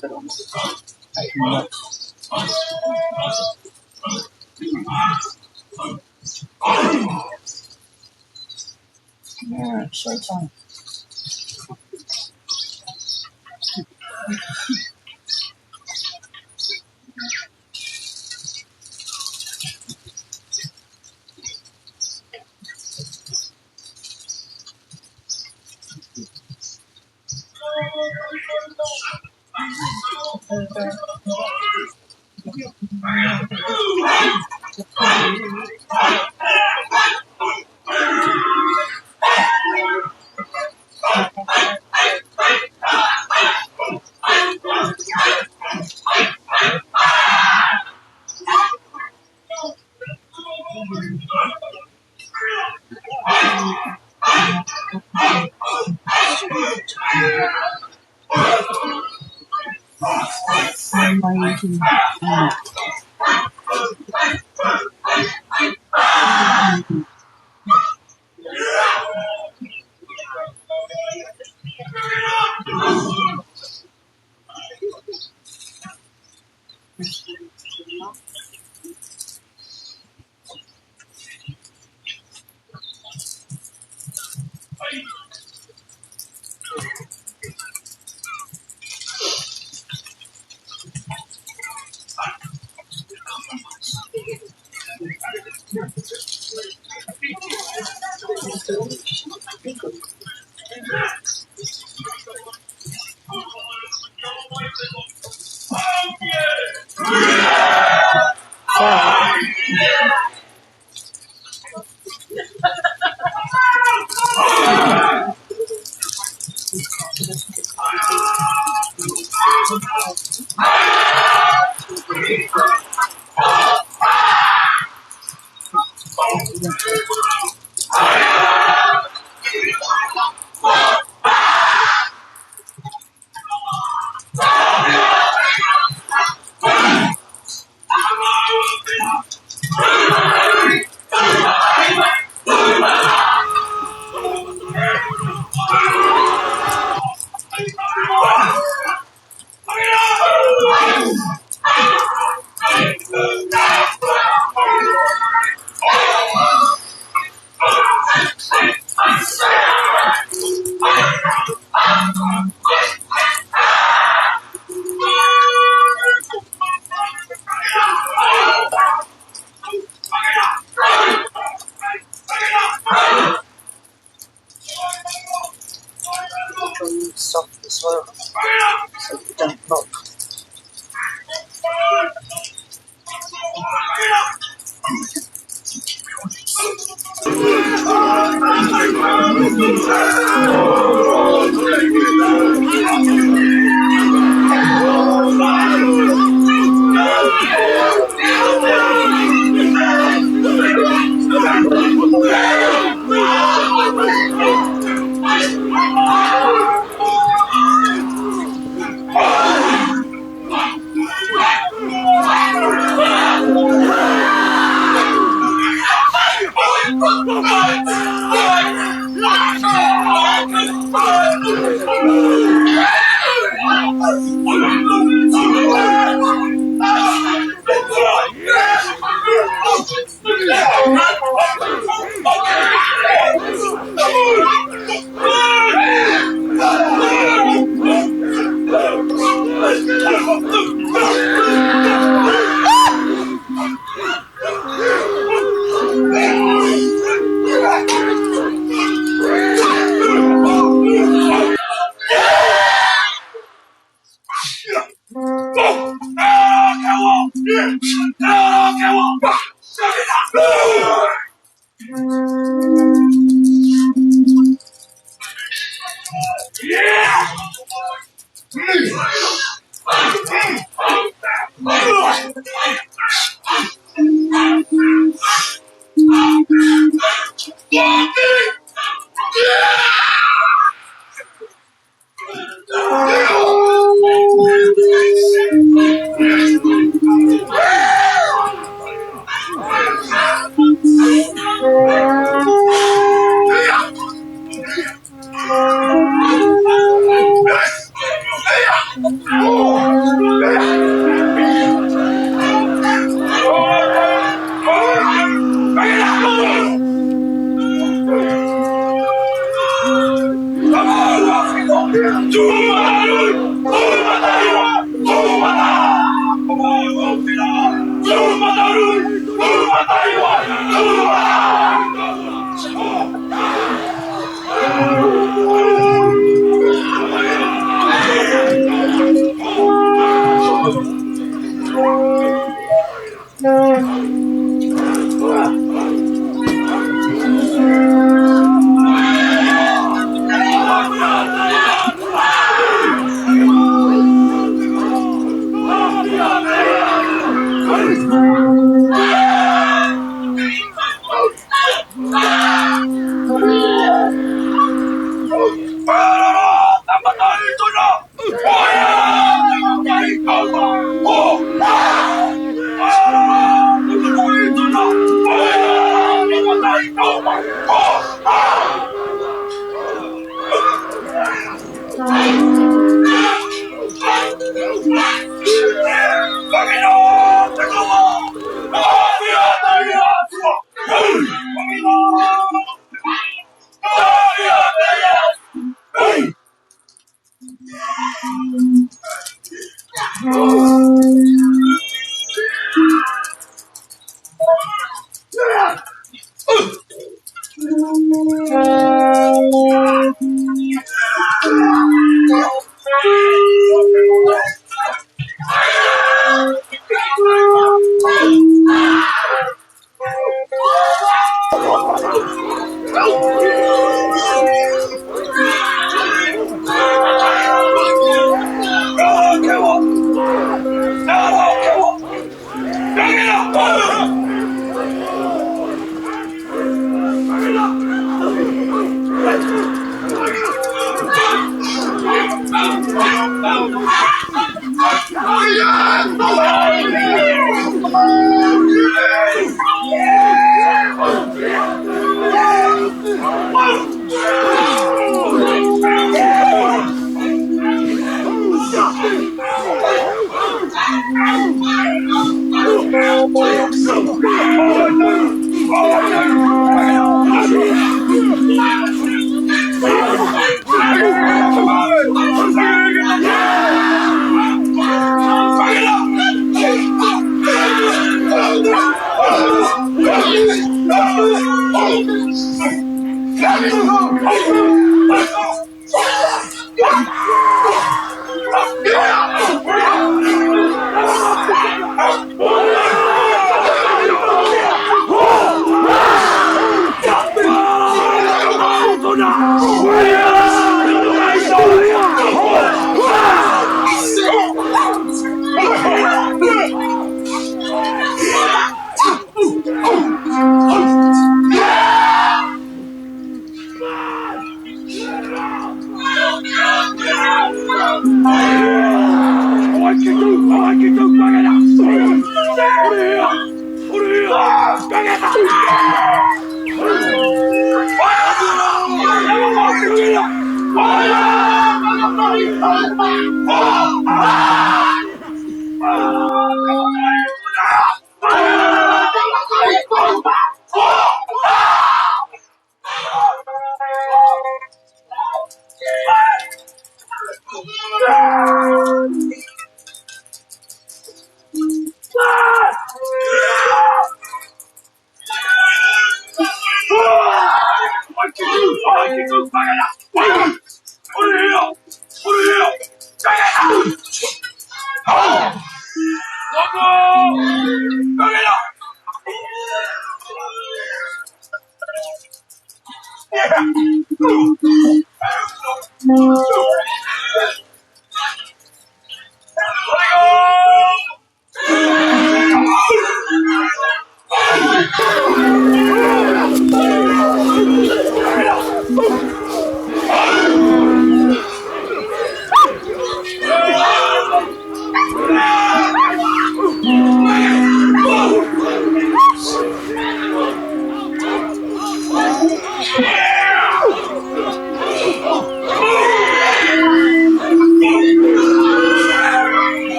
Alright, showtime. Soft as well, so you don't knock.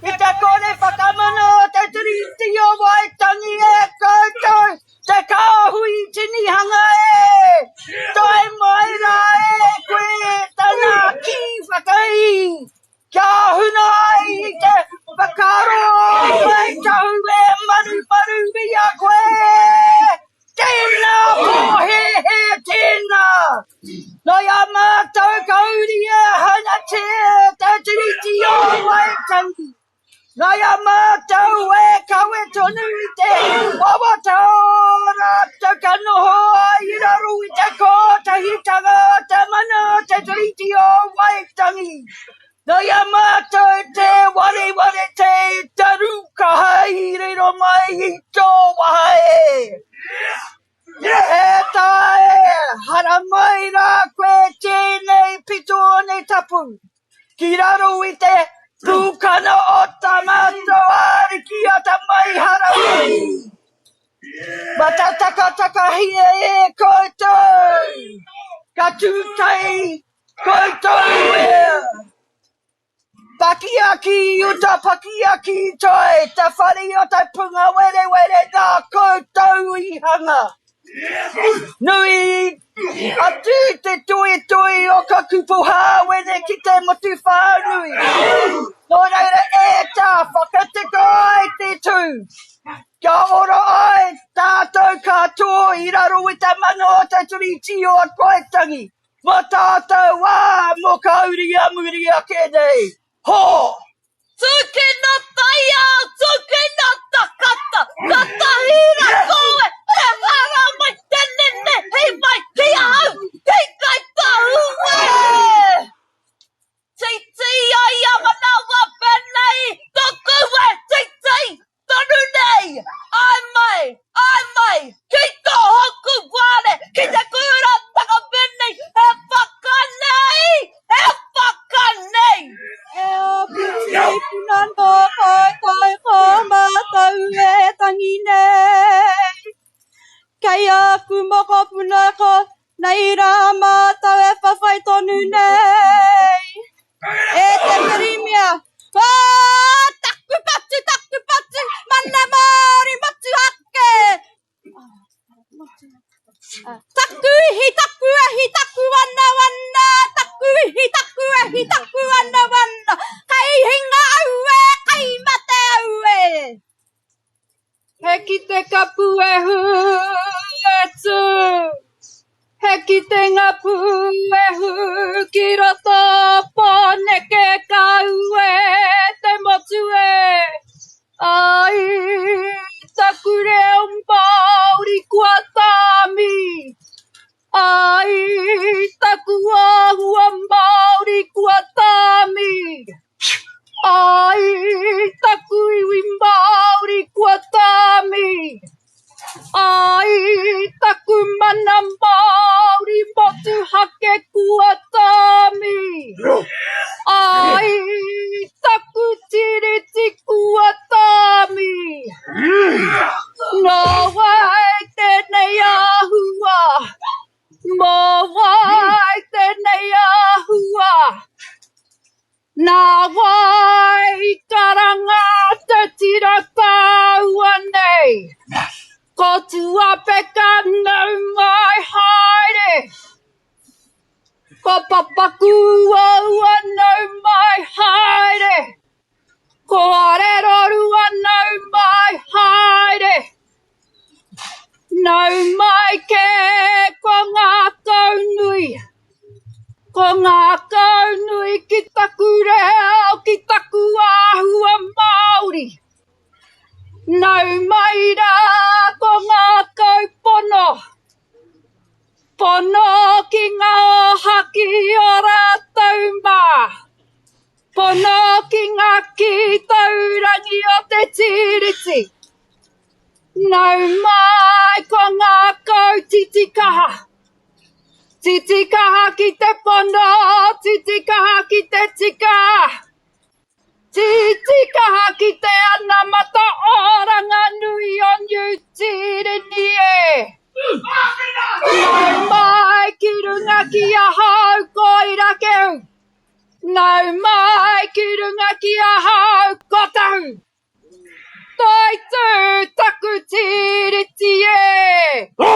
I te kore whakamana o te Tiriti o Waitangi e koutou, te kāhui tinihanga e! Tae mai rā e koe tana kī whakaī, kia huna ai i te whakaaro o Ngāi Tahu e marumaru i a koe! Tēnā pōhēhē tēnā! Nō i a mātou ka uri e hangatia te Tiriti o Waitangi. Nō i a mātou e kawe tonu i te wawata o rātou ka noho ai i raro i te kotahitanga o te mana o te Tiriti o Waitangi. Nō i a mātou te wareware te taru kaha i riro mai i tō waha e. E tā e, haramai rā koe tēnei pito one tapu, ki raro i te pūkana o tā mātou Ariki a Tamaiharamai. Matatatakahia e koutou, ka tūtai Koutou e! Pakia ki uta, pakia ki tai, te whare o te punga werewere nā koutou i hanga. Nui atu te tuitui o ka kupu hāwene ki te motu whānui. Nō reira e tā, whakatika ai te tū. Kia ora ai tātou katoa i raro i te mana o te Tiriti o Waitangi. Mā tātou, ā, mō ka uri a muri ake nei. Hō! Tūkino taiao, tūkino takata, katahi ra koe e haramai te nenehi mai ki ahau, ki Kai Tahu e! Titi ai a manawa penei, toku e titi tonu nei! Ae mai, ae mai, ki tohoku wāre, ki te kura takapene, he whakanei, he whakanei! E āku tīpuna nō koutou ko mātou e tangi nei. Kei āku mokopuna ko Nei rā mātou e whawhai tonu nei. E te Pirimia, oh, taku patu, taku patu, mana Māori motuhake. Taku ihi, taku ahi, taku wana wana, taku ihi, taku ahi, taku wana wana, kai hinga au e, kai mate au e. He kite ka puehu e tū. kitenga pūehu ki roto Pōneke ka ue te motu e. Ai, taku reo Māori kua tāmi. Ai, taku āhua Māori kua tāmi. Ai, taku iwi Māori kua tāmi. Ai, taku mana Māori motuhake kua tāmi. Ai, taku tiriti kua tāmi. Nō wai tēnei āhua? Mō wai tēnei āhua? Nā wai i karanga te tira tāua nei? Ko Tuapeka nau mai haere. Ko Papakūaua nau mai haere. Ko Arerorua nau mai haere. Nau mai kē ko ngākau nui. Ko ngākau nui ki taku reo, ki taku āhua Māori. Nau mai rā ko ngākau pono. Pono ki ngā ōhaki o rātou mā. Pono ki ngā kī taurangi o te Tiriti. Nau mai ko ngākau titikaha. Titikaha ki te pono, titikaha ki te tika. Titikaha ki te anamata oranga nui o Niu Tīreni e. Nau mai ki runga ki ahau ko Irakehu. Nau mai ki runga ki ahau ko Tahu. Toitū taku tiriti e! Ho!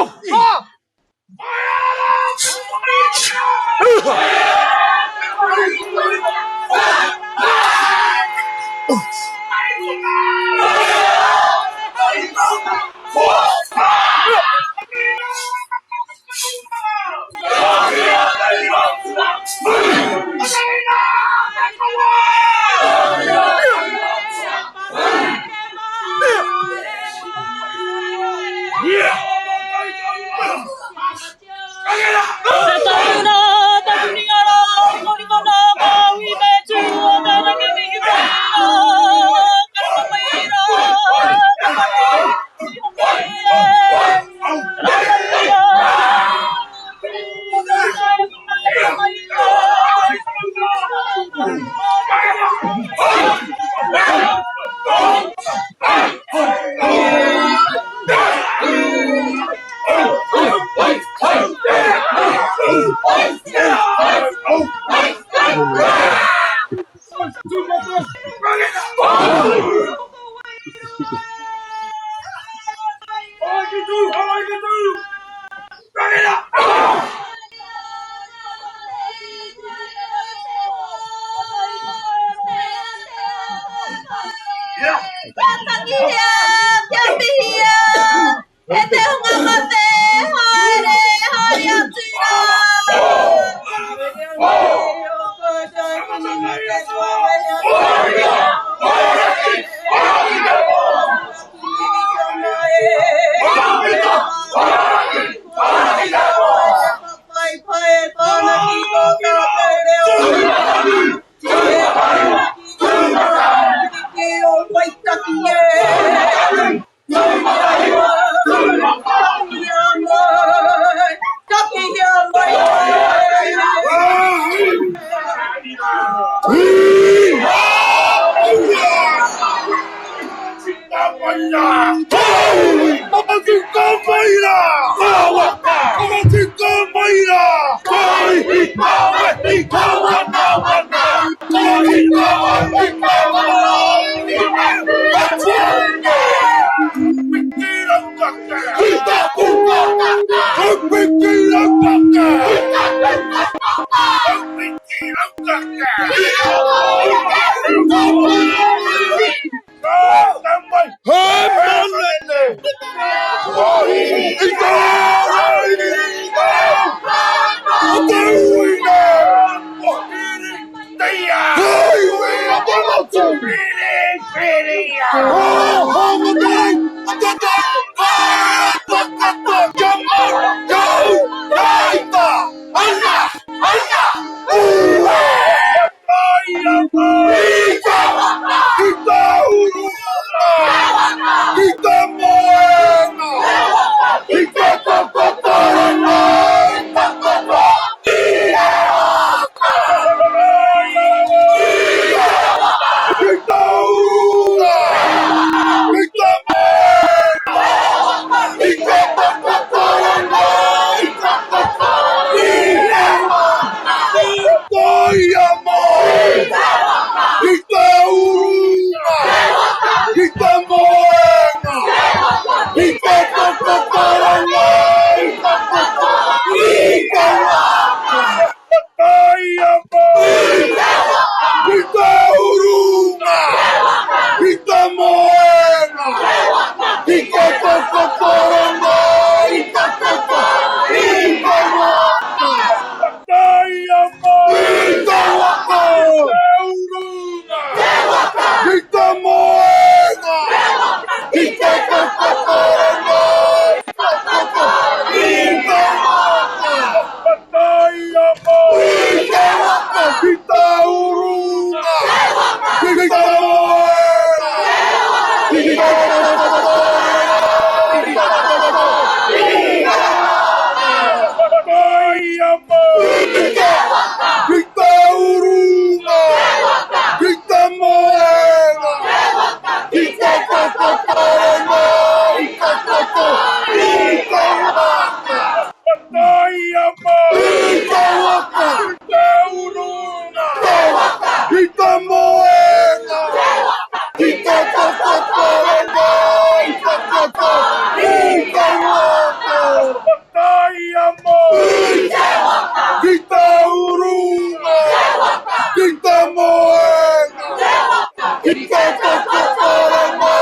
I te waka! Ki te urunga! Te waka! Ki te moenga! Te waka! Ki te takotoranga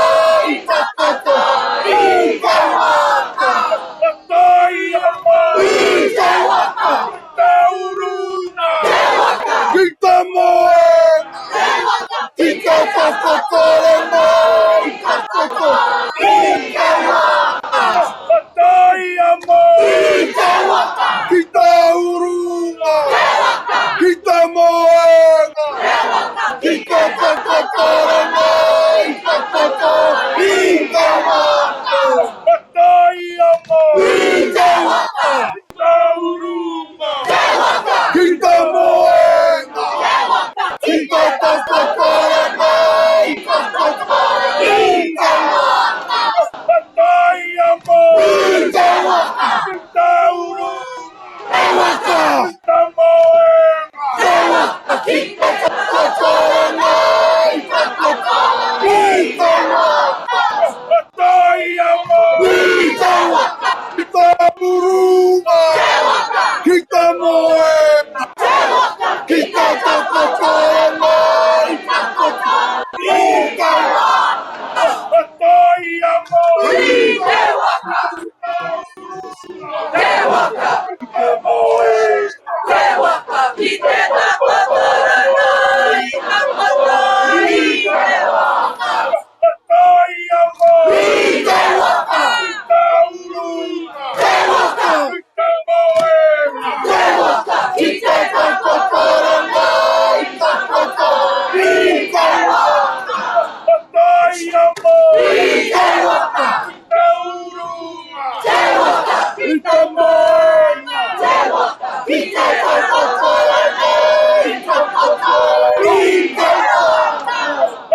i takoto i te waka! Whakaiama! I te waka! Ki te urunga! Te waka! Ki te moenga! Te waka! Ki te takotoranga i takoto i te waka! Whakaiama! I te waka! Ki te urunga! Te waka! Ki te moenga! Te waka! Ki te takotoranga i takoto i te waka! Whakaiama! I te waka! Ki te urunga! Te waka! Ki te moenga! Te waka! Ki te takotoranga i takoto i te waka! Whakaiama! I te waka! Ki te urunga! Te waka! Ki te moenga! Te waka! Ki te takotoranga i takoto i te waka! Whakaiama! I te waka! Ki te urunga! Te waka! Ki te moenga! Te waka! Ki te takotoranga i takoto i te waka! Whakaiama! I te waka! Te waka! Ki te moenga! Te waka! Ki te takotoranga i takoto i te waka! Whakaiama! I te waka! Ki te urunga! Te waka! Ki te moenga! Te waka! Ki te takotoranga i takoto i te waka! Whakaiama! I te waka! Ki te urunga! Te waka! Ki te moenga! Te waka! Ki te takotoranga i takoto i te waka!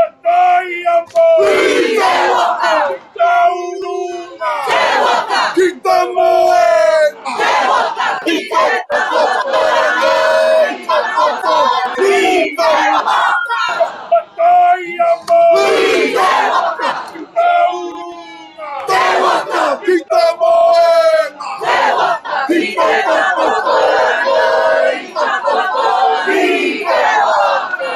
Whakaiama! I te waka! Ki te urunga! Te waka! Ki te moenga! Te waka! Ki te takotoranga i takoto i te waka! Whakaiama! I te waka! Ki te urunga! Te waka! Ki te moenga! Te waka! Ki te takotoranga i takoto i te waka! Whakaiama! I te waka! Ki te urunga! Te waka! Ki te moenga! Te waka! Ki te takotoranga i takoto i te waka!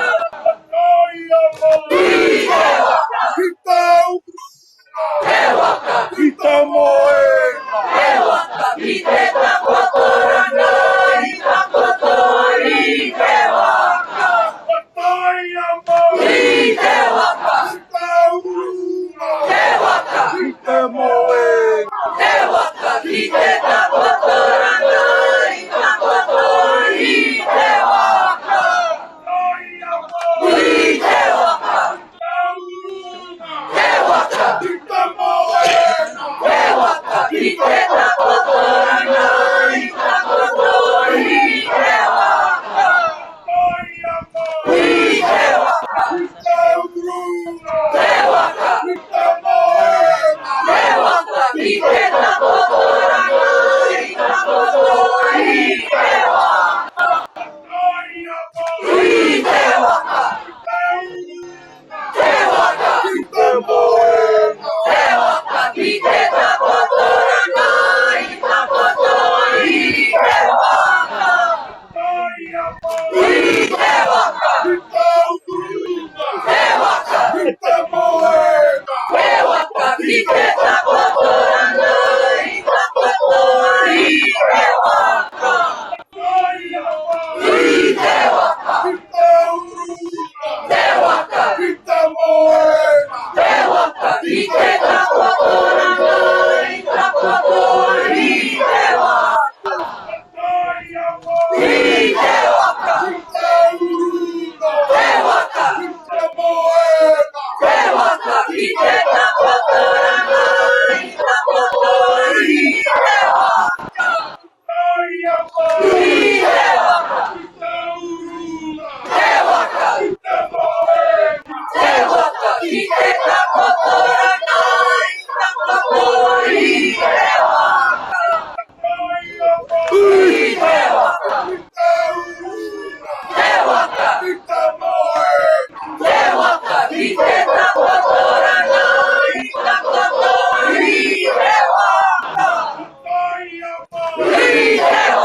Whakaiama! I te waka! Ki te urunga! Te waka! Ki te moenga! Te waka! Ki te takotoranga i takoto i te waka! Whakaiama! I te waka! Ki te urunga! Te waka! Ki te moenga! Te waka! Ki te takotoranga i takoto i te waka! Whakaiama! I te waka! Ki te urunga! Te waka! Ki te moenga! Te waka! Ki te takotoranga i takoto i te waka! Whakaiama! I te waka! Ki te urunga! Te waka! Ki te moenga! Te waka! Ki te takotoranga i takoto i te waka! Whakaiama! I te waka! Ki te urunga! Te waka! Ki te moenga! Te waka! Ki te takotoranga i takoto i te waka! Whakaiama! I te waka! Ki te urunga! Te waka! Ki te moenga! Te waka! Ki te takotoranga i takoto i te waka! Whakaiama! I te waka! Ki te urunga! Te waka! Ki te moenga! Te waka! Ki te takotoranga i takoto i te waka! Whakaiama! I te waka! Ki te urunga! Te waka! Ki te moenga! Te waka! Ki te takotoranga i takoto i te waka! Whakaiama! I te waka! Ki te urunga! Te waka! Ki te moenga! Te waka! Ki te takotoranga i takoto i te waka! Whakaiama! I te waka!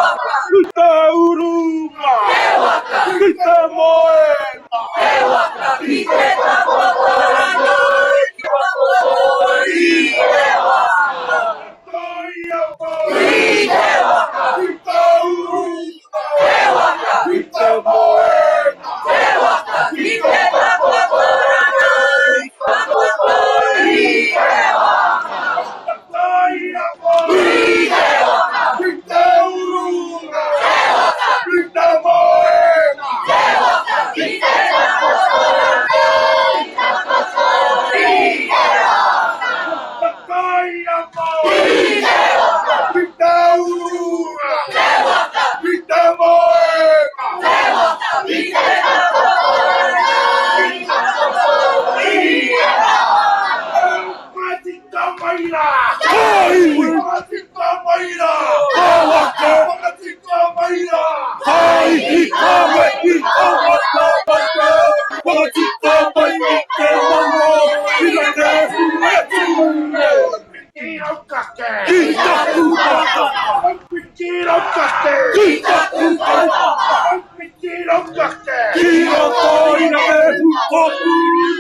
raupake. Ki taku kaupapa. Whiti raupake. Ki roto i te hukopu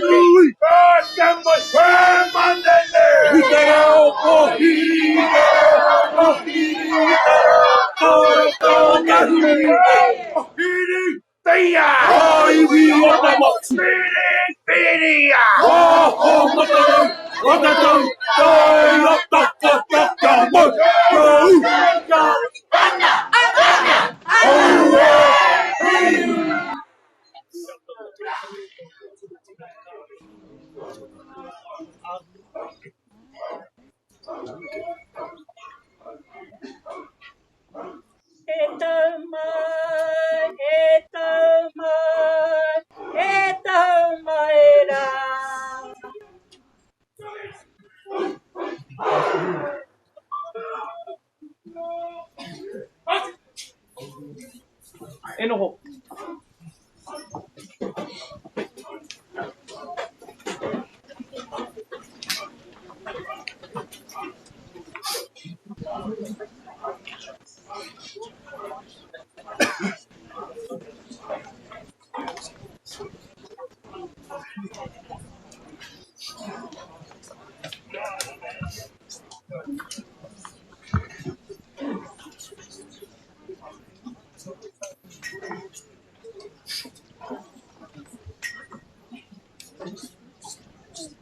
nui. Ka te moe he manene. I te reo pōhiri, i te reo pōhiri, i te reo tō te hui. Pōhiri Whiria! Ngā iwi o te motu. Whiriwhiria! Oho matarau, matatau, taia taka taka mau, mau. Ana, ana, ana. E tau mai, e tau mai, e tau mai rā. E noho.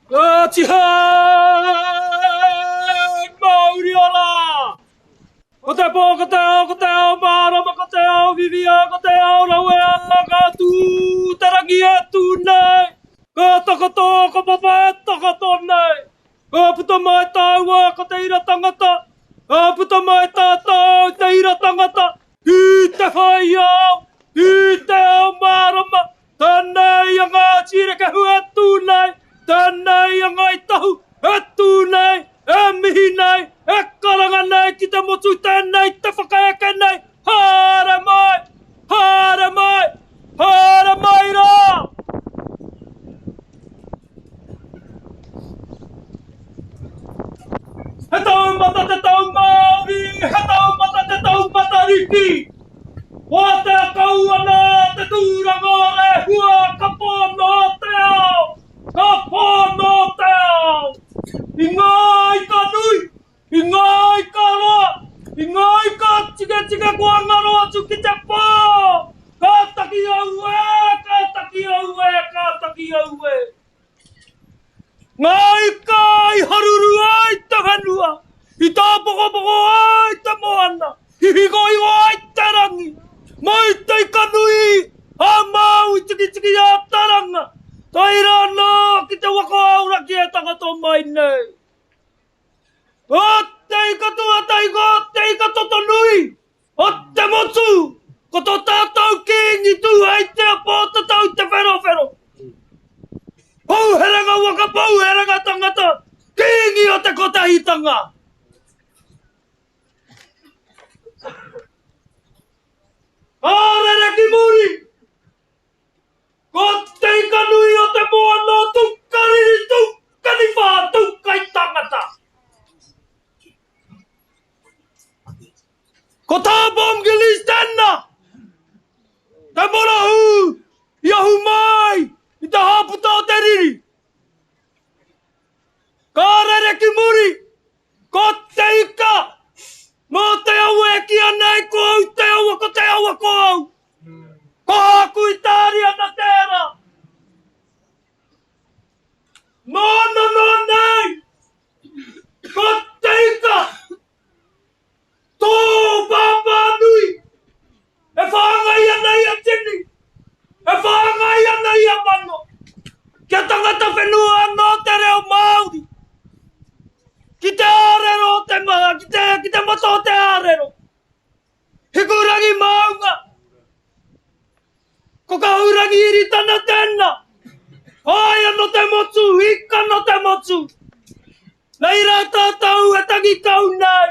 Ngāti Hei! Mauri ora! Ko te pō, ko te ao, ko te ao mārama, ko te ao vivia, ko te ao rawea, ka tū te rangi e tū nei, ka takoto ko papa e takoto nei, ka puta mai tāua ko te ira tangata, ka puta mai tātou te ira tangata, ki te whai ao, ki te ao mārama, Tēnei a Ngāti Rekehu e tū nei, tēnei a Ngāi Tahu e tū nei, e mihi nei, e karanga nei ki te motu tēnei te whakaeke nei, haere mai, haere mai, haere mai rā! He taumata te tau Māori, he taumata te tau Matariki! Wātea kau ana te tūranga o Rehua ka pō nō te ao, ka pō nō te ao. I ngā ika nui, i ngā ika roa, i ngā ika tiketike kua ngaro atu ki te pō, ka taki auē, ka taki auē, ka taki auē. Ngā ika i haruru ai te whenua, i tāpokopoko ai te moana, i hikohiko ai te rangi, mai te ika nui a Māui Tikitiki a Taranga, tae rā nā ki te waka aoraki e takato mai nei. Ko te ika tuatahi, ko te ika toto nui o te motu, ko tō tātou Kīngi Tūheitia Pōtatau Te Wherowhero. Pouherenga waka, pouherenga tangata, Kīngi o te kotahitanga. Ka rere ki muri, Ko te ika nui o te moana o Tūkariri, Tūkaniwhā, Tūkaitangata. Ko tā Bomb Gillies tēnā, te morohū i ahu mai i te hāputa o te riri. Ka rere ki muri, ko te ika, nō te awa e kīa nei ko au te awa, ko te awa ko au. Ko Hāku Itāriana tērā. Nōna nō nei, ko te ika, tō pāpā nui, e whāngai ana i a tini, e whāngai ana i a mano, kia tangata whenua anō te reo Māori, ki te ārero o te maha, ki te, ki te mata o te ārero. Hikurangi maunga! Ko Kahurangi Iritana tēnā! Aia no te motu, ika no te motu! Nei rā tātou e tangi kau nei,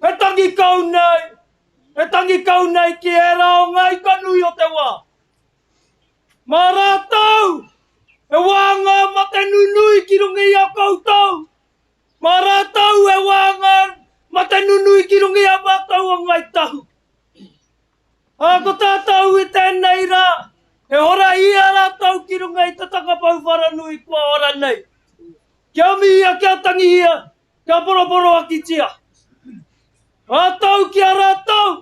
e tangi kau nei, e tangi kau nei ki ērā o ngā ika nui o te wā. Mā rātou e wā ngā mate nunui ki runga i a koutou, Mā rātou e wā ngā mate nunui ki runga i a mātou o Ngāi. Ngāi Tahu. Ā, ko tātou i tēnei rā, e ora i a rātou ki runga i te takapau wharanui kua ora nei. Kia mihia, kia tangihia, kia poroporoakitia. Rātou ki a rātou,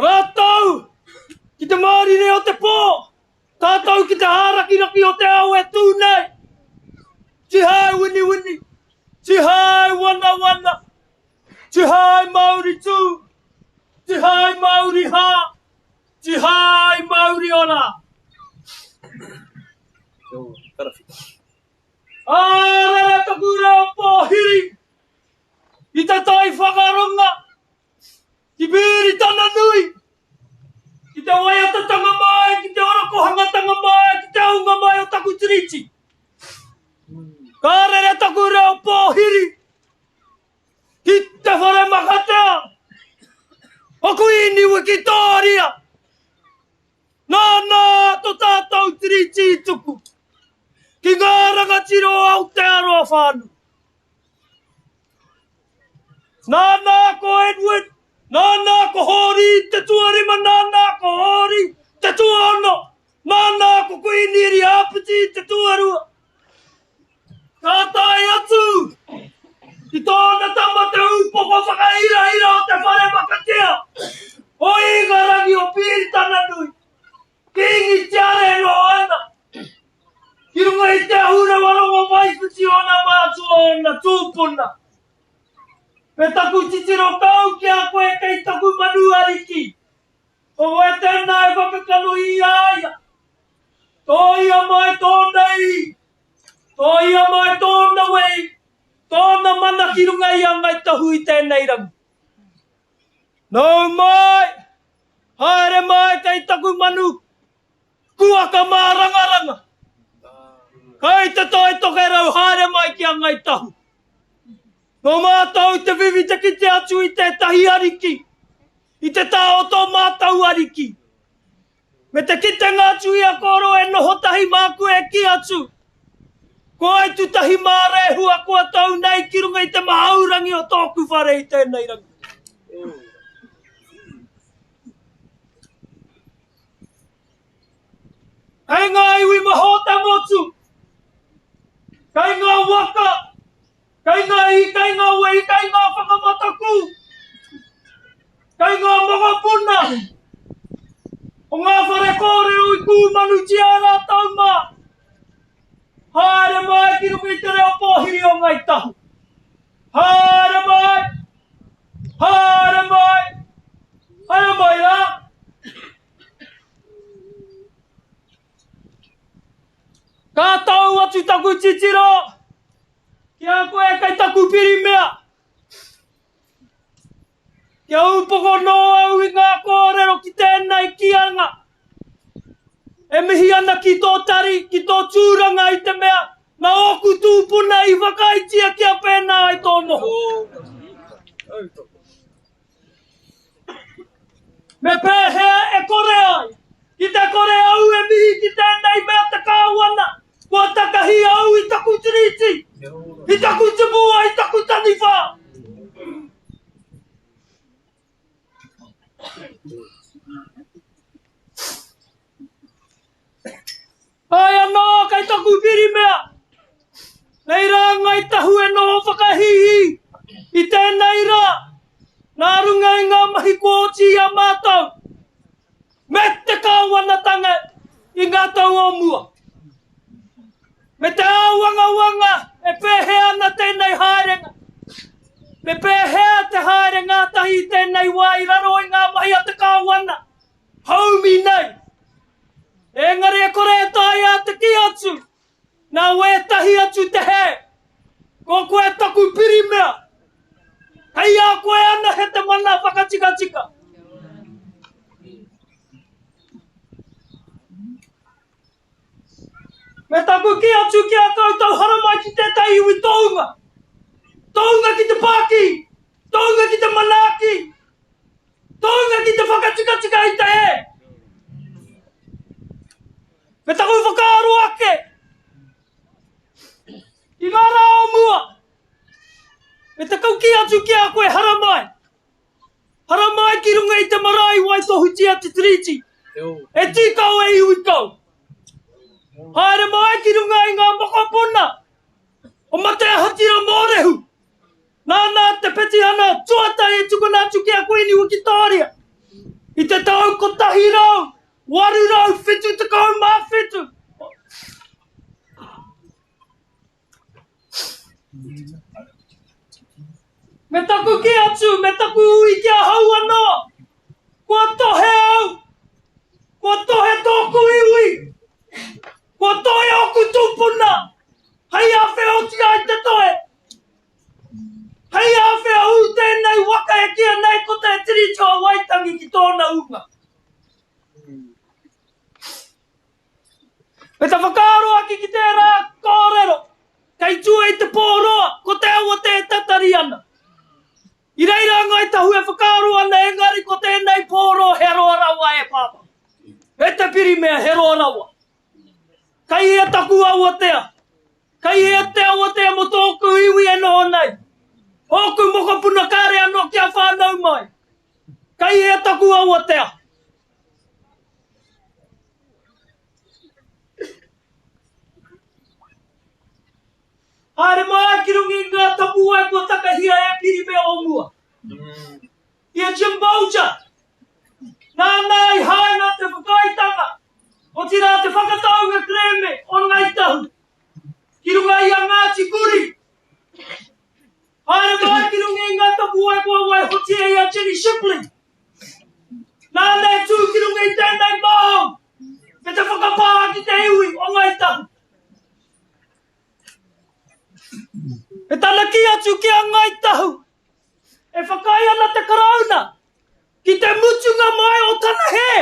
rātou ki te mārire o te pō, tātou ki te hārakiraki o te ao e tū nei. Tihai winiwini, tihai wanawana, tihai mauri tū, tihai mauri hā, tihai mauri ora. Ā, rere taku reo pōhiri i te tai whakarunga ki Pīritana nui, ki te waiatatanga mai, ki te orokohangatanga mai, ki te ahunga mai o taku tiriti. Ka rere taku reo pōhiri ki te whare makatea o Kuini Wikitōria. Nāna to tātou tiriti i tuku ki ngā rangatira o Aotearoa whānui. Nāna ko Edward, nāna ko Hōri te tuarima, nāna ko Hōri te tuaono, nāna ko Kuini Erihāpeti te tuarua. Ka tae atu ki tōna tama te ūpoko whakahirahira o te whare makatea o Ingarangi o Pīritana Nui, Kīngi Tiare e noho ana ki runga i te ahurewa rongomaiwhiti o ōna mātua, ōna tūpuna. Me taku titiro kau ki a koe kei taku manu ariki, ko wai tēnā e whakakanohi i a ia? Tōia mai tōna ihi, tōia mai tōna wehi, tōna mana ki runga i a Ngāi Tahu i tēnei rangi. Nau mai, haere mai kei taku manu kuaka mārangaranga. Kei te toi tokerau haere mai ki a Ngāi Tahu. Nō mātou te whiwhi te kite atu i tētahi ariki, i te tā o tō mātou ariki. Me te kitenga atu i a koro e noho tahi māku e kī atu, Ko Aitutahi mā Rehua kua tau nei ki runga i te mahaurangi o tōku whare i tēnei rangi. Kei ngā iwi maha o te motu, kei ngā waka, Kei ngā ihi, kei ngā wehi, kei ngā whakamataku, kei ngā mokopuna o ngā whare kōrero i kūmanutia e rātou mā. Haere mai ki runga i te reo pōhiri o Ngāi Tahu. Haere mai! Haere mai! Haere mai rā! Ka tau atu taku titiro Ki a koe kei taku pirimia. Kia ūpoko nō au i ngā kōrero ki tēnei kīanga. E mihi ana ki tō tari, ki tō tūranga i te mea nā ōku tūpuna i whakaaetia kia pēnā ai tō noho. Me pēhea e kore ai? Ki te kore au e mihi ki tēnei mea te kāwana, kua takahi au i taku tiriti, i taku tupua, i taku taniwha. Āe anō, kei taku pirimea, nei rā Ngāi Tahu e noho whakahīhī i tēnei rā, nā runga i ngā mahi kua oti i a mātou me te kāwanatanga i ngā tau o mua. Me te āwangawanga e pēhea ana tēnei haerenga, me pēhea te haere ngātahi i tēnei wā i raro i ngā mahi a te kāwana, haumi nei. Engari e kore e taea te kī atu, nā wētahi atu te hē. Ko koe taku pirimea. Kei a koe anahe te mana whakatikatika. Me taku kī atu ki a koutou haramai ki tētahi iwi tohunga. Tohunga ki te pākī, tohunga ki te manaaki, tohunga ki te whakatikatika i te hē. Me taku whakaaro ake i ngā rā o mua, me te kī atu ki a koe haramai. Haramai! marae i waitohutia te Tiriti. E tīkau e iwi kau. Haere mai ki runga i ngā mokopuna o Matea Hatira Mōrehu. Nāna te petihana tuatahi e tukuna atu ki a Kuini Wikitōria i te tau 1877. Me taku kī atu, me taku ui ki ahau anō, kua tohe au, kua tohe tōku iwi, kua tohe ōku tūpuna, hei āwhea oti ai te tohe. Hei āwhea ū tēnei waka e kīia nei ko te Tiriti o Waitangi ki tōna ūnga. Me te whakaaro ake ki tērā kōrero, kei tua i te pō roa, ko te awatea e tatari ana. I reira a Ngāi Tahu e whakaaro ana engari ko tēnei pō roa he roa rawa e Pāpā. E te Pirimia, he roa rawa. Kei hea taku awatea? Kei hea te awatea mō tōku iwi e noho nei? Ōku mokopuna kāre anō kia whānau mai. Kei hea taku awatea? Haere mai ki runga i ngā tapuwae kua takahia e Pirimia o mua. I a Jim Bolger, nāna i haina te whakaaetanga, otirā te whakataunga kerēme o Ngāi Tahu, ki runga i a Ngāti Kuri. Haere mai ki runga i ngā tapuwae kua waihotia i a Jenny Shipley, Nāna e tū ki runga i tēnei māhau me te whakapā ki te iwi o Ngāi Tahu. Me tana kī atu ki a Ngāi Tahu, e whakaae ana te Karauna ki te mutunga mai o tana hē.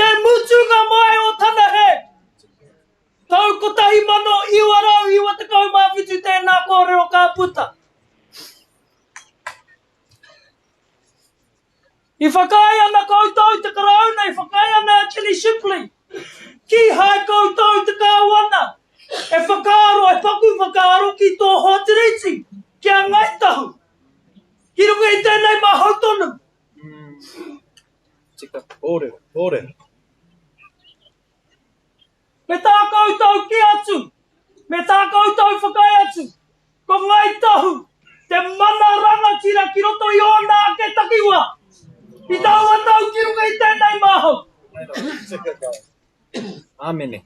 Te mutunga mai o tana hē. Tau 1997 tēnā kōrero ka puta. I whakaae ana koutou te Karauna, i whakaae ana a Jenny Shipley. Kīhai koutou te Kāwana e whakaaro, e paku whakaaro ki tō hoa tiriti, ki a Ngāi Tahu. Ki runga i tēnei mahau tonu. Tika, kōrero, kōrero. Me tā koutou kī atu, me tā koutou whakaae atu, ko Ngāi Tahu te mana rangatira ki roto i ōna ake takiwā, i taua tau ki runga i tēnei māhau. Āmene.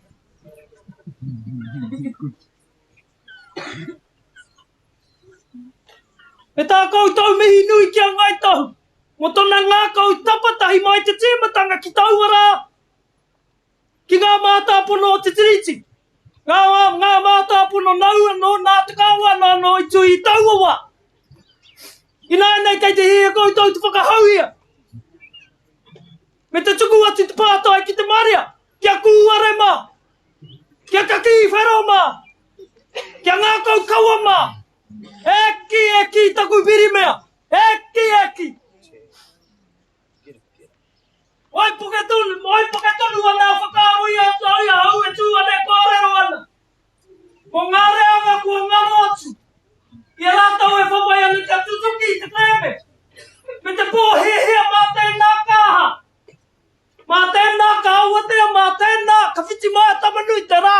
Me tā koutou mihi nui ki a Ngāi Tahu, mō tōna ngākau tapatahi mai te tīmatanga ki taua rā, Ki ngā mātāpono o te Tiriti, ngā, ngā mātāpono nāu anō, nā te Kāwana anō i tuhi i taua wā. Ināianei kei te hiahia koutou te whakahau ia, me te tuku atu te pātai ki te marea, kia kūare mā, kia kakī whero mā, kia ngākau kawa mā, e kī, e kī taku pirimia, e kī, e kī. Waipuke tonu, waipuke tonu ana a whakaaro i a i ahau e tū ana e kōrero ana. Ko ngā reanga kua ngaro atu, i a rātou e whawhai ana kia tutuki i te kerēme, me te pōhēhē mā tēnā ka aha, mā tēnā ka awatea, mā tēnā ka whiti mai a Tamanui te rā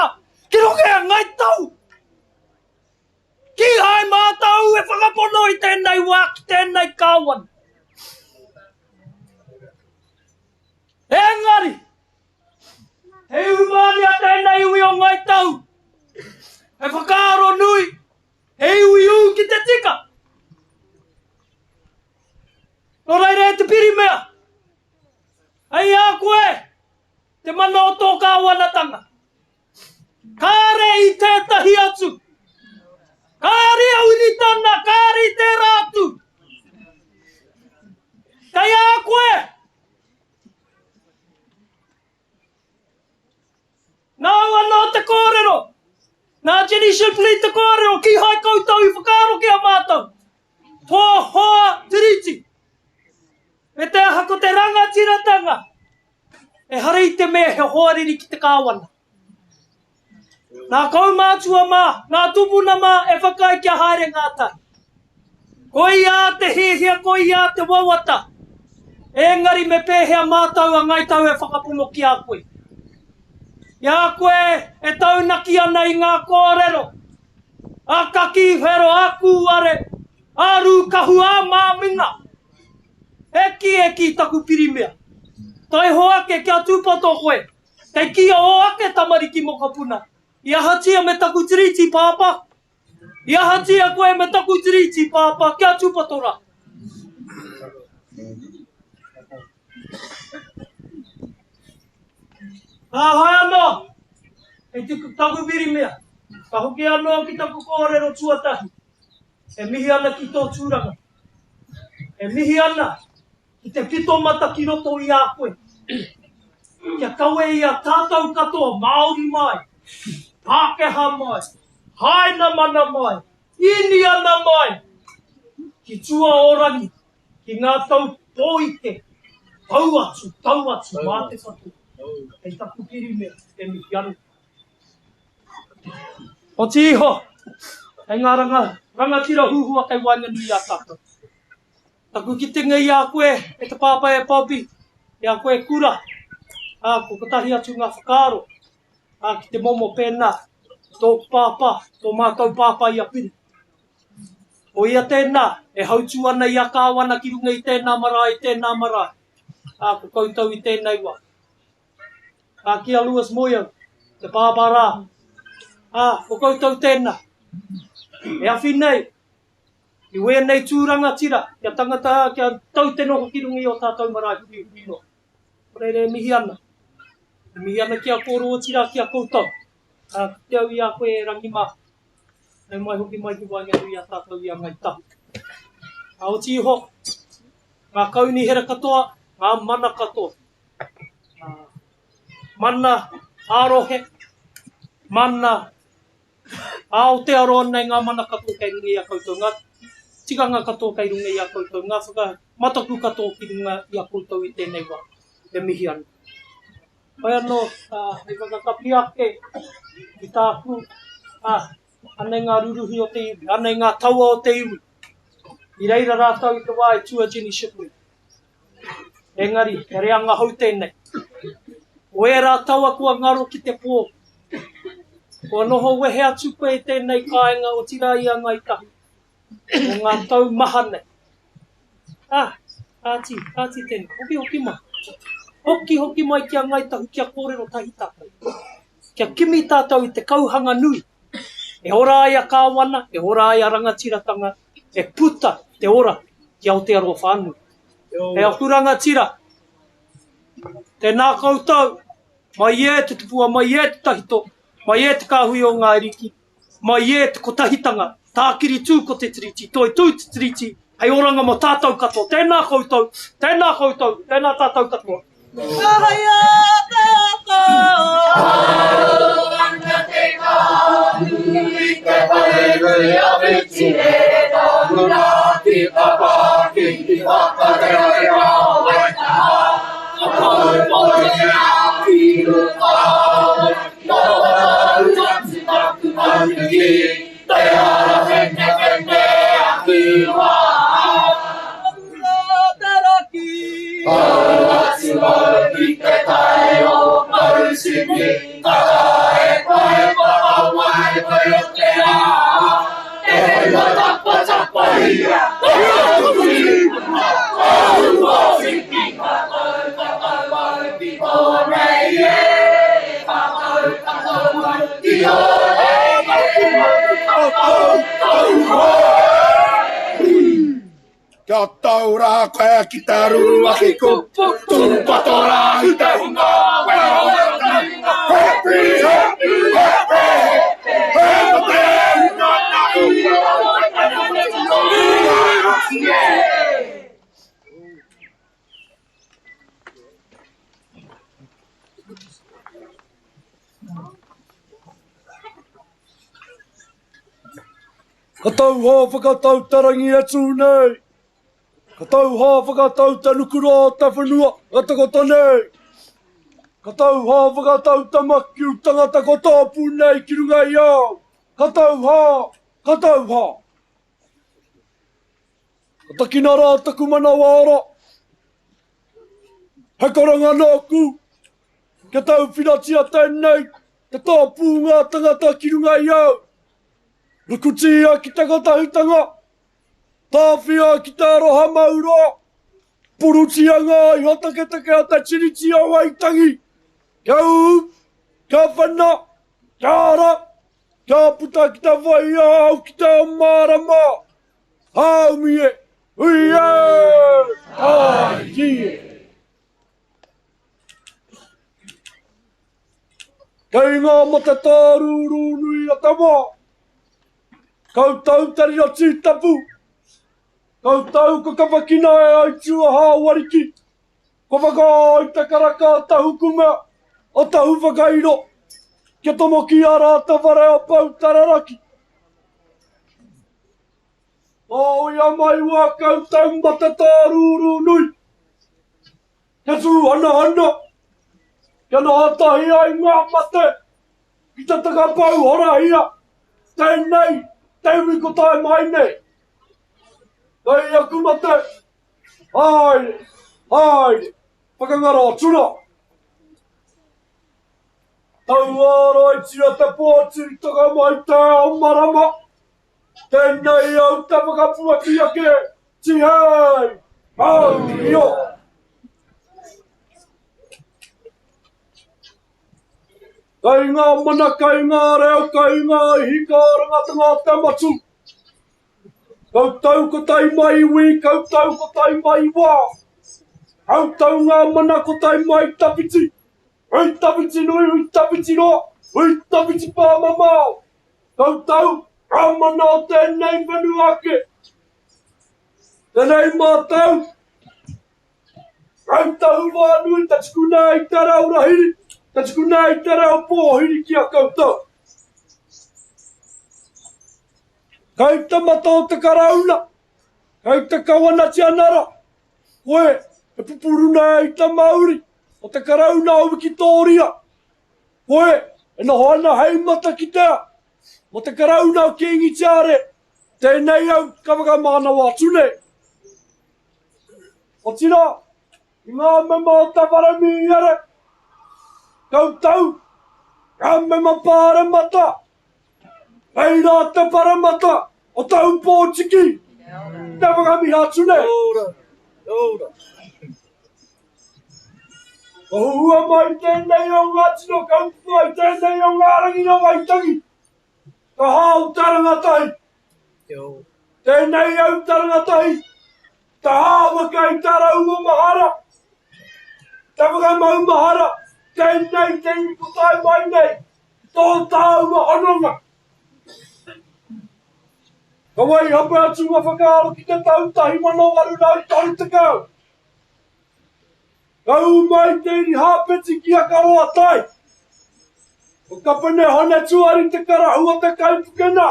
ki roke a Ngāi Tahu. Kīhai mātou e whakapono i tēnei wā ki tēnei kāwana. Engari, he iwi mānia tēnei iwi o Ngāi Tahu. He whakaaro nui, he iwi ū ki te tika. Nō reira e te pirimea, hei a koe te mana o tō kāwanatanga. Kāre i tētahi atu. Kāre a Winitana, kāre i tērā atu. Kei a koe. Nāu anō te kōrero. Nā Jenny Shipley te kōrero, kīhai koutou i whakaaro ki a mātou. Tō hoa tiriti. Me te aha ko te rangatiratanga. Ehara i te mea he hoariri ki te kāwana. Nā kaumātua mā, nā tupuna mā e whakaae kia haere ngātahi. Koia te hiahia, koia te wawata. Engari me pēhea mātou a Ngāi Tahu e whakapono ki a koe? I a koe e taunaki ana i ngā kōrero a kakī whero, a kūare, a rūkahu, a māminga. E kī, e kī taku pirimia. Taiho ake kia tūpato koe, kei kīia ō ake tamariki mokopuna, I ahatia me taku tiriti, Pāpā? I ahatia koe me taku tiriti, Pāpā, kia tūpato rā. Ka hae anō, kei te taku pirimia, ka hoki anō ki taku kōrero tuatahi, e mihi ana ki tō tūranga, e mihi ana ki te pito mata ki roto i a koe, kia kawe i a tātou katoa, Māori mai, Pākehā mai, Hainamana mai, Īniana mai, ki tua o rangi, ki ngā tau pōike, tau atu, tau atu mā te katoa. Hei taku pirimia, e mihi ana. Oti iho, hei ngā ranga, rangatira huhua kei waenganui i a tātou. Taku kitenga i a koe, e te pāpā e Bobby, i a koe Kura, ā, ko kotahi atu ngā whakaaro, ā, ki te momo pēnā, tōku pāpā, tō mātou pāpā i a Piri. Ko ia tēnā, e hautū ana i a Kāwana ki runga i tēnā marae, i tēnā marae, ā, ko koutou i tēnei wā. Ka kī a Lewis Moyo, te pāpā rā, ā, ko koutou tēnā, e awhi nei i wēnei tū rangatira, kia tangata, kia tau te noho ki runga i ō tātou marae hurihuri noa. Nō reira e mihi ana, e mihi ana ki a kōrua otirā ki a koutou, ā, kite au i a koe e Rangi mā, nau mai hoki mai ki waenganui i a tātou i a Ngāi Tahu. Ka oti iho, ngā kaunihera katoa, ngā mana katoa, ā, mana ā-rohe, mana Aotearoa nei ngā mana katoa kei runga i a koutou, ngā tikanga katoa kei runga i a koutou, ngā whakamataku katoa ki runga i a koutou i tēnei wā, e mihi ana. Whai anō, hei whakakapi ake i tāku, ā, anei ngā ruruhi o te iwi, anei ngā taua o te iwi. I reira rātou i te wā i tū a Jenny Shipley. Engari, he reanga hou tēnei. Ko ērā taua kua ngaro ki te pō. Kua noho wehe atu koe i tēnei kāinga otirā i a Ngāi Tahu, mō ngā tau maha nei. Ā, kāti, kāti tēnā, hokihoki mai. Hokihoki mai ki a Ngāi Tahu kia kōrero tahi tātou. Kia kimi tātou i te kauhanga nui e ora ai a Kāwana, e ora ai a rangatiratanga, e puta te ora ki Aotearoa whānui. E aku rangatira, tēnā koutou, mai e te tupua, mai e te tahito, mai e te kāhui o ngā ariki, mai e te kotahitanga, tākiri tū ko te tiriti, toi tū te tiriti, hei oranga mō tātou katoa. Tēnā koutou, tēnā koutou, tēnā tātou katoa. Ahaia te ata. Aro ana te kāhu i te wharenui a Whitire, Tahuna ki Papaki, ki Whakarewarewa o Waitaha, ka poupou te rā ki ruka, ka whakatau atu taku manuhiri, te ara whenewhene aku wā. Tau atu au ki te tai o Poutini, ka tae koe whakawaewae o te rā, te whenua tapatapahia, te Ōpōtiki, ka tau ka tau au ki tōnei e, ka tau ka tau au ki ōnei e, ka tau tau Kia tau rā koe ki te ruaki kupu, tūpato rā i te hunga wero Happy, happy, happy, he mate hunga naku Ka tau hā whakatau te rangi e tū nei. Ka tau hā whakatau te nukuroa o te whenua e takoto nei. Ka tau hā whakatau te makiu tangata ko tōpū nei ki runga i au. Ka tau hā, ka tau hā. Ka takina rā taku manawa ora. He karanga nōku, kia tauwhiratia tēnei te tōpū ngā tangata ki runga i au. Rukutia ki te kotahitanga, tāwhia ki te aroha mauroa, purutia ngā iho taketake o te Tiriti o Waitangi, kia ū, kia whena, kia ara, kia puta ki te whai ao ki te ao mārama. Haumi e! Hui e! Tāiki e! Kei ngā mate tārūrū nui a te wā. Koutou te rira tītapu. Koutou ko kawakina e ai tūaha o Ariki. Ko whakaai te karaka o Tahukumea, o Tahuwhakairo, kia tomoki a rātou whare o Poutararaki. Tōia mai wā koutou mate tārūrū nui. Kia tūhanahana, kia noho tahi ai ngā mate ki te takapau horahia, tēnei te iwi ko tae mai nei. Kei aku mate, haere, haere, whakangaro atu rā. Tauāraitia te pōti taka mai te ao marama. Tēnei au te whakapuaki ake, tihei, mauri ora! Kei ngā mana, kei ngā reo, kei ngā ihi kārangatanga o te motu. Koutou ko tai mai iwi, koutou ko tai mai wā. Koutou ngā mana ko tai mai tawhiti. Hui tawhiti nui, hui tawhiti roa, hui tawhiti pāmamao. Koutou, ngā mana o tēnei whenua ake. Tēnei mātou, koutou whānui te tukuna i te reo rahiri, te tukuna i te reo pōhiri ki a koutou. Kei te mata o te karauna, kei te kawana tianara, koe e pupuru nei i te mauri o te karauna o Wikitōria. Koe e noho ana hei matakitea mō te Karauna o Kīngi Tiare, tēnei au ka whakamānawa atu nei. Otirā, i ngā mema o te whare mīere, koutou, ngā mema pāremata, hei rā te paremata o Taupōtiki, te whakamiha atu nei. Ora, ora. Ka huhua mai tēnei o ngā tino kaupapa i tēnei o ngā rangi o Waitangi. Ka hao te rangatahi. Tēnei au te rangatahi. Ka hao ake i te rau o mahara. Te whakamau mahara. Tēnei te iwi ko tae mai nei. Tō tāua hononga. Ka waihape atu ngā whakaaro ki te tau 1830. Ka ū mai te Irihāpeti ki Akaroatai. Ko Kapene Hone Tuari te karahu o te kaipuke nā.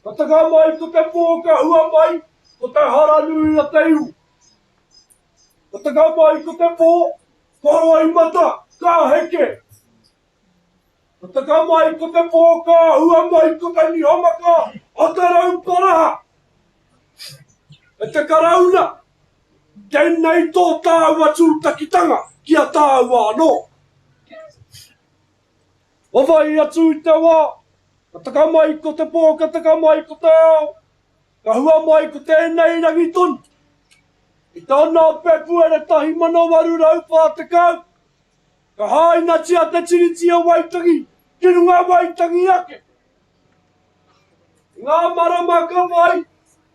Ka taka mai ko te pō ka hua mai ko te hara nui a te iwi. Ka taka mai ko te pō, ka roimata, ka heke. Ka taka mai ko te pō ka hua mai ko te nihomaka o te rauparaha. E te Karauna, tēnei tō tāua tūtakitanga ki a tāua anō. Wawai atu i te wā, ka taka mai ko te pō, ka taka mai ko te ao, ka hua mai ko tēnei rangi tonu. I te 6 o Pēpuere 1840, ka hainatia te Tiriti o Waitangi ki runga Waitangi ake. I ngā marama ka whai,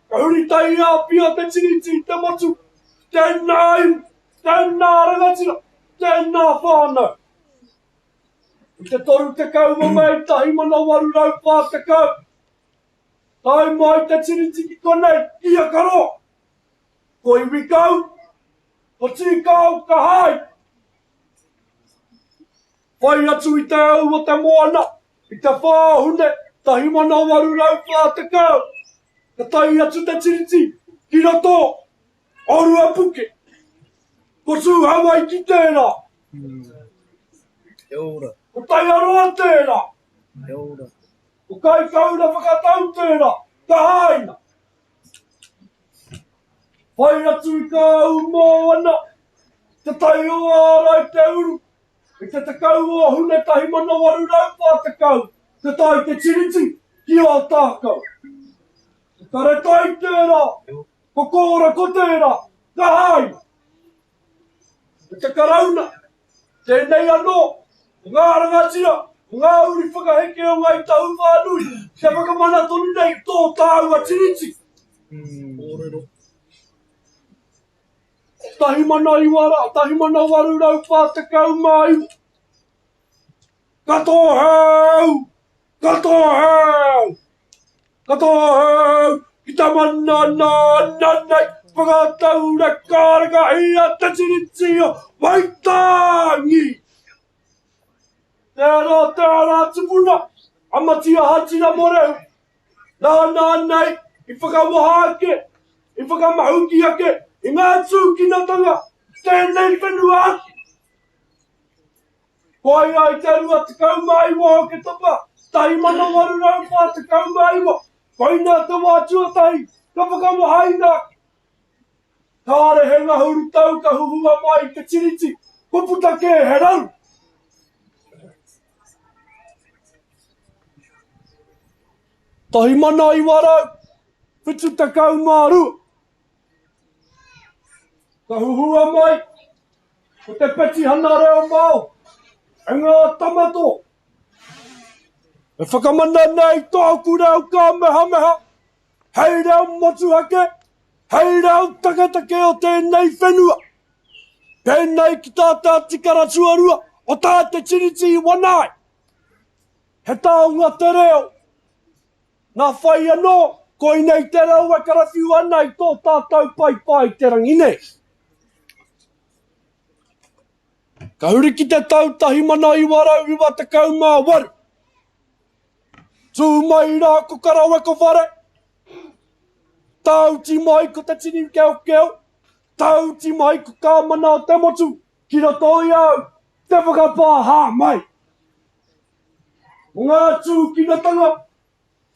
ka huri taiāwhio te Tiriti i te motu, tēnā iwi, tēnā rangatira, tēnā whānau. I te 30 o Mei 1840, tae mai te Tiriti ki konei, ki Akaroa. Ko Iwikau, ko Tīkao ka hae. Whai atu i te au o te moana, i te whā Hune 1840, ka tae atu te Tiriti ki roto o Ruapuke. Ko Tūhawaiki tērā. Ko Taiaroa tērā. Ko Kaikaura Whakatau tērā. Ka haina. Whai atu i kā ūmōana, te tai o Ārai te uru, i te 10 o Hune 1840, te tae te Tiriti ki Ōtākou. Ko Taretai tērā, ko Kōra ko tērā, ka haina. Ko te Karauna, tēnei anō, ko ngā rangatira, ko ngā uri whakaheke o Ngāi Tahu whānui, te whakamana tonu nei tō tāua Tiriti. Kōrero. 1849. Ka tōheu! Ka tōheu! Ka tōheu ki ta mana nā nei whakataurekareka te Tiriti o Waitangi! Tērā te ara tupuna a Matia Hatira Morehu, nāna nei i whakawaha ake, i whakamahuki ake i ngā tūkinotanga ki tēnei whenua ake. Koia i te 29 o Oketopa, 1849, koina te wā tuatahi ka whakawahaina ake. Kāre he ngahuru tau ka huhua mai i te tiriti, kua puta kē he raru. 1972. Ka huhua mai ko te petihana reo Māori e ngā tamato e whakamana nei tōku reo kāmehameha hei reo motuhake, hei reo taketake o tēnei whenua. Pēnei ki tā te atikara tuarua o tā te Tiriti i wana ai. He taonga te reo Nā whai anō, koinei te reo e karawhiu ana i tō tātou paepae i te rangi nei. Ka huri ki te tau 1998. Tū mai rā ko Karaweko whare, tāuti mai ko te tini keokeo, tāuti mai ko kā mana o te motu ki roto i au te whakapāhā mai. Mō ngā tūkinotanga,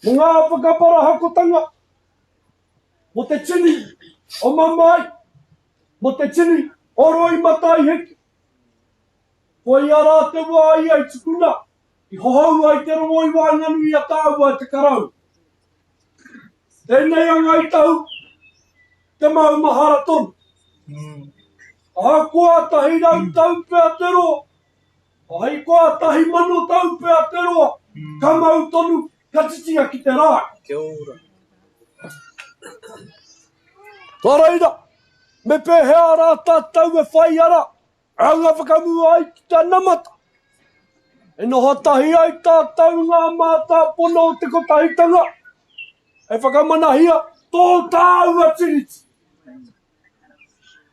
mō ngā whakaparahakotanga, mō te tini o Mamae, mō te tini o Roimataiheke. Koia rā te wā ia i tukuna, i hohou ai te rongo i waenganui i a tāua e te Karauna. Tēnei a Ngāi Tahu, te maumahara tonu. Ahakoa 100 tau pea te roa, Ahakoa 1,000 tau pea te roa, ka mau tonu, ka titia ki te rā. Kia ora. Nā reira, me pēhea rā tātou e whai ara, e anga whakamua ai ki te anamata? E noho tahi ai tātou ngā mātāpono o te kotahitanga, e whakamanahia tō tāua Tiriti.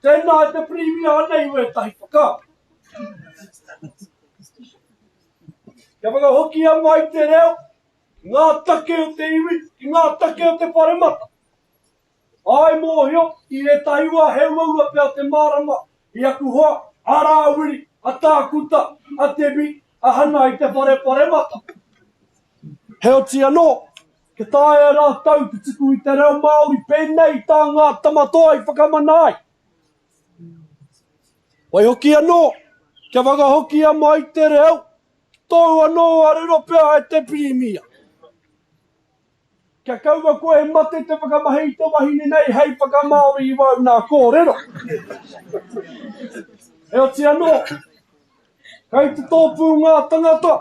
Tēnā e te Pirimia anei wētahi whakaaro. Kia whakahokia mai te reo ki ngā take o te iwi, ki ngā take o te paremata. Āe mōhio, i ētahi wā he uaua pea te mārama i aku hoa, a Rāwiri, a Tākuta, a Debbie, a Hana i te whare paremata. Heoti anō, Kia taea rātou te tuku i te reo Māori pēnei i tā ngā tamatoa i whakamana ai. Waihoki anō, kia whakahokia mai te reo, tōu anō arero pea e te Pirimia. Kia kaua koe e mate te whakamahi i te wahine nei hei whakamāori i wāu nā kōrero. Heoti anō, kei te tōpū ngā tangata,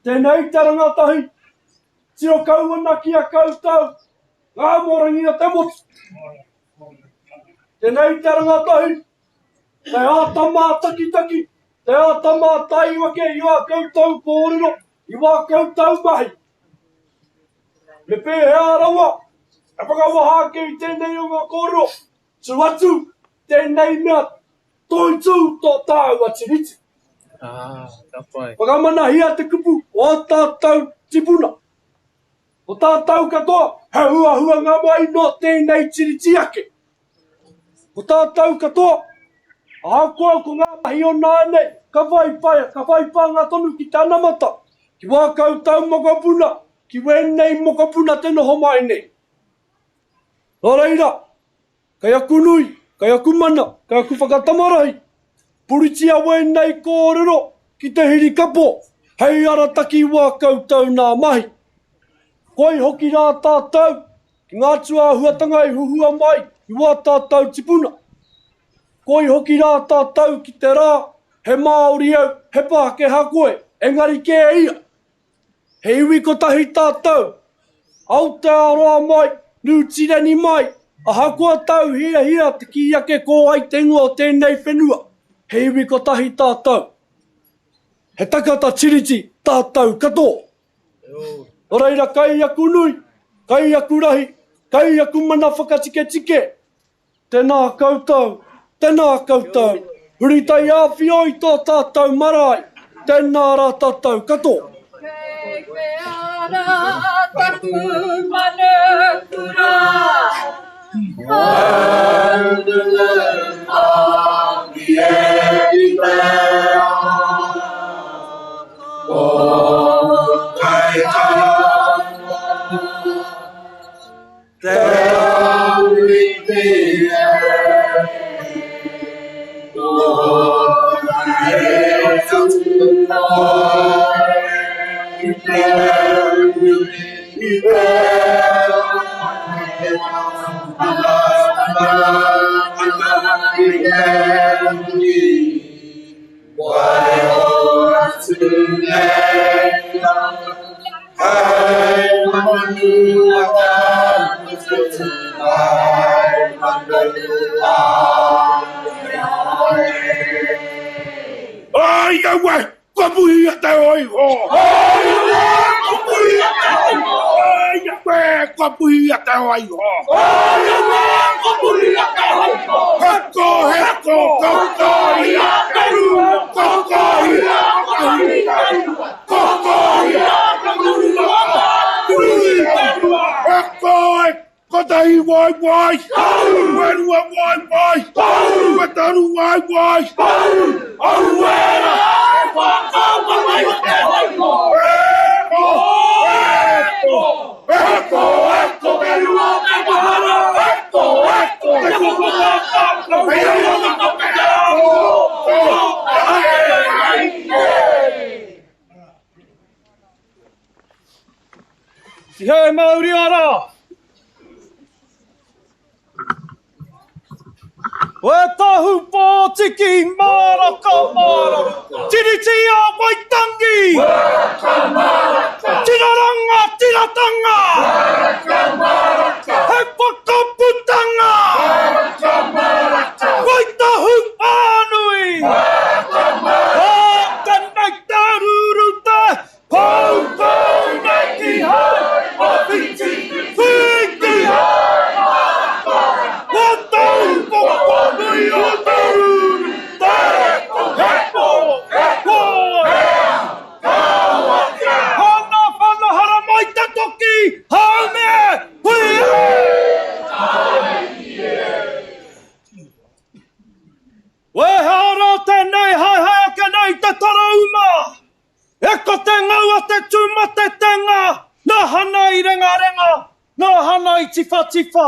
tēnei te rangatahi, Tiro kau ana ki a koutou, ngā amorangi o te motu. Tēnei te rangatahi, te āta mātakitaki, te āta mātaiwake i wā koutou kōrero, i wā koutou mahi. Me pēhea rawa e whakawaha ake i tēnei o ngā kōrero, tū atu tēnei mea toitū tō tāua tiriti. Ah, ka pai. Whakamanahia te kupu o ō tātou tipuna. Ko tātou katoa, he huahuanga mai nō tēnei tiriti ake. Ko tātou katoa, ahakoa ko ngā mahi o nāianei, ka whai pai, ka whai pānga tonu ki te anamata, ki wā koutou mokopuna, ki wēnei mokopuna te noho mai nei. Nō reira, Kei aku nui, kei aku mana, kei aku whakatamarahi, puritia wēnei kōrero ki te hirikapo hei arataki wā koutou nā mahi. Koi hoki rā tātou ki ngā tūāhuatanga i huhua mai i wā tātou tipuna. Koi hoki rā tātou ki te rā he Māori au, he Pākehā koe, engari kē ia. He iwi kotahi tātou, Aotearoa mai, Niu Tireni mai, ahakoa tāu hiahia te kī ake ko ai te ingoa o tēnei whenua, he iwi kotahi tātou. He takata Tiriti tātou katoa. Nō reira kai aku nui, kai aku rahi, kai aku mana whakatiketike, Tēnā koutou, tēnā koutou, huri taiāwhio i tō tātou marae, tēnā rā tātou katoa. Kei whea rā taku manu kura? Te rauiti e Tōna e tū ai Te uri i te Waiho atu nei Hei manu a tāmutu Hei manu a Ai aue, kua puhia te hōiho! Ai aue, kua puhia te hōiho! Ai aue, kua puhia te hōiho! Ai aue, kua puhia te hōiho! Heko, heko, koko ia te rua, koko ia te rua, koko ia te rua, rua, heko e kotahi waewae, waerua waewae, waetaru waewae, aue rā e whakawai o te hōiho! Heko, heko, heko, heko, te rua o te mahara, heko, heko, te koko tātā, te rua o te Tihei mauri ora! Wētahu pōtiki māraka māraka Tiriti a Waitangi! Māraka māraka Tiraranga tiratanga! Māraka māraka He whakaputanga! Māraka māraka Waitahu whānui! Māraka māraka Ko tenei te ruru te Poupou nei ki hau o Whiti, Whiti hei maraka. Ko tōu poko nui o te ruru, te hepo, hepo, hea, kāwaka. Hana whana haramai te toki, haumē, hui e! Wehea rā tēnei haehae ake nei te tarauma! E ko te ngau a te tūmatetenga, nā Hana i rengarenga, nā Hana i tiwhatiwha.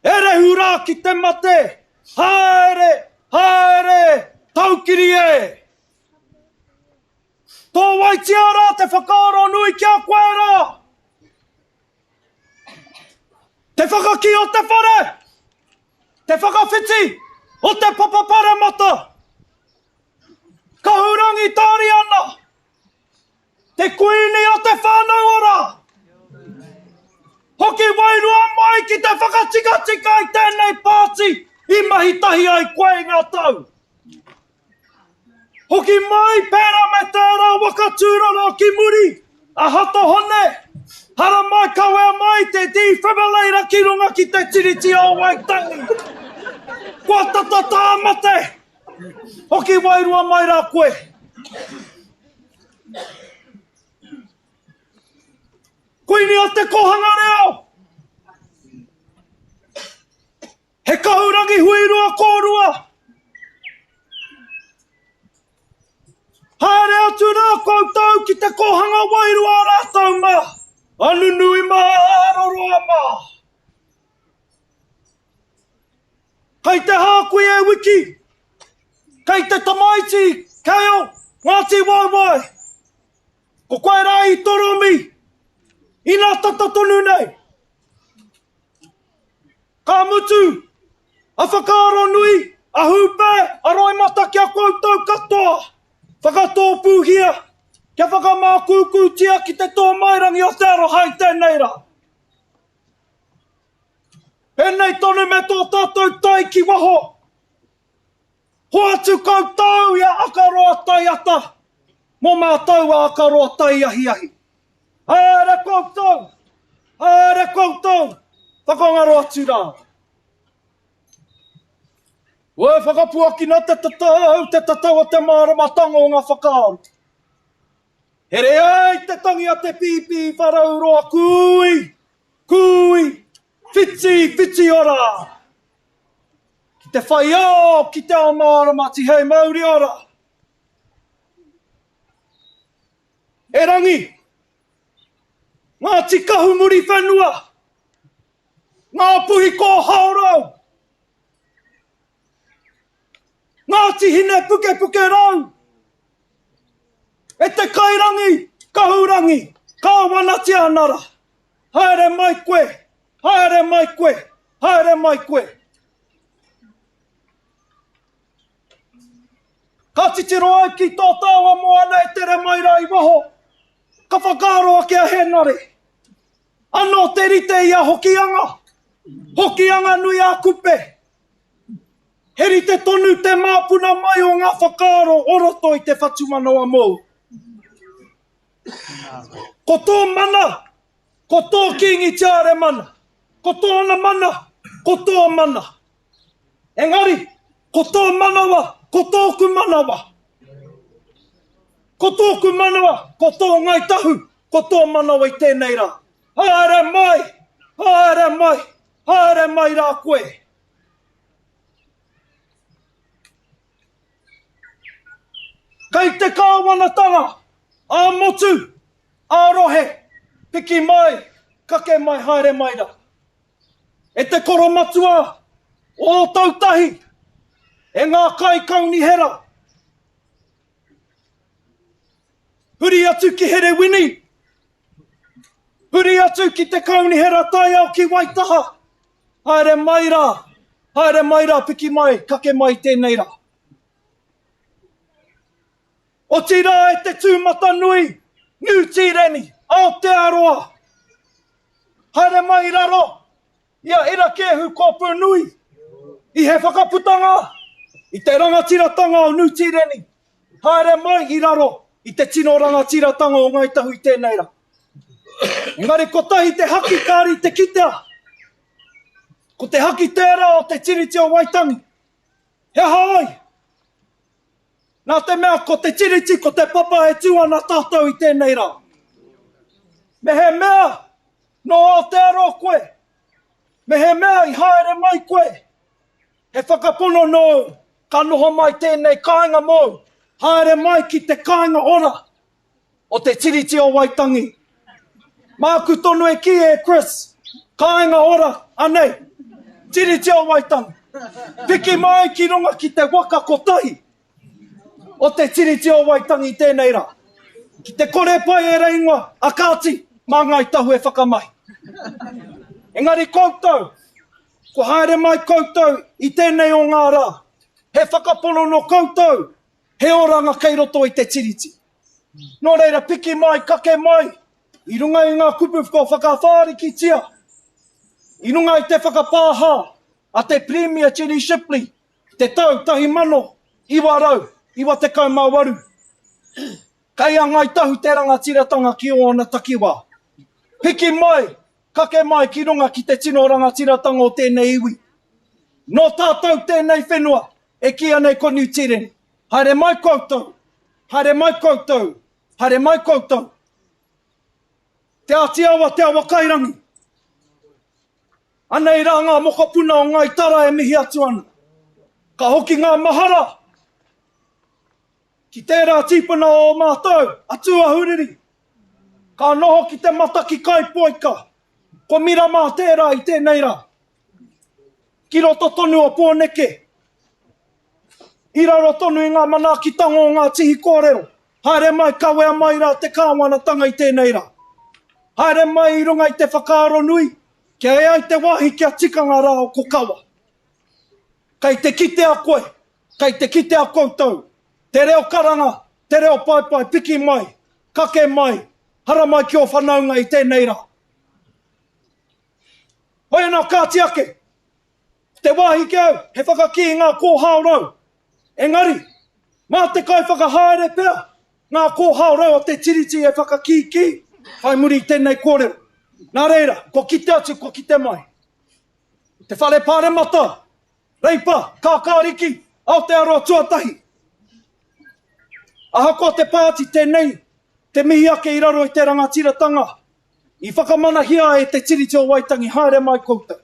E rehu rā ki te mate, haere, haere, taukiri e! Tōwaitia rā te whakaaro nui ki a koe rā! Te whakakī o te whare! Te whakawhiti o te papa paremata! Kahurangi Tāriana, te kuini o te whānau ora! Hoki wairua mai ki te whakatikatika i tēnei pāti i mahi tahi ai koe i ngā tau. Hoki mai pērā me tērā waka tūroro ki muri, a Hato Hone, haramai kawea mai te defibrillator ki runga ki te Tiriti o Waitangi. Kua tata tā mate! Hoki wairua mai rā koe. Kuini o te kōhanga reo! He kahurangi huirua kōrua! Haere atu rā koutou ki te kōhanga wairua rātou mā, a nunui mā, a roroa mā. Kei te hākui e Wiki! Kei te tamaiti, Kale, Ngāti Waewae! Ko koe rā i toromi, ina tata tonu nei! Ka mutu, a whakaaro nui, a hūpē, a roimata ki a koutou katoa! Whakatōpūhia, kia whakamākūkūtia ki te tōmairangi o te aroha i tēnei rā. Pēnei tonu me tō tātou tai ki waho. Hoatu koutou i a Akaroa tai ata, mō mātou a Akaroa tai ahiahi. Haere koutou! Haere koutou! Whakangaro atu rā. Ua whakapuakina te tatau, te tatau o te māramatanga o ngā whakaaro. Here ai te tangi a te pīpī wharauroa kūi, kūi, whiti, whiti ora! Ki te whai ao, ki te ao mārama, tihei mauri ora! E Rangi! Ngāti Kahumuriwhenua! Ngā Puhi Kōhaorau! Ngāti Hine Pukepuke Rau! E te kairangi, kahurangi, kāwanatia ana rā. Haere mai koe, haere mai koe, haere mai koe. Ka titiro au ki tō tāua moana e tere mai rā i waho, ka whakaaro ake a Hēnare. Anō te rite i a Hokianga, Hokianga nui a Kupe. He rite tonu te māpuna mai o ngā whakaaro o roto i te whatumanawa mōu. Ko tō mana, ko tō Kīngi Tiare mana, ko tōna mana, ko tō mana. Engari, ko tō manawa, ko tōku manawa. Ko tōku manawa, ko tō Ngāi Tahu, ko tō manawa i tēnei rā. Haere mai, haere mai, haere mai rā koe. Kei te kāwanatanga ā-motu, ā-rohe, piki mai, kake mai, haere mai rā. E te koromatua o Ōtautahi, e ngā kaikaunihera, huri atu ki Herewini, huri atu ki te kaunihera taiao ki Waitaha, haere mai rā, haere mai rā, piki mai, kake mai tēnei rā. Otirā e te tūmatanui, Niu Tīreni, Aotearoa! Haere mai i raro i a Irakēhu Kōpūnui i he whakaputanga i te rangatiratanga o Niu Tīreni. Haere mai i raro i te tino rangatiratanga o Ngāi Tahu i tēnei rā. Engari kotahi te haki kāri te kitea. Ko te haki tērā o te Tiriti o Waitangi. He aha ai? Nā te mea ko te Tiriti, ko te papa e tū ana tātou i tēnei rā. Mehemea nō Aotearoa koe, mehemea i haere mai koe, he whakapono nōu ka noho mai tēnei kāinga mōu, haere mai ki te kāinga ora o te Tiriti o Waitangi. Māku tonu e kī e Chris, kāinga ora, anei, Tiriti o Waitangi. Piki mai ki runga ki te waka kotahi o te Tiriti o Waitangi tēnei rā. Ki te kore pai e reingoa, a kāti, mā Ngāi Tahu e whakamahi. Engari koutou, kua haere mai koutou i tēnei o ngā rā, he whakapono nō koutou, He oranga kei roto i te Tiriti. Nō reira, piki mai, kake mai, i runga i ngā kupu kua whakawhārikitia, i runga i te whakapāha a te Pirimia Jenny Shipley i te tau 1998. Kei a Ngāi Tahu te rangatiratanga ki ōna takiwā. Piki mai, kake mai ki runga ki te tino rangatiratanga o tēnei iwi. Nō tātou tēnei whenua, E kīia nei ko Niu Tīreni. Haere mai koutou! Haere mai koutou! Haere mai koutou! Te Āti Awa, Te Awakairangi! Anei rā ngā mokopuna o Ngāi Tara e mihi atu ana. Ka hoki ngā mahara ki tērā tīpuna o mātou, a Tūahuriri. Ka noho ki te mata ki Kaipoika. Ko Miramā tērā i tēnei rā. Ki roto tonu o Pōneke, i raro tonu i ngā manaakitanga o ngā tihi kōrero, haere mai, kawea mai rā te kāwanatanga i tēnei rā. Haere mai i runga i te whakaaro nui, kia ea i te wāhi kia tika ngā rā o Kokawa. Kei te kitea koe, kei te kitea koutou, te reo karanga, te reo paepae, piki mai, kake mai, haramai ki ō whanaunga i tēnei rā. Hoi anō, kāti ake. Ko te wāhi ki au, he whakakī i ngā kōhao rau. Engari, mā te kaiwhakahaere pea ngā kōhao rau o te Tiriti e whakakīkī whai muri i tēnei kōrero. Nā reira, kua kite atu, kua kite mai. Te Whare Pāremata, Reipa, Kākāriki, Aotearoa tuatahi. Ahakoa te pāti tēnei, te mihi ake i raro i te rangatiratanga, I whakamanahia e te Tiriti o Waitangi, haere mai koutou.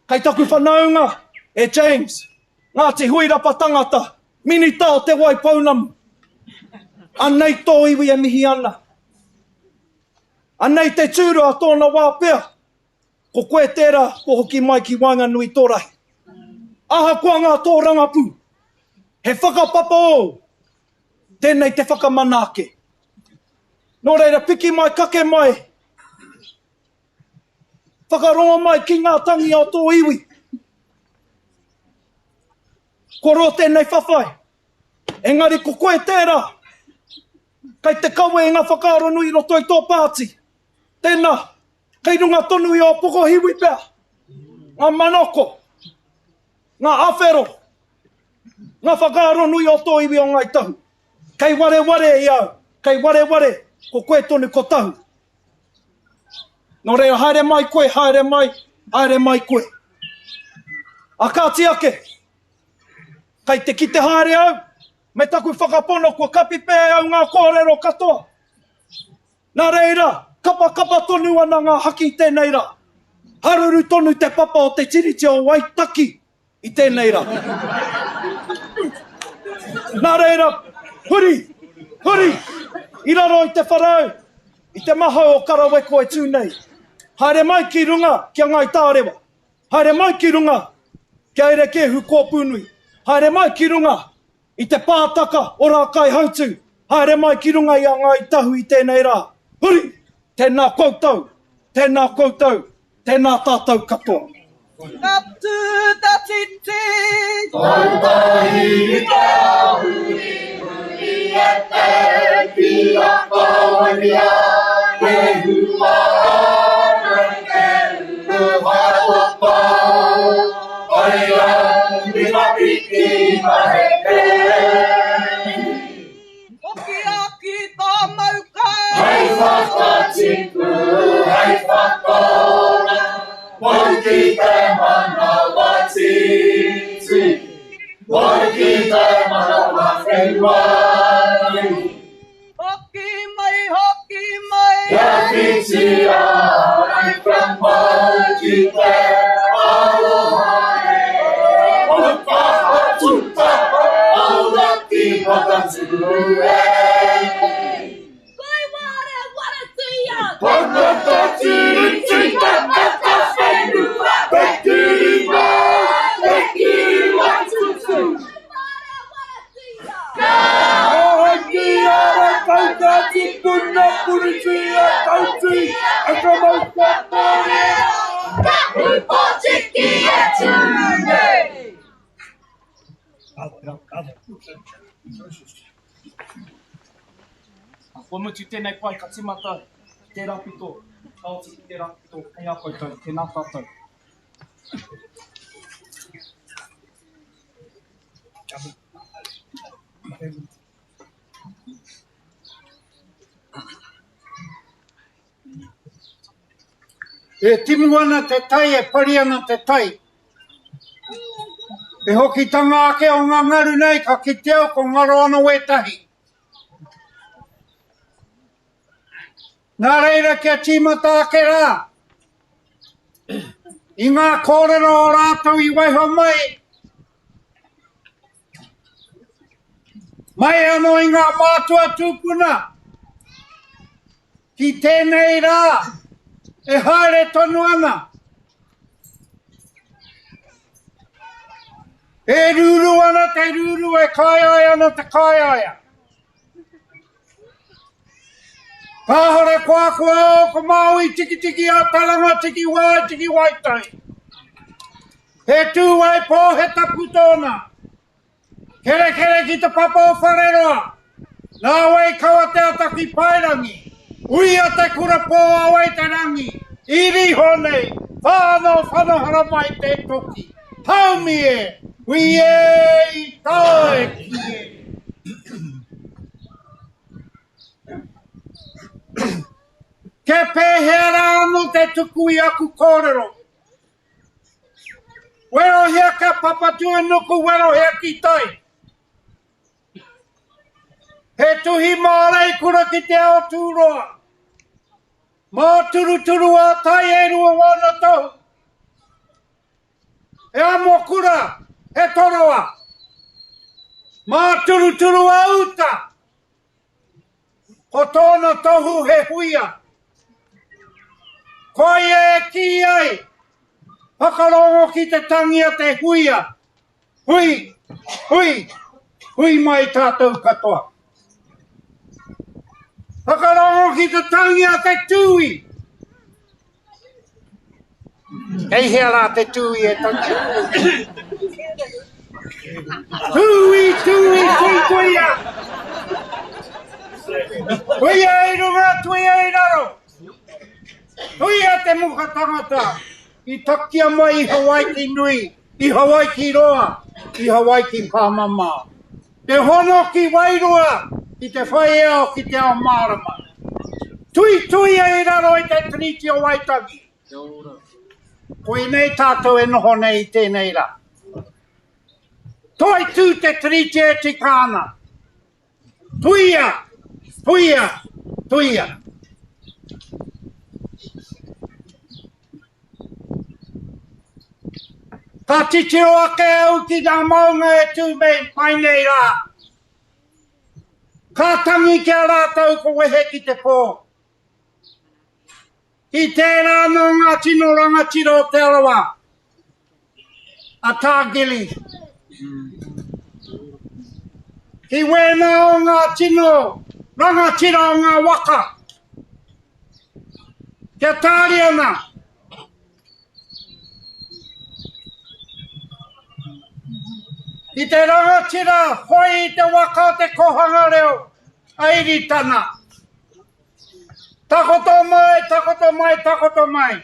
Kei taku whanaunga, e James, Ngāti Huirapa tangata, Minita o Te Wai Pounamu. Anei tō iwi e mihi ana. Anei te tūru a tōna wā pea. Ko koe tērā kua hoki mai ki waenganui tō rahi. Ahakoa ngā tōrangapū, he whakapapa ōu, tēnei te whakamana ake. Nō reira, piki mai, kake mai, whakarongo mai ki ngā tangi o tō iwi. Kua roa tēnei whawhai, engari ko koe tērā, kei te kawe i ngā whakaaro nui i roto i tō pāti. Tēnā, kei runga tonu i ō pokohiwi pea, ngā manako, ngā awhero, ngā whakaaro nui o tō iwi o Ngāi Tahu. Kei wareware i au, kei wareware, ko koe tonu ko Tahu. Nō reira, haere mai koe, haere mai, haere mai koe. A kāti ake, kei te kite haere au, me taku whakapono kua kapi pea e au ngā kōrero katoa. Nā reira, kapakapa tonu ana ngā haki i tēnei rā. Haruru tonu te papa o te Tiriti o Waitaki i tēnei rā. Nā reira, huri, huri, i raro i te wharau, i te mahau o Karaweko e tū nei. Haere mai ki runga ki a Ngāi Tārewa. Haere mai ki runga ki a Erekēhu Kōpūnui. Haere mai ki runga i te pātaka o Rākaihautū. Haere mai ki runga i a Ngāi Tahu i tēnei rā. Huri! Tēnā koutou! Tēnā koutou! Tēnā tātou katoa. Ka tū te titi. Tautahi i te ahurihuri e te ki a Kawania e hua ana i te uru haepapa. Ai au i nga piki maheke. Hokia ki tō mauka. Hei whakatipu, hei whakaora, mau ki te manawa tītī, mau ki te manawa whenua nui. Hoki mai, hoki mai. Kia whiti ai, kia mau ki te aroha e. Taukaha tūkaha, auraki whakatū e. Koi ware waratia. Tangata tiriti, tangata whenua, te kiri mau, te kiri watutu. Koi ware waratia. Ka Hoki ara tauka tipuna puritia tauti e ka mau katoa. Ka upotiki e tū nei. Kua mutu tēnei pae ka tīmata ki tērā pito, ka oti ki tērā pito, kei a koutou, tēnā tātou. E timu ana te tai, e pari ana te tai. Te hokitanga ake o ngā ngaru nei ka kitea ko ngaro ana wētahi. Nā reira kia tīmata ake rā i ngā kōrero o rātou i waiho mai, mai anō i ngā mātua tūpuna ki tēnei rā e haere tonu ana. E rūrū ana te rūrū, e kāeaea ana te kāeaea. Kāhore koakoa o ko Māui tikitiki a Taranga tiki wai tiki waitai. He tūwai pō he tapu tōna. Kerekere ki te papa o Whareroa. Nā wai kawa te ata ki Paerangi. Uia te kura pō a wai te rangi. I riho nei, whānau whano haramai te toki. Haumi e, hui e i tae ki e. Ke pēhea rā anō te tuku i aku kōrero? Werohia ka Papatūānuku, werohia ki tai. He tuhi māreikura ki te ao tūroa. Māturuturu ā tai e rua wāna tohu. He amokura, he toroa. Māturuturu ā uta. Ko tōna tohu he huia. Koia e kī ai, whakarongo ki te tangi a te huia. Hui, hui, hui mai tātou katoa. Whakarongo ki te tangi a te tūī. Kei hea rā te tūī e tangi ana? Tūī, tūī, tuituia! Tuia i runga, tuia i raro! Tuia te muka tangata i takia mai i Hawaiki nui, i Hawaiki roa, i Hawaiki pāmamao. Te hono ki Wairoa, ki te whai ao, ki te ao mārama. Tuituia i raro i te Tiriti o Waitangi. Koinei tātou e noho nei i tēnei rā. Toitū te Tiriti e tika ana. Tuia! Tuia! Tuia! Ka titiro ake au ki ngā maunga e tū mai nei rā. Ka tangi ki a rātou ko wehe ki te pō. Ki tērā nō ngā tino rangatira o Te Arawa, a Tā Gillies. Ki wēnā o ngā tino rangatira o ngā waka, kia Tāriana, I te rangatira whai i te waka o te kohanga reo, a Iritana. Takoto mai, takoto mai, takoto mai.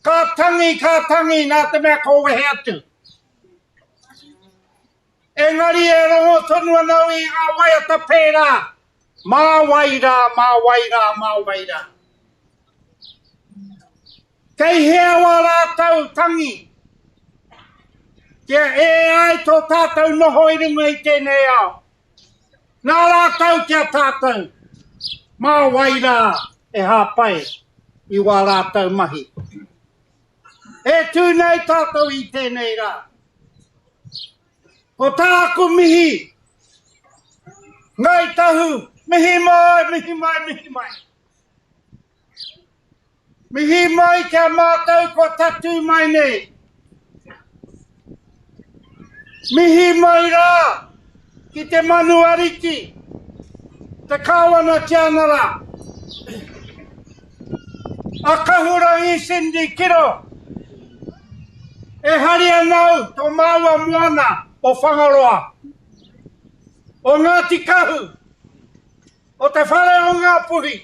Ka tangi, ka tangi, nā te mea ko wehe atu. Engari e rongo tonu ana au i ngā waiata pērā, mā wai rā, mā wai rā, mā wai rā. Kei hea wā rātou tangi? Kia e ai tō tātou noho i runga i tēnei ao. Nā rātou ki a tātou, mā wai rā e hāpai i wā rātou mahi. E tū nei tātou i tēnei rā. Ko tāku mihi, Ngāi Tahu, mihi mai, mihi mai, mihi mai. Mihi mai ki a mātou kua tatū mai nei. Mihi mai rā ki te manu ariki, te Kāwana Tianara, A Kahurangi Cindy Kiro, e hari ana au tō māua moana o Whangaroa, o Ngāti Kahu, o Te Whare o Ngāpuhi,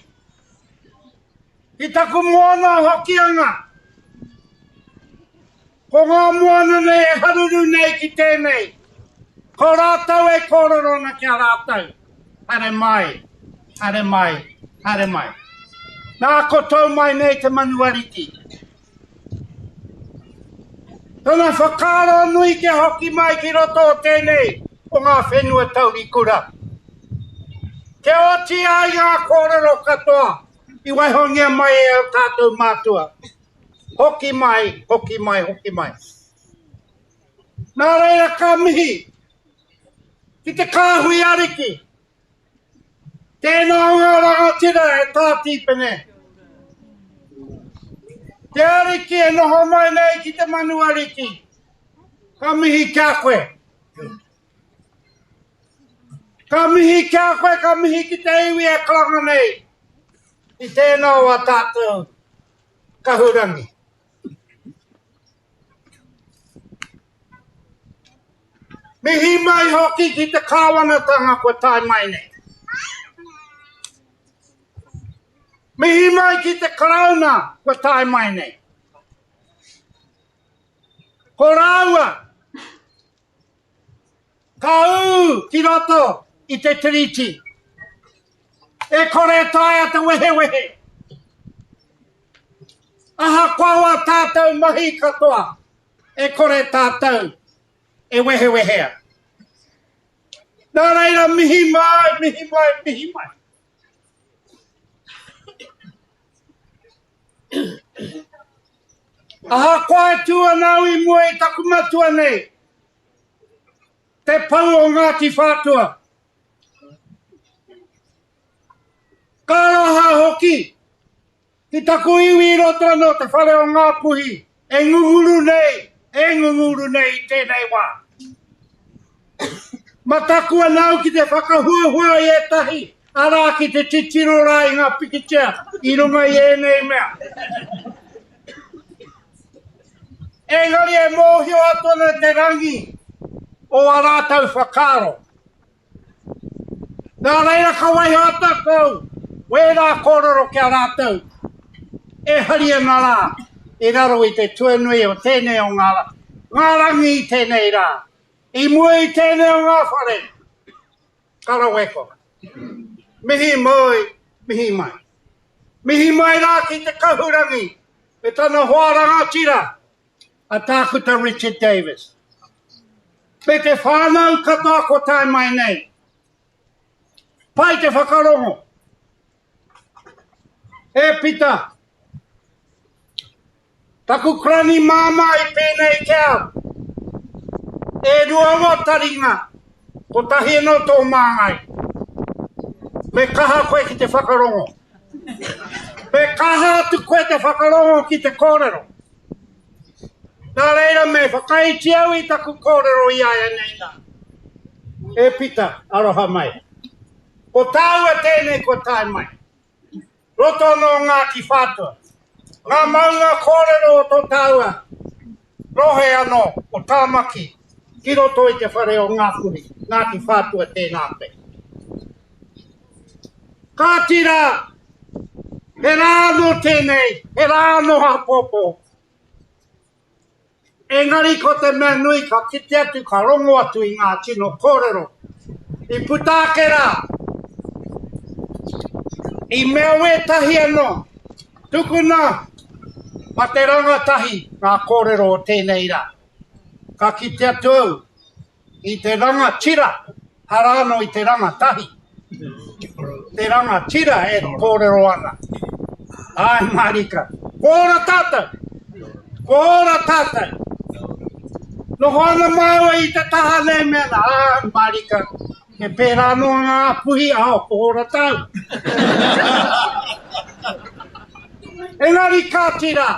ki taku moana o Hokianga. Ko ngā moana nei e haruru nei ki tēnei, ko rātou e kōrero ana ki a rātou, haere mai, haere mai, haere mai. Nā ko tau mai nei te manu ariki. Tana whakaaro nui kia hoki mai ki roto o tēnei o ngā whenua taurikura. Kia oti ai ngā kōrero katoa i waihongia mai e ō tātou mātua. Hoki mai, hoki mai, hoki mai. Nā reira ka mihi ki te kāhui ariki. Tēnā o ngā rangatira e tā Tīpene. Te ariki e noho mai nei ki te manu ariki. Ka mihi ki a koe. Ka mihi ki a koe, ka mihi ki te iwi e karanga nei i tēnā o a tātou kahurangi. Mihi mai hoki ki te kāwanatanga kua tae mai nei. Mihi mai ki te Karauna kua tae mai nei. Ko rāua ka ū ki roto i te Tiriti. E kore e taea te wehewehe. Ahakoa wā tātou mahi katoa, e kore tātou e wehewehea. Nā reira, mihi mai, mihi mai, mihi mai. Ahakoa e tū ana au i mua i taku matua nei, te pou o Ngāti Whātua, ka aroha hoki ki taku iwi i roto anō te whare o Ngāpuhi e ngunguru nei, e ngunguru nei i tēnei wā. Mataku ana au ki te whakahuahua i ētahi, arā ki te titiro rā i ngā pikitia i runga i ēnei mea. Engari e mōhio atu ana te rangi o ā rātou whakaaro. Nā reira ka waiho atu atu wērā kōrero ki a rātou e hari ana rā i raro i te tuanui o tēnei o ngā, ngā rangi i tēnei rā. I mua i tēnei o ngā whare, ka raweko. Mihi mai, mihi mai. Mihi mai rā ki te kahurangi me tana hoa rangatira, a Tākuta Richard Davis. Me te whānau katoa ko tae mai nei. Pai te whakarongo. E Pita, taku karani māmā i pēnei ki au. E rua ngā taringa, kotahi anō tō māngai. Me kaha koe ki te whakarongo. Me kaha atu koe te whakarongo ki te kōrero. Nā reira me whakaiti au i taku kōrero i āianei nā. E Pita, aroha mai. Ko tāua tēnei kua tae mai. Roto anō o Ngāti Whātua. Ngā maunga kōrero o tō tāua rohe anō o Tāmaki ki roto i te whare o Ngāpuhi, Ngāti Whātua tēnā koe. Kāti rā, he rā anō tēnei, he rā anō āpōpō. Engari ko te mea nui ka kite atu, ka rongo atu i ngā tino kōrero i puta ake rā. I mea wētahi anō, tukuna ma te rangatahi ngā kōrero o tēnei rā. Ka kite atu au i te rangatira, arā anō i te rangatahi. Te rangatira e kōrero ana. Āe mārika. Kua ora tātou! Kua ora tātou! Noho ana māua i te taha nei me ana, āe mārika, he pērā anō ngā puhi, ao, kua ora tāu. Engari kāti rā,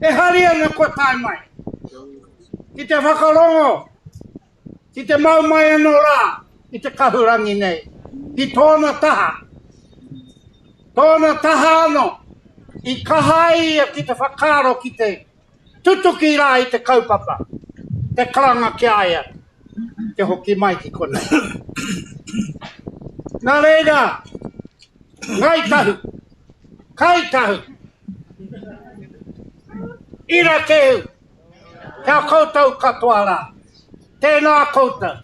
e hari ana kua tae mai. Ki te whakarongo, ki te mau mai anō rā i te kahurangi nei, ki tōna taha. Tōna taha anō, i kaha ai ia ki te whakaaro ki te tutuki rā i te kaupapa, te karanga ki a ia, te hoki mai ki konei. Nā reira, Ngāi Tahu, Kāi Tahu, Irakehu, Kia koutou katoa rā. Tēnā koutou.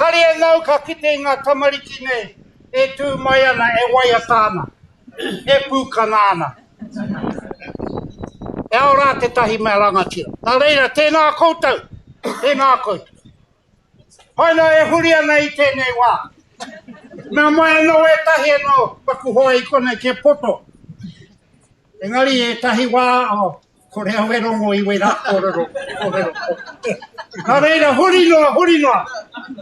Hari ana au ka kite i ngā tamariki nei e tū mai ana, e waiata ana, e pūkana ana. E ao rā tētahi mea rangatira. Nā reira, tēnā koutou, tēnā koutou. Haina e huri ana i tēnei wā. Mea mai anō ētahi anō taku hoa i konei kia poto. Engari ētahi wā, oh, Kore au e rongo i wērā kōrero, kōrero. Nā reira, huri noa, huri noa.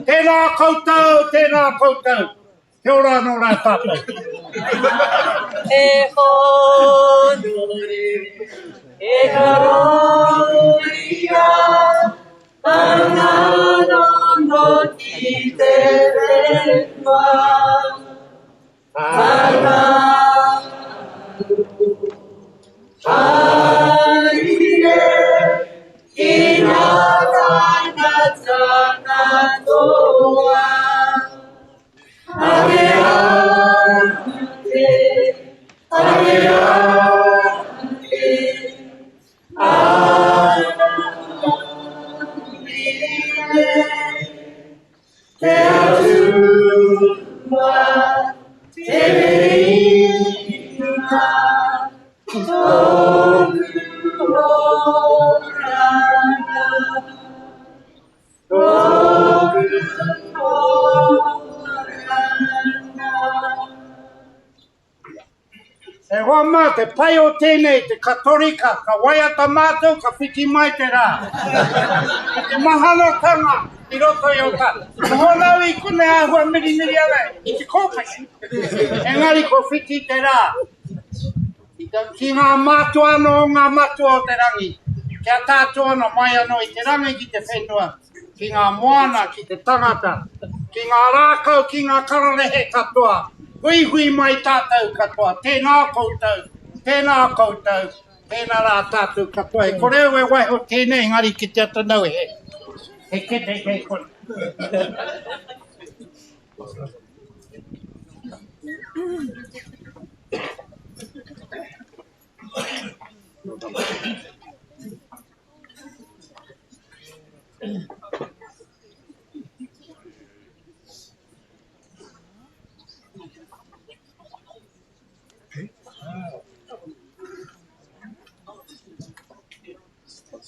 Tēnā koutou, tēnā koutou. Kia ora anō rā tātou. E hōnore, e karōria, ka. E hoa mā, te pai o tēnei, te Katorika, ka waiata mātou, ka whiti mai te rā. Ko te mahanatanga i roto i o tātou. Ko hona au i konei āhua mirimiri ana i te kōpeke. Engari ko whiti te rā. Ki ngā mātua anō o ngā matua o te rangi, kia tātou anō mai anō i te rangi ki te whenua, ki ngā moana, ki te tangata, ki ngā rākau, ki ngā kararehe katoa, huihui mai tātou katoa, tēnā koutou, tēnā koutou, tēnā rā tātou katoa. E kore au e waiho tēnei, engari ki te ata nau he, he kete kei konei.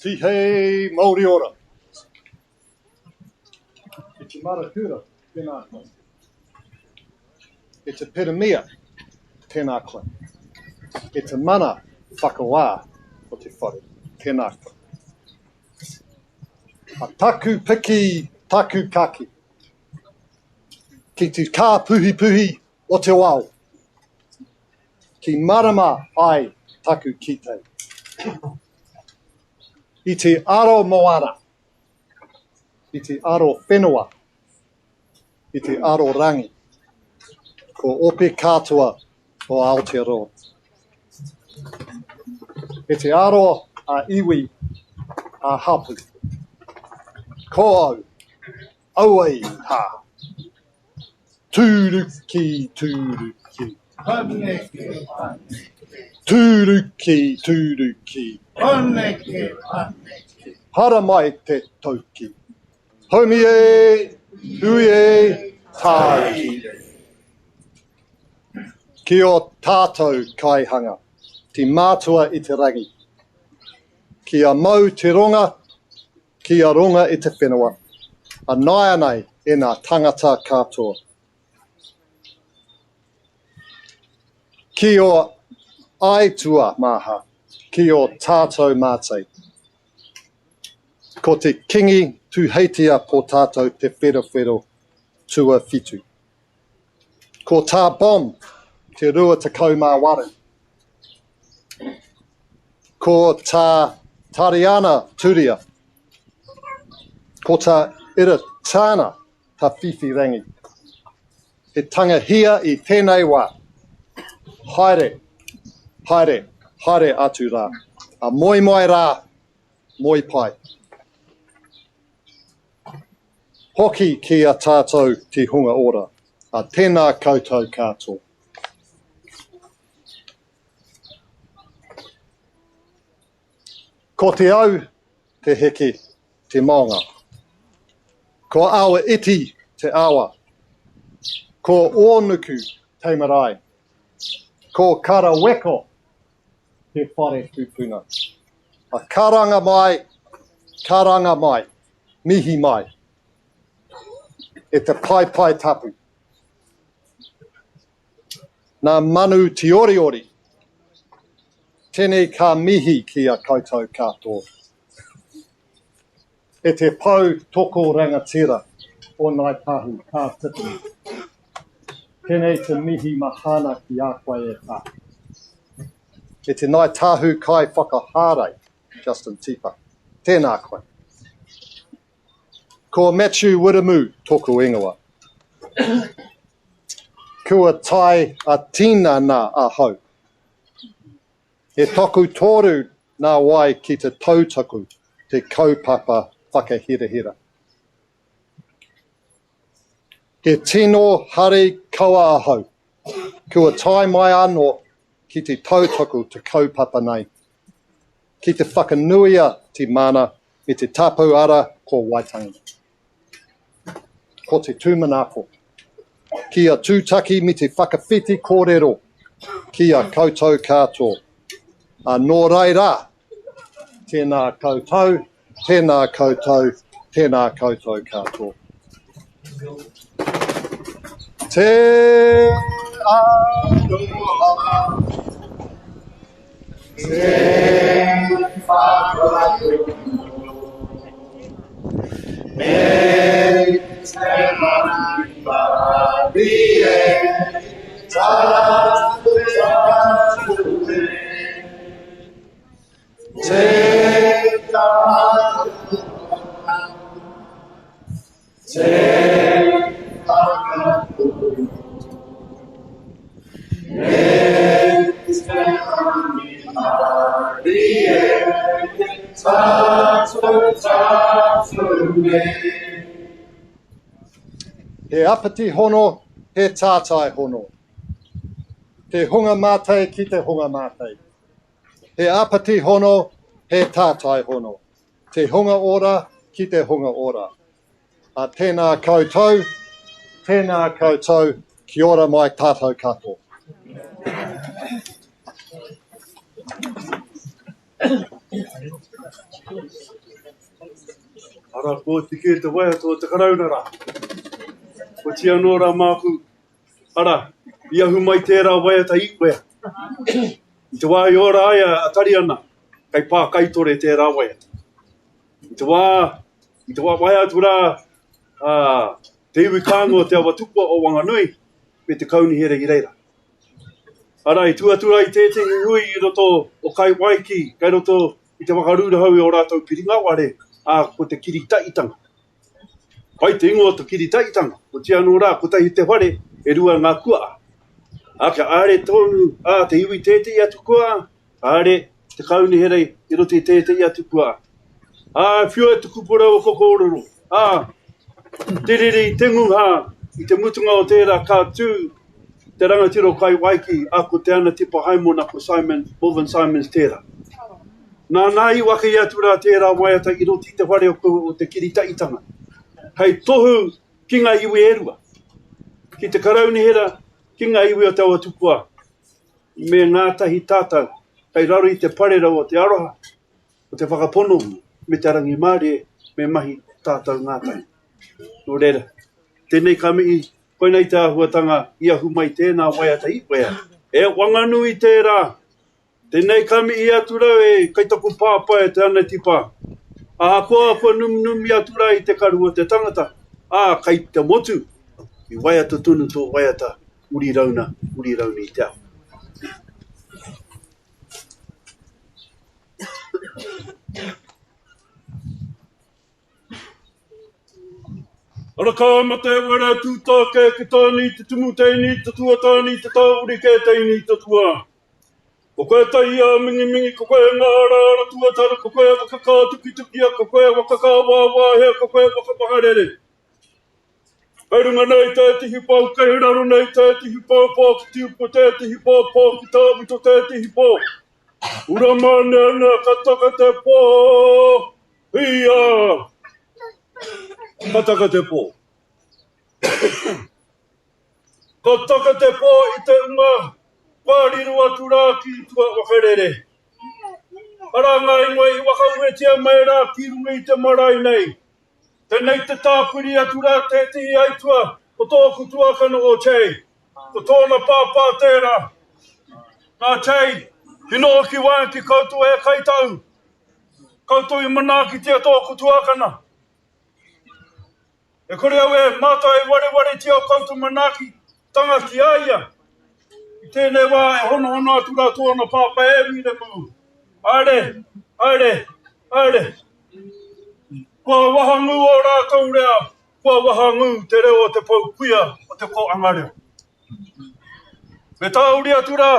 Tihei Mauri ora. E te marakura, tēnā koe. E te Pirimia, tēnā koe. E te mana whakawā o te whare, tēnā koe. A taku piki, taku kaki. Ki te kāpuhipuhi o te wao. Ki marama ai taku kite. I te aro moana. I te aro whenua, i te aro rangi, ko ope katoa o Aotearoa. I te aro a iwi, a hapu. Ko au, auei ha! Tūruki, tūruki. Paneke, paneke. Tūruki, tūruki. Paneke, paneke. Haramai te tauki. Haumi e, hui e, tāiki e. Ki ō tātou kaihanga, te mātua i te rangi. Ki a mau te ronga, Ki a runga i te whenua, a naianei e nga tangata katoa. Ki o aitua maha, ki o tatou matei. Ko te Kingi Tuheitia po tatou te wherowhero tuawhitu. Ko ta Bomb te 28. Ko tā Tariana Turia, ko tā Iritana Tawhiwhirangi. He tangahia i tēnei wā. Haere, haere, haere atu rā. A moe mai rā, moe pai. Hoki ki a tātou te hunga ora. A tēnā koutou katoa. Ko te au te heke te maunga. Ko Awa Iti te awa. Ko Ōnuku te marae. Ko Karaweko te whare tupuna. A karanga mai, karanga mai, mihi mai. E te paepae tapu. Nā Manu Tioriori. Tēnei ka mihi ki a koutou katoa. E te pou toko rangatira o Ngāi Tahu, ka tipu. Tēnei te mihi mahana ki a koe e tā. E te Ngāi Tahu kai whakahārei, Justin Tipa. Tēnā koe. Ko Matiu Wiremu toku ingoa. Kua tae a tinana ahau. He toku toru nā wai ki te tautoko te kaupapa whakahirahira. He tino hari kaua ahau, kua tae mai anō ki te tautoko te kaupapa nei, ki te whakanuia te mana me te tapu ara ko Waitangi. Ko te tūmanako, kia tūtaki me te whakawhiti kōrero ki a koutou katoa. Ā, nō reira, tēnā koutou, tēnā koutou, tēnā koutou katoa. Te aroha, te whakapono, me te rangimārie, tātou tātou e. Te aroha, Te whakapono me te rangimārie, tātou tātou e. He apiti hono, he tātai hono. Te hunga mātei ki te hunga mātei. He apiti hono, he tātai hono. Te hunga ora ki te hunga ora. A tēnā koutou, tēnā koutou, kia ora mai tātou katoa. Ara kua oti kē te waiata o te Karauna rā. Oti anō rā māku, ara, i ahu mai tērā waiata i koe. I te wā i ora ai a Tariana, kei Pākaitore tērā waiata. I te wā, i te wā waea atu rā a te iwi kāinga o Te Awa Tupua o Wanganui me te kaunihera i reira. Arā, i tū atu ai tētehi hui i roto o Kaiwaiki, kei roto i te whakarūrahau i ō rātou piringa ware, ā, ko te kiritaitanga. Pai te ingoa o te kiritaitanga, otirā anō rā, kotahi te whare, e rua ngā kuaa. Ā, kia āre tonu, ā, te iwi tētehi atu kuaa, Haere te kaunihera i roto i tētehi atu kua. Ā, whiua te kupu rau o kōrero. Ā, te rere i te nguha, i te mutunga o tērā ka tū te rangatira o Kaiwaiki, ā, ko Te Ana Tipa Haimona, ko Simon, Morvin Simons tērā. Nāna i waki atu rā tērā waiata i roto i te whare o te kiritaitanga, hei tohu ki ngā iwi e rua, ki te karaunihera, ki ngā iwi o Te Awa Tupua. Me ngātahi tātou, kei raro i te parerau o te aroha, o te whakapono me te rangimārie, me mahi tātou ngātahi. Nō reira, tēnei ka mihi, koinei te āhuatanga i ahu mai tēnā waiata i wea. E Wanganui tērā! Tēnei ka mihi atu rau e kei taku pāpā e Te Anetipa. Ahakoa kua numinumi atu rā i te karu o te tangata, ā, kei te motu, i waiata tonu tō waiata Uri rauna, uri rauna i te ao. Ara ka mate wera tū tā ke ke tāni te tumu teini te tua tāni te tā uri ke teini te tua. Ko koe tai a mingimingi, ko koe ngā ara ara tuatara, ko koe waka kā tukitukia, ko koe waka kā wāwāhea, ko koe waka maharere. Kei runga nei tētehi pou, kei raro nei tētehi pou, pō ki Tiupo tētehi pō, pō ki Tāwito tētehi pō. Ura māneanea ka taka te pō, hia! Ka taka te pō. Ka taka te pō i te unga, kua riro atu rā ki tua whakarere. Arā ngā ingoa i whakauetia mai rā ki runga i te marae nei. Tenei te tāpiri atu rā tētehi aitua, ko tōku tuakana o Jay. Ko tōna pāpā tērā. Nā Jay, i noho ki waenga ki koutou e kaitau. Koutou i manaakitia tōku tuakana. E kore au e mātau e warewaretia o koutou manaakitanga ki a ia. I tēnei wā e honohono atu rā tōna pāpā e Wiremu. Haere, haere, haere. Kua wahangū ō rātou reo, kua wahangū te reo o te pou kuia o te kōanga reo. Me tāuri atu rā,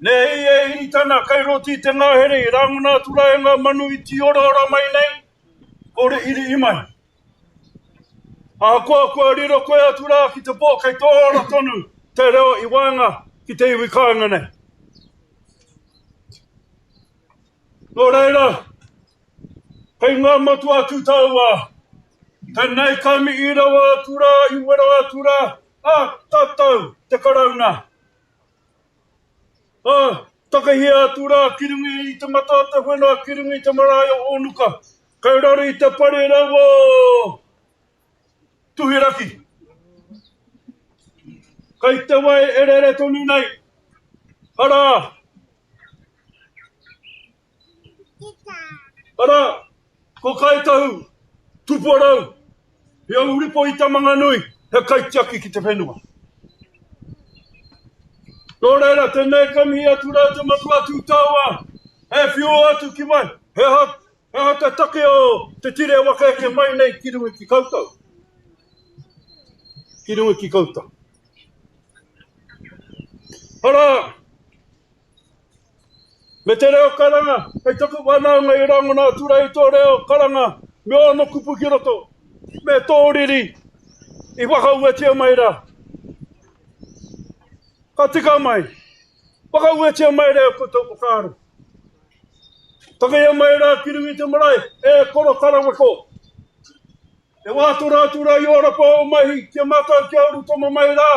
nei e Iritana kei roti i te ngahere i rangona atu rā e ngā manu i tīoraora mai nei, kore iriiri mai. Ahakoa kua riro koe atu rā ki te pō kei tō ora tonu te reo i waenga ki te iwi kāinga nei. Nō reira, kei ngā matua tūtaua, tēnei ka mihi rawa atu rā, i wero atu rā, a tātou te Karauna. Ā, takahia atu rā ki runga i te mata o te whenua, ki runga i te marae o Ōnuka, kei raro i te pare rawa o Tuhiraki. Kei te wai e rere tonu nei, arā, Arā, ko Kāi Tahu, Tupuarau, he auripo i Tamanganui, he kaitiaki ki te whenua. Nō reira, tēnei ka mihi atu rā te matua tūtaua, he whiu atu ki mai, he aha, he aha te take o te tire waka eke mai nei ki runga ki koutou. Ki runga ki koutou. Arā, Me te reo karanga, kei taku whanaunga i rangona atu rā i tō reo karanga me ōna kupu ki roto, me tō riri i whakauetia mai rā. Ka tika mai, whakauetia mai rā e koutou whakaaro. Takaia mai rā ki runga i te marae, e koro karaweko. E wātora atu rā i ō rapa o mahi ki a mātou kia urutoma mai rā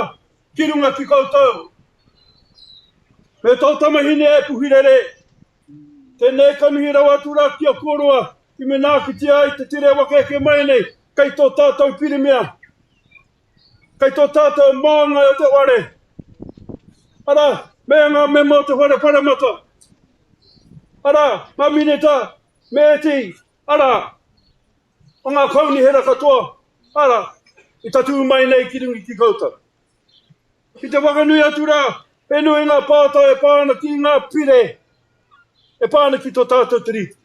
ki runga ki koutou. Me tō tamahine e Puhirere, tēnei ka mihi rawa atu rā ki a kōrua i manaakitia ai te tire waka eke mai nei kei tō tātou pirimia, kei tō tātou māngai o te whare, arā, me ngā mema o te whare paremata, arā, ngā minita, me ētehi, arā, o ngā kaunihera katoa, arā, i tatū mai nei ki runga ki koutou. Ki te whakanui atu rā, he nui ngā pātai e pā ana ki ngā pire e pā ana ki tō tātou Tiriti.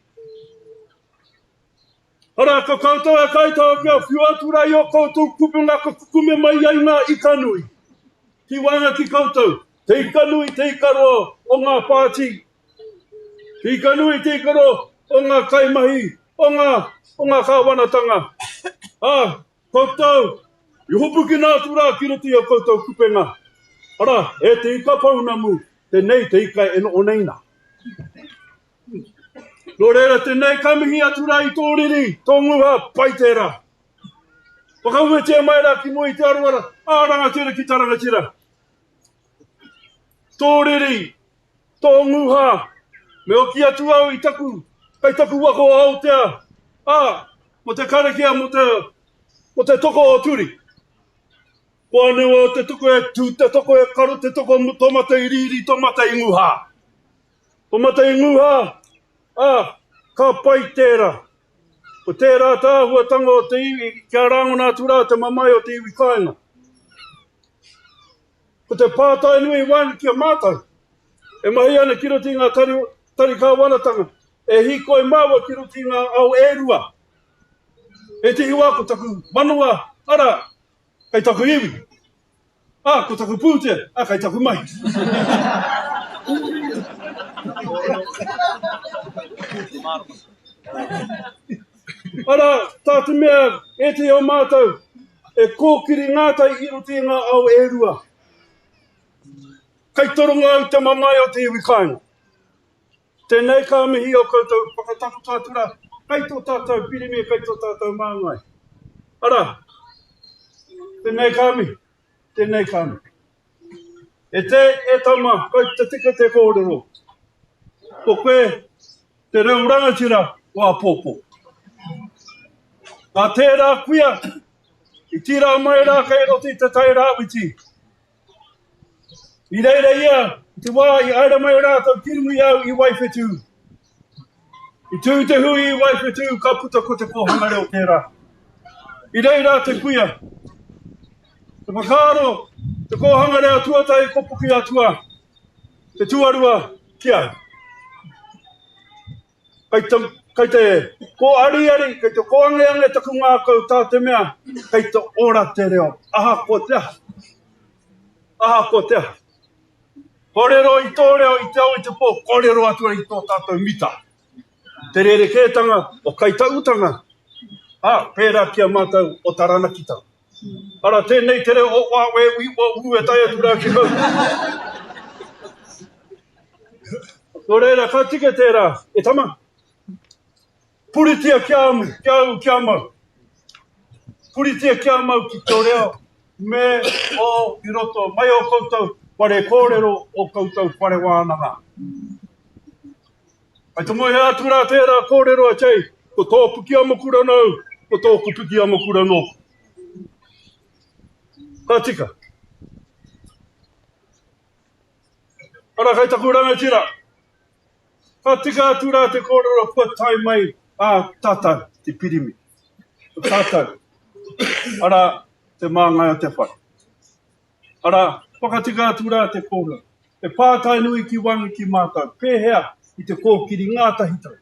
Arā, ko koutou e kaitao kia whiua atu rā i ō koutou kupu ngā ka kukume mai ai ngā ika nui ki waenga ki koutou, te ika nui, te ika roa o ngā pāti, te ika nui, te ika roa o ngā kaimahi, o ngā, o ngā kāwanatanga. Ā, Koutou, i hopukina atu rā ki roto i a koutou kupenga, arā, e te ika pounamu, tenei te ika e noho nei nā. Nō reira, tenei ka mihi atu rā i tō riri, tō nguha, pai tērā. Whakauetia mai rā ki mua i te aroaro, ā rangatira ki tā rangatira. Tō riri, tō nguha, me hoki atu au i taku, kei taku waka o Aotea, ā, mō te karakia mō te, mō te toko o Turi. Kua newa te toko e tū te toko e karo te toko tō mata i rīrī, tō mata i nguha. Tō mata i nguha, ā, ka pai tērā. Ko tērā te āhuatanga o te iwi, kia rāngona atu rā te mamae o te iwi kāinga. Ko te pātai nui waenga ki a mātou, e mahi ana ki roto i ngā tari, tari kāwanatanga, e hīkoi māua ki roto i ngā ao e rua. Ētehi wā ko taku manawa, arā, kei taku iwi. Ā, ko taku pūtea, ā, kei taku mahi. Arā, tā te mea, ētehi o mātou, e kōkiri ngātahi i roto i ngā ao e rua. Kei toronga au te mamae o te iwi kāinga. Tēnei ka mihi o koutou whakatakoto atu rā, kei tō tātou pirimia, kei tō tātou māngai. Arā, tēnei ka mihi, tēnei ka mihi. E te, e tama, kei te tika te kōrero. Ko koe te reo rangatira o āpōpō. Nā tērā kuia, i tīrā mai rā kei roto i te tai rāwhiti. I reira ia, i te wā i aira mai rātou ki runga i au i Waiwhetū. I tū te hui i Waiwhetū, ka puta ko te kōhanga reo tērā. I reira te kuia. Te whakaaro, te kōhanga reo tuatahi ko Pukeatua, te tuarua ki au. Kei te, kei te kōariari, kei te kōangeange taku ngākau tā te mea, kei te ora te reo, ahakoa te aha. Ahakoa te aha. Kōrero i tō reo i te ao i te pō, kōrero atu ai i tō tātou mita. Te rerekētanga o kaitautanga, ā, pērā ki a mātou o Taranakitanga. Ara, tēnei te reo o wā we ui wa uru e tae atu rā ki koutou. Nō reira, ka tika tērā, e tama. Puritia kia au, kia au, kia mau. Puritia kia mau ki tō reo me o i roto mai o koutou whare kōrero o koutou whare wānanga. Kai te moe atu rā tērā kōrero a Jay, ko tō pukiamokura nōu, ko tōku pukiamokura nōku. Ka tika. Ara kai taku rangatira, ka tika atu rā te kōrero kua tae mai a tātou, te pirimi. Ko tātou, ara te māngai o te whare. Arā, whakatika atu rā te kōrero. He pātai nui ki waenga ki mātou, pēhea i te kōkiri ngātahitanga?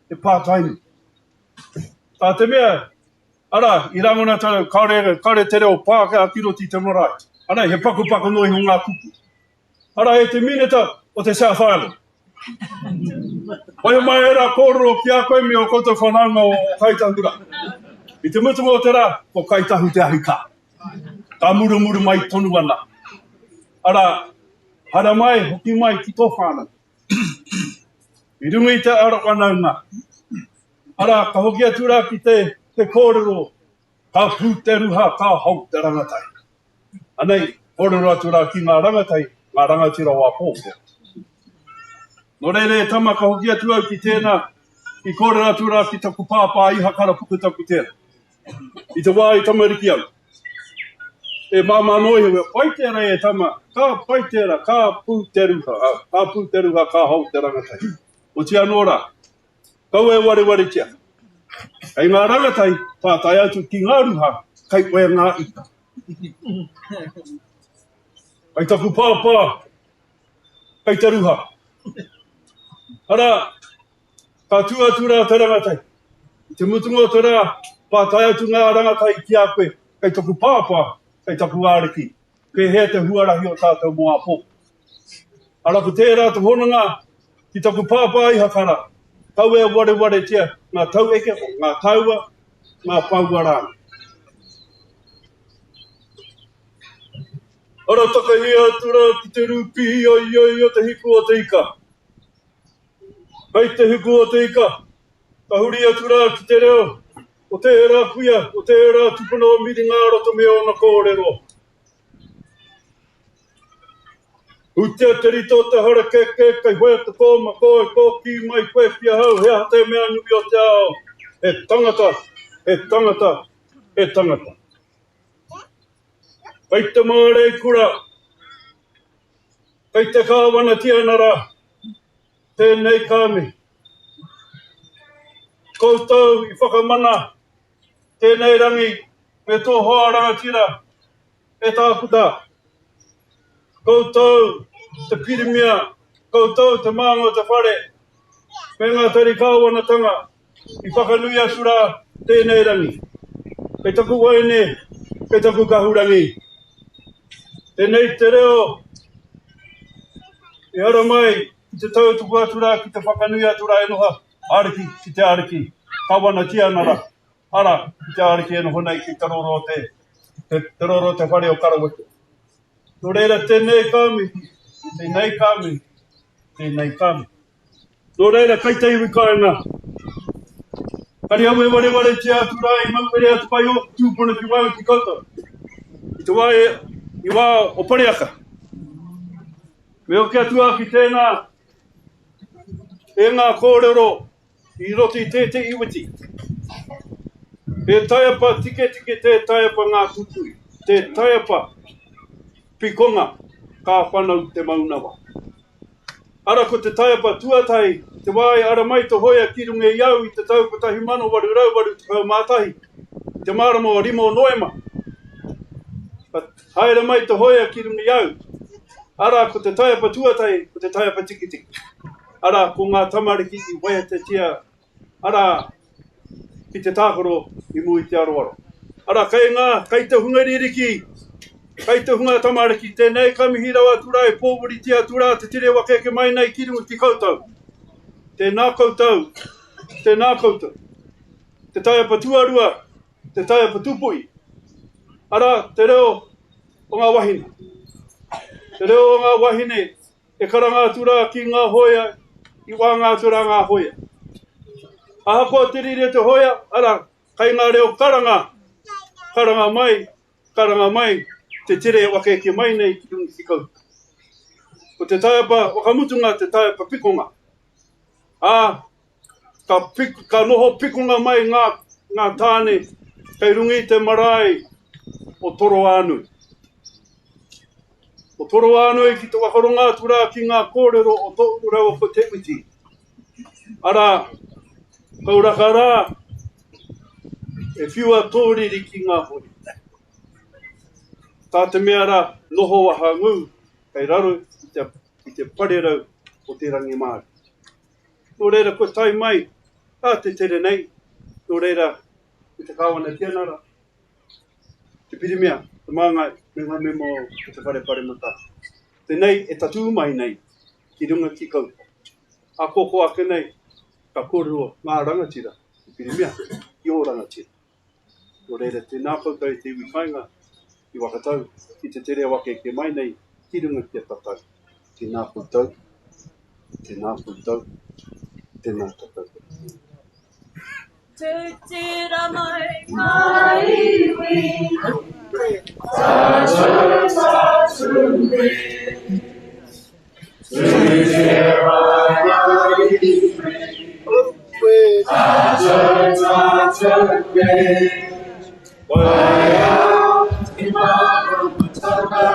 He pātai nui. Tā te mea, arā, i rangona tātou, kāore, kāore te reo Pākehā ki roto i te marae. Arā, he pakupaku noa iho ngā kupu. Arā, e te Minita o te South Island. Waiho mai ērā kōrero ki a koe me ō koutou whanaunga o Kāi Tahu rā. I te mutunga o te rā, ko Kāi Tahu te ahi kā. Ka murumuru mai tonu ana. Arā, haramai, hoki mai ki tō whānau. I runga i te ara whanaunga. Arā, ka hoki atu rā ki te, te kōrero, ka pū te ruha, ka hou te rangatahi. Anei, kōrero atu rā ki ngā rangatahi, ngā rangatira o āpōpō. Nō reira e tama ka hoki atu au ki tēnā, i kōrero atu rā ki taku pāpā Ihakara Pukutapu tērā. I te wā i tamariki au. E māmā noa iho, e pai tērā e tama, ka pai tērā, ka pū te ruha, ka pū te ruha, ka hou te rangatahi. Oti anō rā, Kaua e warewaretia. Kei ngā rangatahi, pātai atu ki ngā ruha, kei koe ngā ika. Kei taku pāpā, kei te ruha. Arā, ka tū atu rā te rangatahi. I te mutunga o te rā, pātai atu ngā rangatahi ki a koe, kei taku pāpā, kei taku āriki. Pēhea te huarahi o tātou mō āpōpō? Arā, ko tērā te hononga ki taku pāpā Ihakara, kaua e warewaretia ngā taueke, ngā taua, ngā paua rānei. Ara takahia atu rā ki te rūpihi ai ai o te hiku o te ika. Kei te hiku o te ika, ka huri atu rā ki te reo o tērā kuia, o tērā tupuna o Miringāroto me ōna kōrero. Hutia te rito o te harakeke, kei whea te kōma koi, kōkī mai koe ki ahau, he aha te mea nui o te ao? He tangata, he tangata, he tangata. Kei te māreikura, kei te kāwana tianara, tēnei ka mihi. Koutou i whakamana tēnei rangi me tō hoa rangatira, E tākuta, koutou te pirimia, koutou te mānga o te whare, me ngā tari kāwanatanga i whakanui atu rā tēnei rangi. Kei taku waeine, kei taku kahurangi. Tēnei te reo i ara mai ki te tautoko atu rā, ki te whakanui atu rā e noha ariki ki te ariki, kāwanatia ana rā. Ara, ki te Ariki e noho nei ki te roro o te, te, te roro o te whare o Karaweke. Nō reira, tēnei ka mihi, tēnei ka mihi, tēnei ka mihi. Nō reira, kei te iwi kāinga, kari au e warewaretia atu rā i mauhere atu ai ōku tūpuna ki waenga ki koutou. I te wā e, i wā o Pariaka. Me hoki atu au ki tēnā, e ngā kōrero I roto i tētehi witi, he taiapa tiketike tē taiapa ngā pupuri, tē taiapa pikonga ka whanau te maunawa. Ara ko te taiapa tuatahi, te wā i ara mai te hoia ki runga i au i te tau 1881, i te marama o rima o Noema, ka haere mai te hoia ki runga i au, ara ko te taiapa tuatahi, ko te taiapa tiketike. Arā, ko ngā tamariki i waiatatia, arā, ki te tākaro i mua i te aroaro. Arā, kei ngā, kei te hunga ririki, kei te hunga tamariki, tēnei ka mihi rawa atu rā e pōwiritia atu rā te tire waka eke mai nei ki runga ki koutou. Tēnā koutou, tēnā koutou. Te taiapa tuarua. te taiapa tūpoi, arā, te reo o ngā wahine. Te reo o ngā wahine e karanga atu rā ki ngā hoia, i wānga atu rā ngā hoia. Ahakoa te riri o te hoia, arā, kai ngā reo karanga, karanga mai, karanga mai, te tere e whakaeke mai nei ki runga ki koutou. Ko te taiapa whakamutunga te taiapa pikonga. Ā, ka, pik, ka noho pikonga mai ngā, ngā tāne kei runga i te marae o Toroānui. O Toroānui ki te whakaronga atu rā ki ngā kōrero o tōu rawa ko Te Witi. Arā, kauraka rā, e whiua tō riri ki ngā hori. Tā te mea rā, noho a Hangū kei raro i te, i te parerau o te rangimārie. Nō reira, kua tae mai a te tere nei, nō reira, ki te Kāwana Tianara, te Pirimia, te Māngai, me ngā mema o te Whare Paremata. Tēnei e tatū mai nei ki runga ki koutou. Ākōkō ake nei, ka kōrero ngā rangatira, te Pirimia, ki ō rangatira. Nō reira, tēnā koutou e te iwi kāinga i Wakatau, ki te tere waka eke mai nei ki runga ki a tatau. Tēnā koutou, tēnā koutou, tēnā tatau. Tūtira mai ngā iwi, Tātou tātou e. Tūtira mai ngā iwi, Tātou tātou e. Waiau te māramatanga,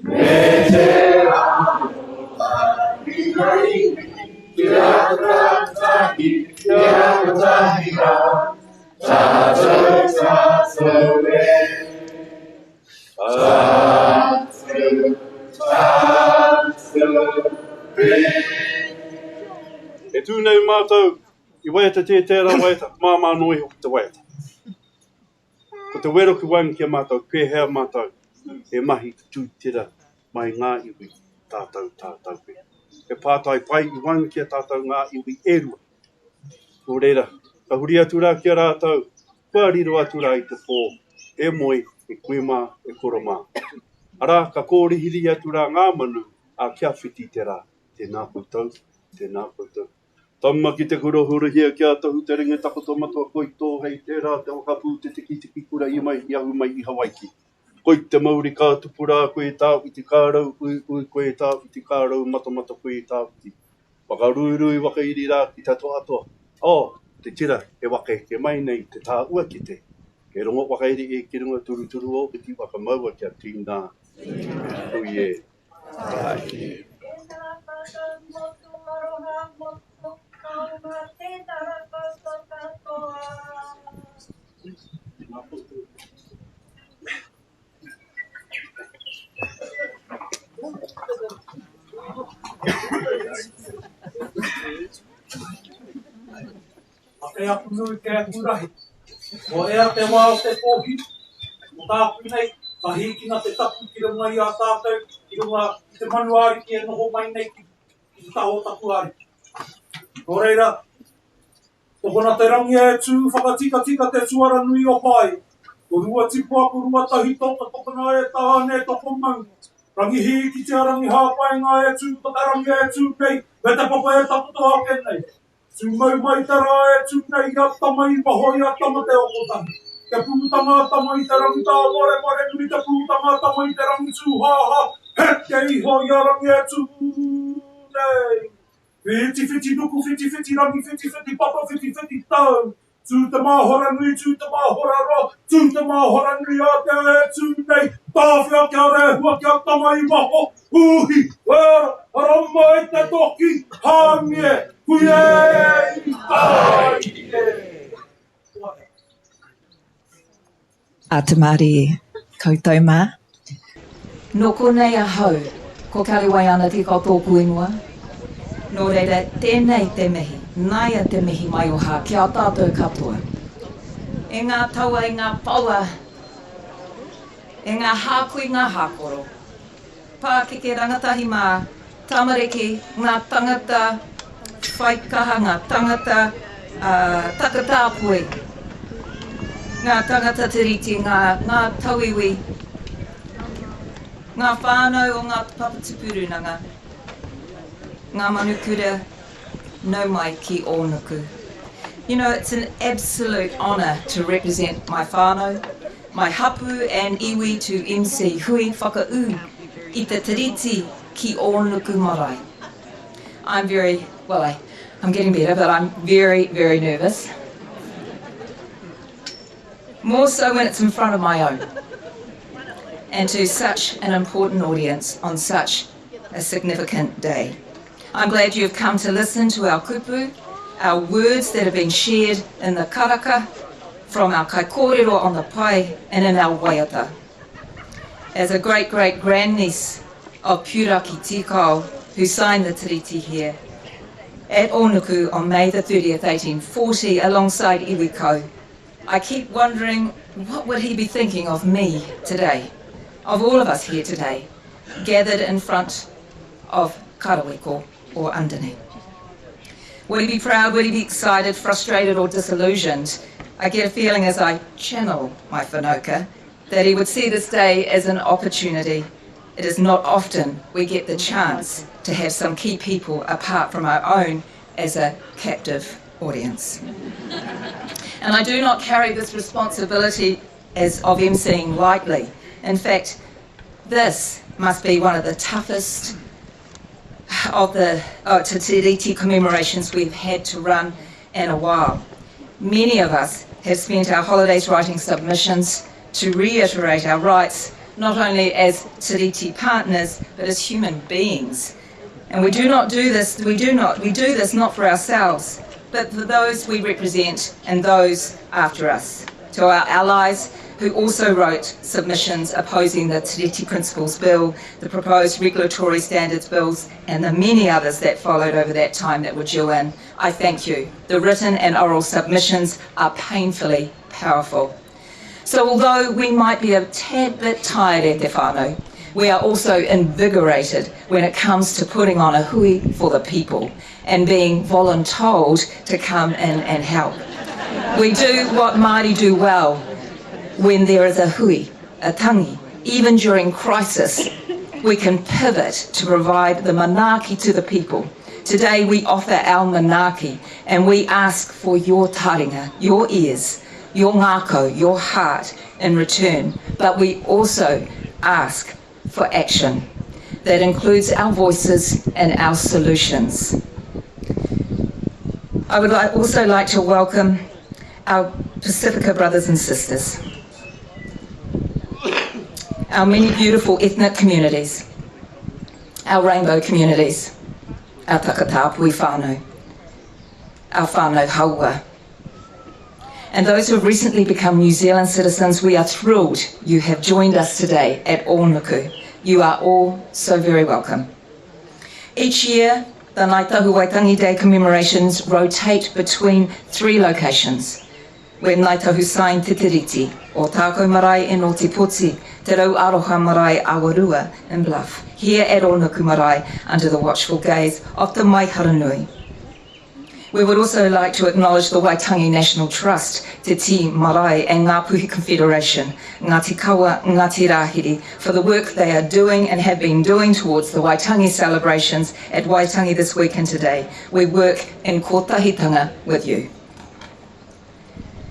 me te aroha ki ngā iwi, kia kotahi, kia kotahi rā, tātou tātou e. Tātou tātou e. E tū nei mātou i waiatatia tērā waiata, māmā noa iho ki te waiata. Ko te wero ki waenga ki a mātou, pēhea mātou e mahi te tūtira mai ngā iwi tātou tātou e. He pātai pai i waenga ki a tātou ngā iwi e rua. Nō reira, ka huri atu rā ki a rātou, kua riro atu rā i te pō, e moe, e kui mā, e koro mā. Arā, ka kōrihirihi atu rā ngā manu, ā, kia whiti te rā. Tēnā koutou, tēnā koutou. Tama ki te kura hurihia kia tohu te ringa takoto matua koi tō hei tērā te waka pū te tikitiki kura i mai i ahu mai i Hawaiki. Koi te mauri ka tupu rā koe e tāwhiti ka rau uiui koe e tāwhiti ka rau matamata koe e tāwhiti. Whakaruirui whakairi rā ki te toatoa oh te tira e waka eke mai nei te tāua ki te He rongo whakairi e ki runga turuturu o whiti whakamaua kia tīnā hui e. Tēnā koutou mō tō aroha, mō tō taonga, tēnā rā koutou katoa. Ake aku nui kei aku rahi. Kua ea te wā o te pōhiri. Ko tāku nei, ka hīkina te tapu ki runga i a tātou, ki runga i te manu ariki e noho mai nei ki te taha o taku ariki. Nō reira, tokona te rangi e tū whakatikatika te tuara nui o Pae. Ko Ruatipua, ko Ruatahito, ka tokona e Tāne, toko maunga. Rangihīkitia, Rangihāpainga e tū, ko te rangi e tū nei, me te papa e takoto ake nei. Tū mau mai te rā e tū nei i a Tama i waho i a Tama te Okotahi. Te pūtanga a Tama i te rangi tāwareware nui te pūtanga a Tama i te rangi tūhāhā heke iho i a Rangi e tū nei. Whiti whiti nuku whiti whiti rangi whiti whiti papa whiti whiti tau. Tū te māhora nui, tū te māhora roa, tū te māhora nui a te e tū nei, tāwhia kia rehua kia tama i waho, uhi, wera, ara mai te toki, hāngi e, hui e, i tai e. Ata mārie koutou mā. Nō konei ahau, ko Kelly Waiana Tikao tōku ingoa. Nō reira, tēnei te mihi, naia te mihi maioha ki a tātou katoa. E ngā taua, e ngā paua, e ngā hākui, ngā hākoro. Pākeke rangatahi mā, tamariki, ngā tangata whai kaha, ngā tangata takatāpui. Ngā tangata tiriti, ngā, ngā tauiwi, ngā whānau o ngā papatupu rūnanga, ngā manukura, nau mai ki Ōnuku. You know, it's an absolute honour to represent my whānau, my hapu and iwi to MC Hui Whakaū i te Tiriti ki Ōnuku Marae. I'm very, well, I, I'm getting better, but I'm very, very nervous. More so when it's in front of my own. And to such an important audience on such a significant day. I'm glad you have come to listen to our kupu, our words that have been shared in the karaka, from our kaikōrero on the pae and in our waiata. As a great-great-grandniece of Puraki Tikao, who signed the tiriti here at Onuku on May the 30th, 1840, alongside Iwikau, I keep wondering what would he be thinking of me today, of all of us here today, gathered in front of Karaweko or underneath. Would he be proud? Would he be excited, frustrated, or disillusioned? I get a feeling as I channel my whanaunga that he would see this day as an opportunity. It is not often we get the chance to have some key people apart from our own as a captive audience. And I do not carry this responsibility as of emceeing lightly. In fact, this must be one of the toughest of the Te Tiriti commemorations we've had to run in a while. Many of us have spent our holidays writing submissions to reiterate our rights, not only as Tiriti partners, but as human beings. And we do not do this, we do not, we do this not for ourselves, but for those we represent and those after us. To our allies, who also wrote submissions opposing the Tiriti Principles Bill, the proposed regulatory standards bills, and the many others that followed over that time that were due in. I thank you. The written and oral submissions are painfully powerful. So although we might be a tad bit tired at te whānau, we are also invigorated when it comes to putting on a hui for the people and being voluntold to come in and help. We do what Māori do well when there is a hui, a tangi, even during crisis, we can pivot to provide the manaaki to the people. Today we offer our manaaki and we ask for your taringa, your ears, your ngākau, your heart in return. But we also ask for action that includes our voices and our solutions. I would like, also like to welcome our Pacifica brothers and sisters, our many beautiful ethnic communities, our rainbow communities, our takatāpui whānau, our whānau haua. And those who have recently become New Zealand citizens, we are thrilled you have joined us today at Ōnuku. You are all so very welcome. Each year, the Ngāi Tahu Waitangi Day commemorations rotate between three locations where Ngāi Tahu signed Te Tiriti, Ōtākou Marae in Ōtepoti, Te Rau Aroha Marae Awarua in Bluff, here at Ōnuku Marae under the watchful gaze of the Maiharanui. We would also like to acknowledge the Waitangi National Trust, Te Tii Marae and Ngāpuhi Confederation, Ngāti Kawa, Ngāti Rahiri, for the work they are doing and have been doing towards the Waitangi celebrations at Waitangi this week and today. We work in kotahitanga with you.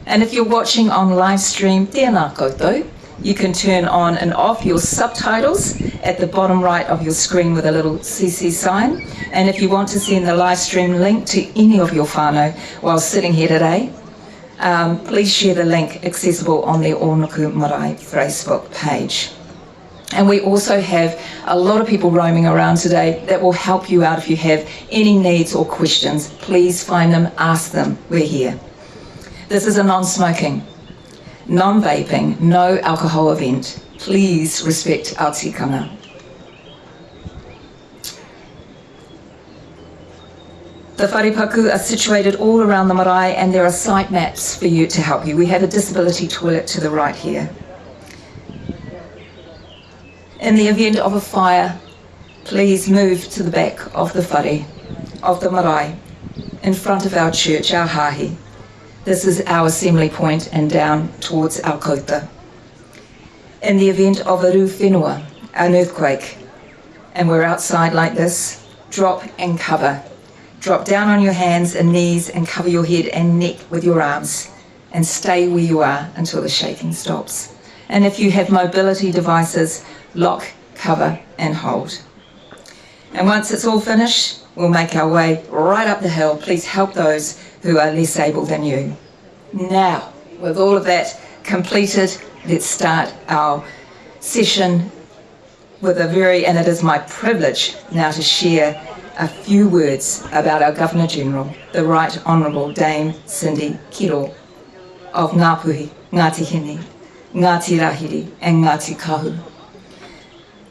And if you're watching on live stream, tēnā koutou. You can turn on and off your subtitles at the bottom right of your screen with a little CC sign. And if you want to send the live stream link to any of your whānau while sitting here today, um, please share the link accessible on the Ōnuku Marae Facebook page. And we also have a lot of people roaming around today that will help you out if you have any needs or questions. Please find them, ask them. We're here. This is a non-smoking, non-vaping, no alcohol event. Please respect our tikanga. The wharepaku are situated all around the marae and there are site maps for you to help you. We have a disability toilet to the right here. In the event of a fire, please move to the back of the whare, of the marae, in front of our church, our hahi. This is our assembly point and down towards our kota. In the event of a rū whenua, an earthquake, and we're outside like this, drop and cover. Drop down on your hands and knees and cover your head and neck with your arms and stay where you are until the shaking stops. And if you have mobility devices, lock, cover and hold. And once it's all finished, we'll make our way right up the hill. Please help those who are less able than you. Now, with all of that completed, let's start our session with a very, and it is my privilege now to share a few words about our Governor General, the Right Honourable Dame Cindy Kiro of Ngāpuhi, Ngāti Hine, Ngāti Rahiri and Ngāti Kahu.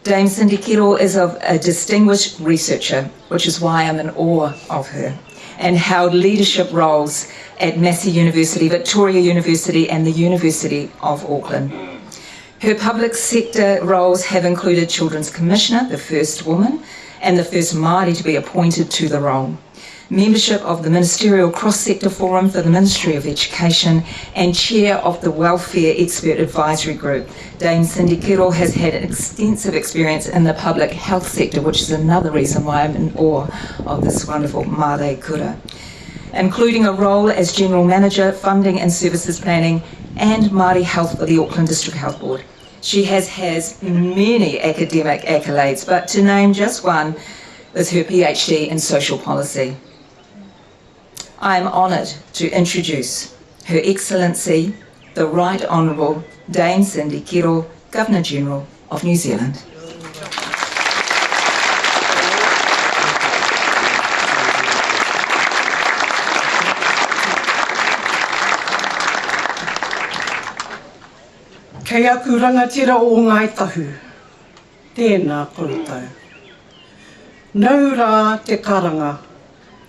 Dame Cindy Kiro is of a distinguished researcher, which is why I'm in awe of her, and held leadership roles at Massey University, Victoria University and the University of Auckland. Her public sector roles have included Children's Commissioner, the first woman, and the first Māori to be appointed to the role membership of the Ministerial Cross-Sector Forum for the Ministry of Education and chair of the Welfare Expert Advisory Group. Dame Cindy Kiro has had extensive experience in the public health sector, which is another reason why I'm in awe of this wonderful Māreikura, including a role as General Manager, Funding and Services Planning and Māori Health for the Auckland District Health Board. She has has many academic accolades, but to name just one is her PhD in social policy. I am honoured to introduce Her Excellency, the Right Honourable Dame Cindy Kiro, Governor-General of New Zealand. Kei aku rangatira o Ngāi Tahu, tēnā koutou. Nau rā te karanga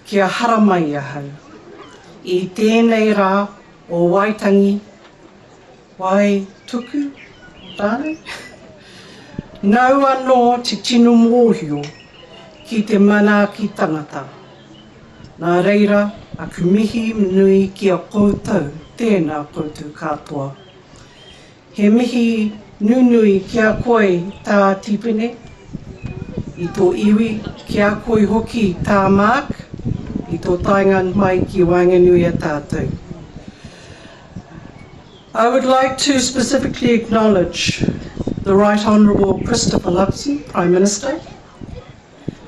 kia haramai ahau i tēnei rā o Waitangi, wai tuku rānei? Nau anō te tino mōhio ki te manaaki tangata. Nā reira aku mihi nui ki a koutou, tēnā koutou katoa. He mihi nunui ki a koe Tā Tipene, i tō iwi, ki a koe hoki Tā Mark, i tō taenga mai ki waenganui a tātou. I would like to specifically acknowledge the Right Honourable Christopher Luxon, Prime Minister,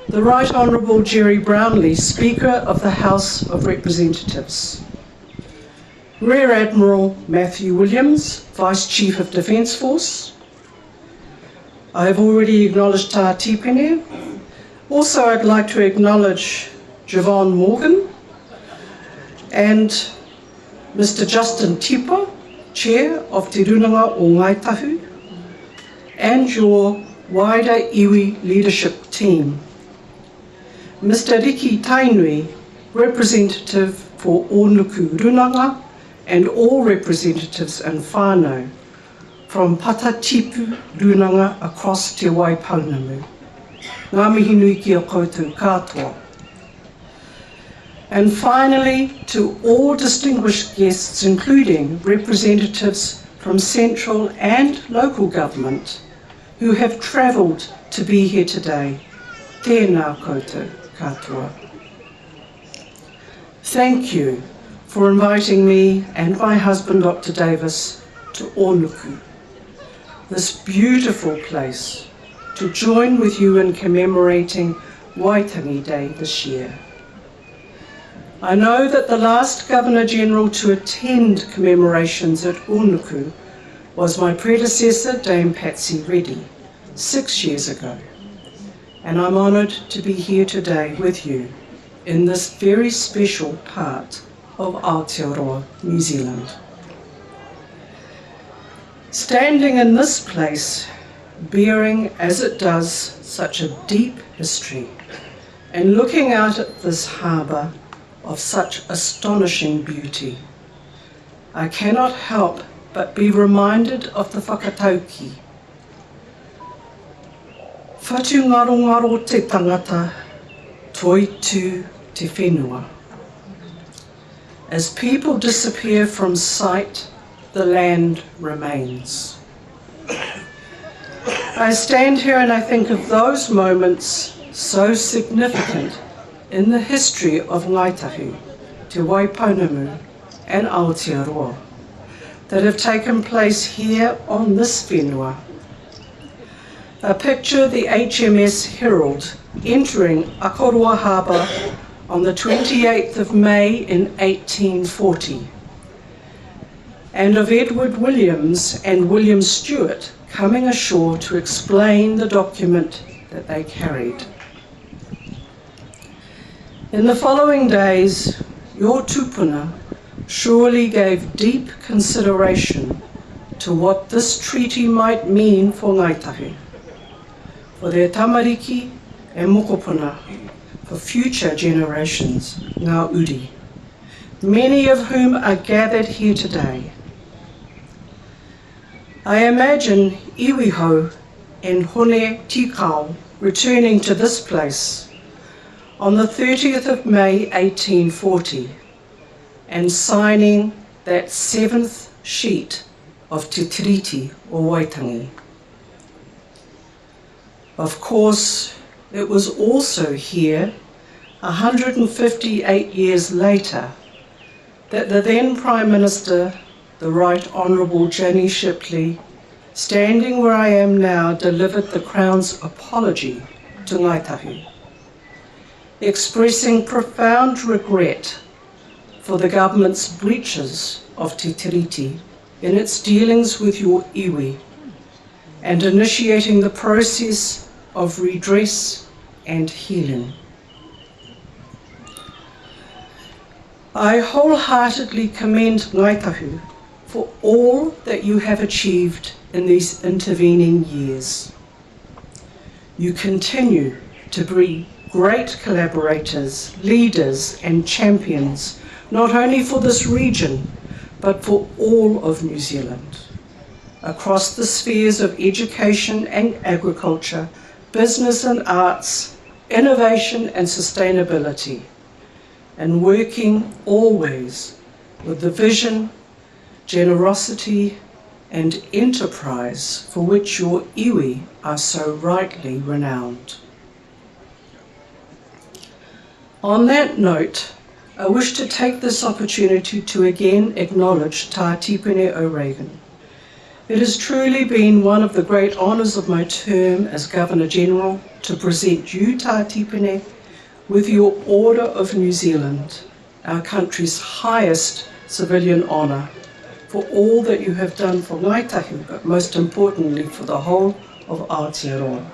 the Right Honourable Gerry Brownlee, Speaker of the House of Representatives, Rear Admiral Matthew Williams, Vice Chief of Defence Force. I have already acknowledged Tā Tipene. Also, I'd like to acknowledge Javon Morgan and Mr Justin Tipa, Chair of Te Runanga o Ngāi Tahu, and your wider iwi leadership team. Mr Riki Tainui, representative for Ōnuku Runanga and all representatives and whānau from Patatipu Runanga across Te Waipounamu. Ngā mihi nui ki a koutou katoa. And finally, to all distinguished guests, including representatives from central and local government who have travelled to be here today. Tēnā koutou katoa. Thank you for inviting me and my husband, Dr. Davis, to Onuku, this beautiful place, to join with you in commemorating Waitangi Day this year. I know that the last Governor-General to attend commemorations at Onuku was my predecessor, Dame Patsy Reddy, six years ago. And I'm honoured to be here today with you in this very special part of Aotearoa, New Zealand. Standing in this place, bearing as it does such a deep history, and looking out at this harbour of such astonishing beauty, I cannot help but be reminded of the whakatauki. Whatu ngarongaro te tangata, toitū te whenua. As people disappear from sight, the land remains. I stand here and I think of those moments so significant in the history of Ngaitahu, Te Waipounamu and Aotearoa that have taken place here on this whenua. A picture the HMS Herald entering Akaroa Harbour on the 28th of May in 1840 and of Edward Williams and William Stewart coming ashore to explain the document that they carried. In the following days, your tupuna surely gave deep consideration to what this treaty might mean for Ngaitahi, for their tamariki and mokopuna, for future generations, ngā uri, many of whom are gathered here today. I imagine Iwihou and Hone Tikao returning to this place on the 30th of May 1840 and signing that seventh sheet of Te Tiriti o Waitangi. Of course, it was also here, 158 years later, that the then Prime Minister, the Right Honourable Jenny Shipley, standing where I am now, delivered the Crown's apology to Ngāi Tahu, expressing profound regret for the government's breaches of Te Tiriti in its dealings with your iwi and initiating the process of redress and healing. I wholeheartedly commend Ngāi Tahu for all that you have achieved in these intervening years. You continue to be great collaborators, leaders and champions, not only for this region, but for all of New Zealand, across the spheres of education and agriculture, business and arts, innovation and sustainability, and working always with the vision, generosity, and enterprise for which your iwi are so rightly renowned. On that note, I wish to take this opportunity to again acknowledge Tā Tipene O'Regan. It has truly been one of the great honours of my term as Governor-General to present you, Tā Tipene, with your Order of New Zealand, our country's highest civilian honour, for all that you have done for Ngāi Tahu, but most importantly for the whole of Aotearoa.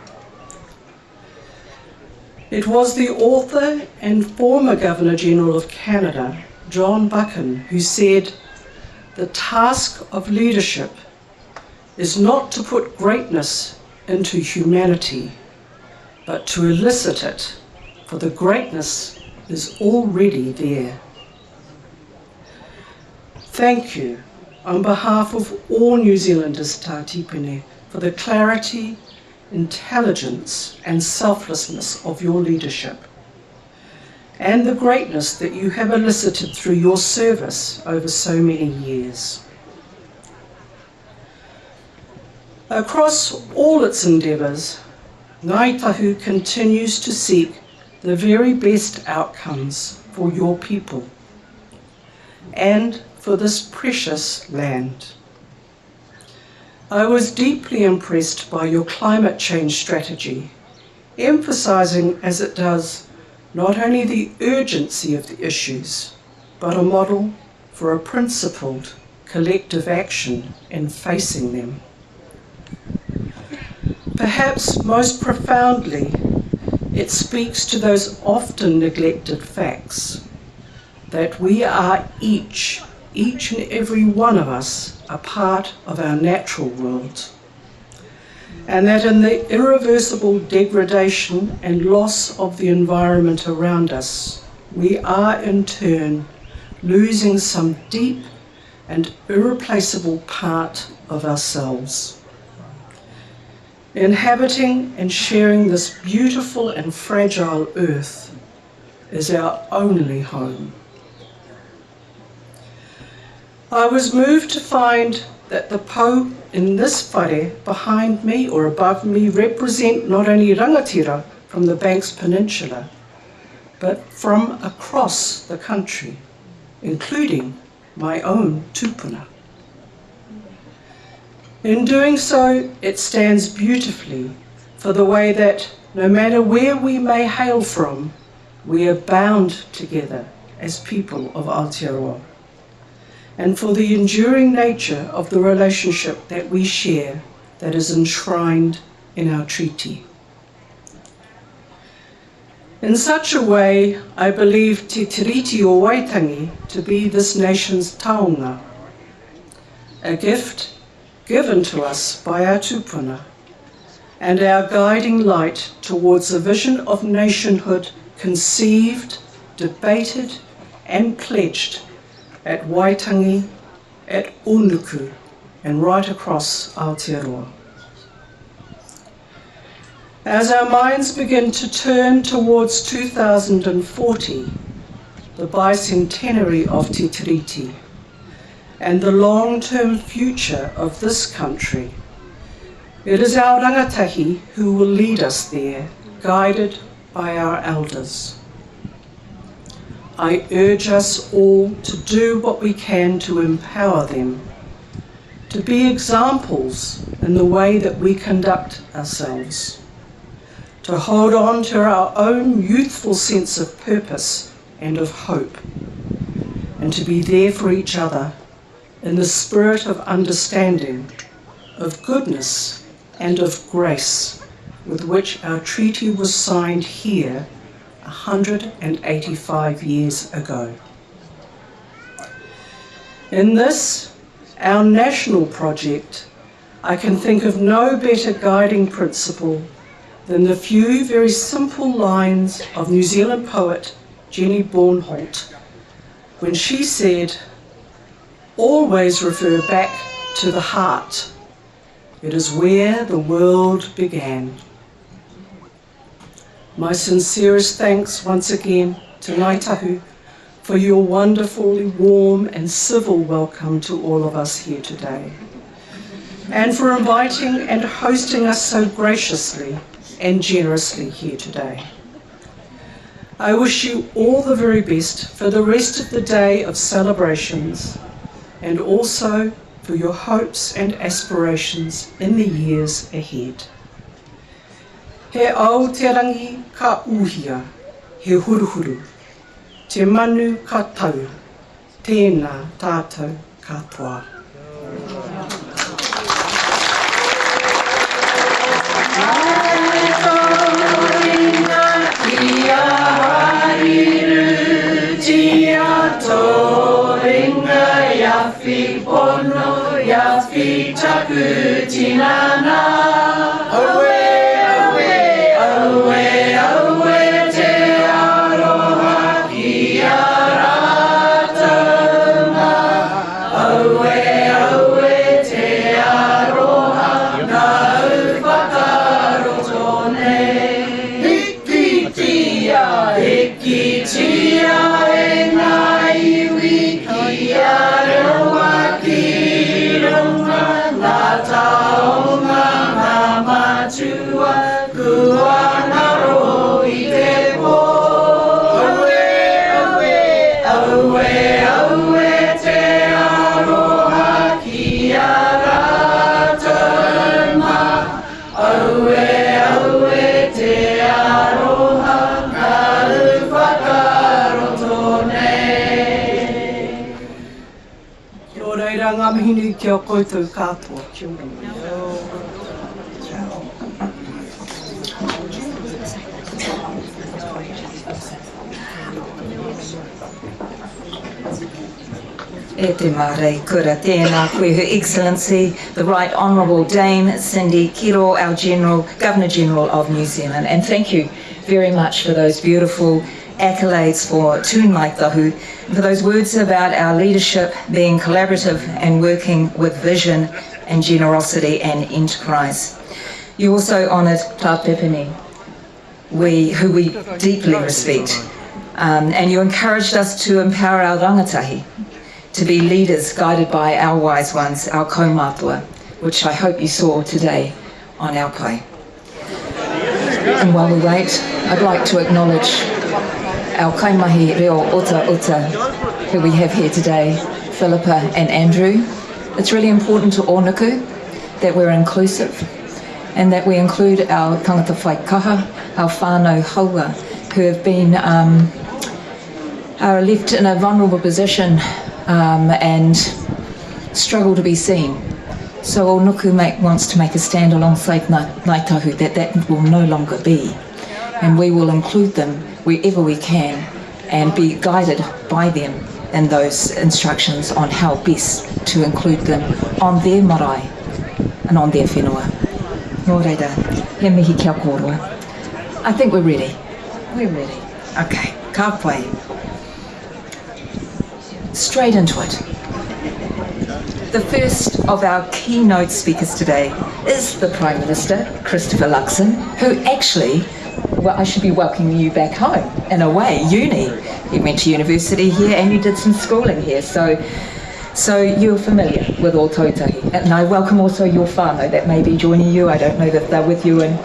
It was the author and former Governor-General of Canada, John Buchan, who said, The task of leadership is not to put greatness into humanity, but to elicit it, for the greatness is already there. Thank you on behalf of all New Zealanders, Tā Tipene, for the clarity, intelligence and selflessness of your leadership and the greatness that you have elicited through your service over so many years. Across all its endeavours, Ngāi Tahu continues to seek the very best outcomes for your people and for this precious land. I was deeply impressed by your climate change strategy, emphasising as it does not only the urgency of the issues, but a model for a principled collective action in facing them. Perhaps most profoundly, it speaks to those often neglected facts that we are each, each and every one of us, a part of our natural world, and that in the irreversible degradation and loss of the environment around us, we are in turn losing some deep and irreplaceable part of ourselves. Inhabiting and sharing this beautiful and fragile earth is our only home. I was moved to find that the pou in this whare behind me or above me represent not only rangatira from the Banks Peninsula, but from across the country, including my own tupuna. In doing so, it stands beautifully for the way that no matter where we may hail from, we are bound together as people of Aotearoa, and for the enduring nature of the relationship that we share that is enshrined in our treaty. In such a way, I believe Te Tiriti o Waitangi to be this nation's taonga, a gift given to us by our tupuna, and our guiding light towards a vision of nationhood conceived, debated, and pledged at Waitangi, at Onuku, and right across Aotearoa. As our minds begin to turn towards 2040, the bicentenary of Te Tiriti, and the long-term future of this country, it is our rangatahi who will lead us there, guided by our elders. I urge us all to do what we can to empower them, to be examples in the way that we conduct ourselves, to hold on to our own youthful sense of purpose and of hope, and to be there for each other in the spirit of understanding, of goodness and of grace with which our treaty was signed here 185 years ago. In this, our national project, I can think of no better guiding principle than the few very simple lines of New Zealand poet Jenny Bornholt when she said, Always refer back to the heart. It is where the world began. My sincerest thanks once again to Ngāi Tahu for your wonderfully warm and civil welcome to all of us here today, and for inviting and hosting us so graciously and generously here today. I wish you all the very best for the rest of the day of celebrations and also for your hopes and aspirations in the years ahead. He au te rangi ka uhia, he huruhuru. Te manu ka tau, tēnā tātou katoa. Nō reira ngā mihi nui ki a koutou katoa. Kia ora. E te māreikura, tēnā koe, Her Excellency, the Right Honourable Dame Cindy Kiro, our General, Governor General of New Zealand. And thank you very much for those beautiful accolades for Tū Ngāi Tahu, and for those words about our leadership being collaborative and working with vision and generosity and enterprise. You also honoured Tā Pepene, we, who we deeply respect, um, and you encouraged us to empower our rangatahi to be leaders guided by our wise ones, our kaumātua, which I hope you saw today on our pae. And while we wait, I'd like to acknowledge our kaimahi reo ota uta who we have here today, Philippa and Andrew. It's really important to Ōnuku that we're inclusive and that we include our tangata whai kaha, our whānau haua, who have been um, are left in a vulnerable position um, and struggle to be seen. So Ōnuku make, wants to make a stand alongside Ngāi Tahu that that will no longer be. And we will include them wherever we can and be guided by them in those instructions on how best to include them on their marae and on their whenua. Nō reira, he mihi kia kōrua. I think we're ready. We're ready. Okay, ka pai. Straight into it. The first of our keynote speakers today is the Prime Minister, Christopher Luxon, who actually, well, I should be welcoming you back home in a way, uni. You went to university here and you did some schooling here, so so you're familiar with Ōtautahi. And I welcome also your whānau that may be joining you. I don't know if they're with you and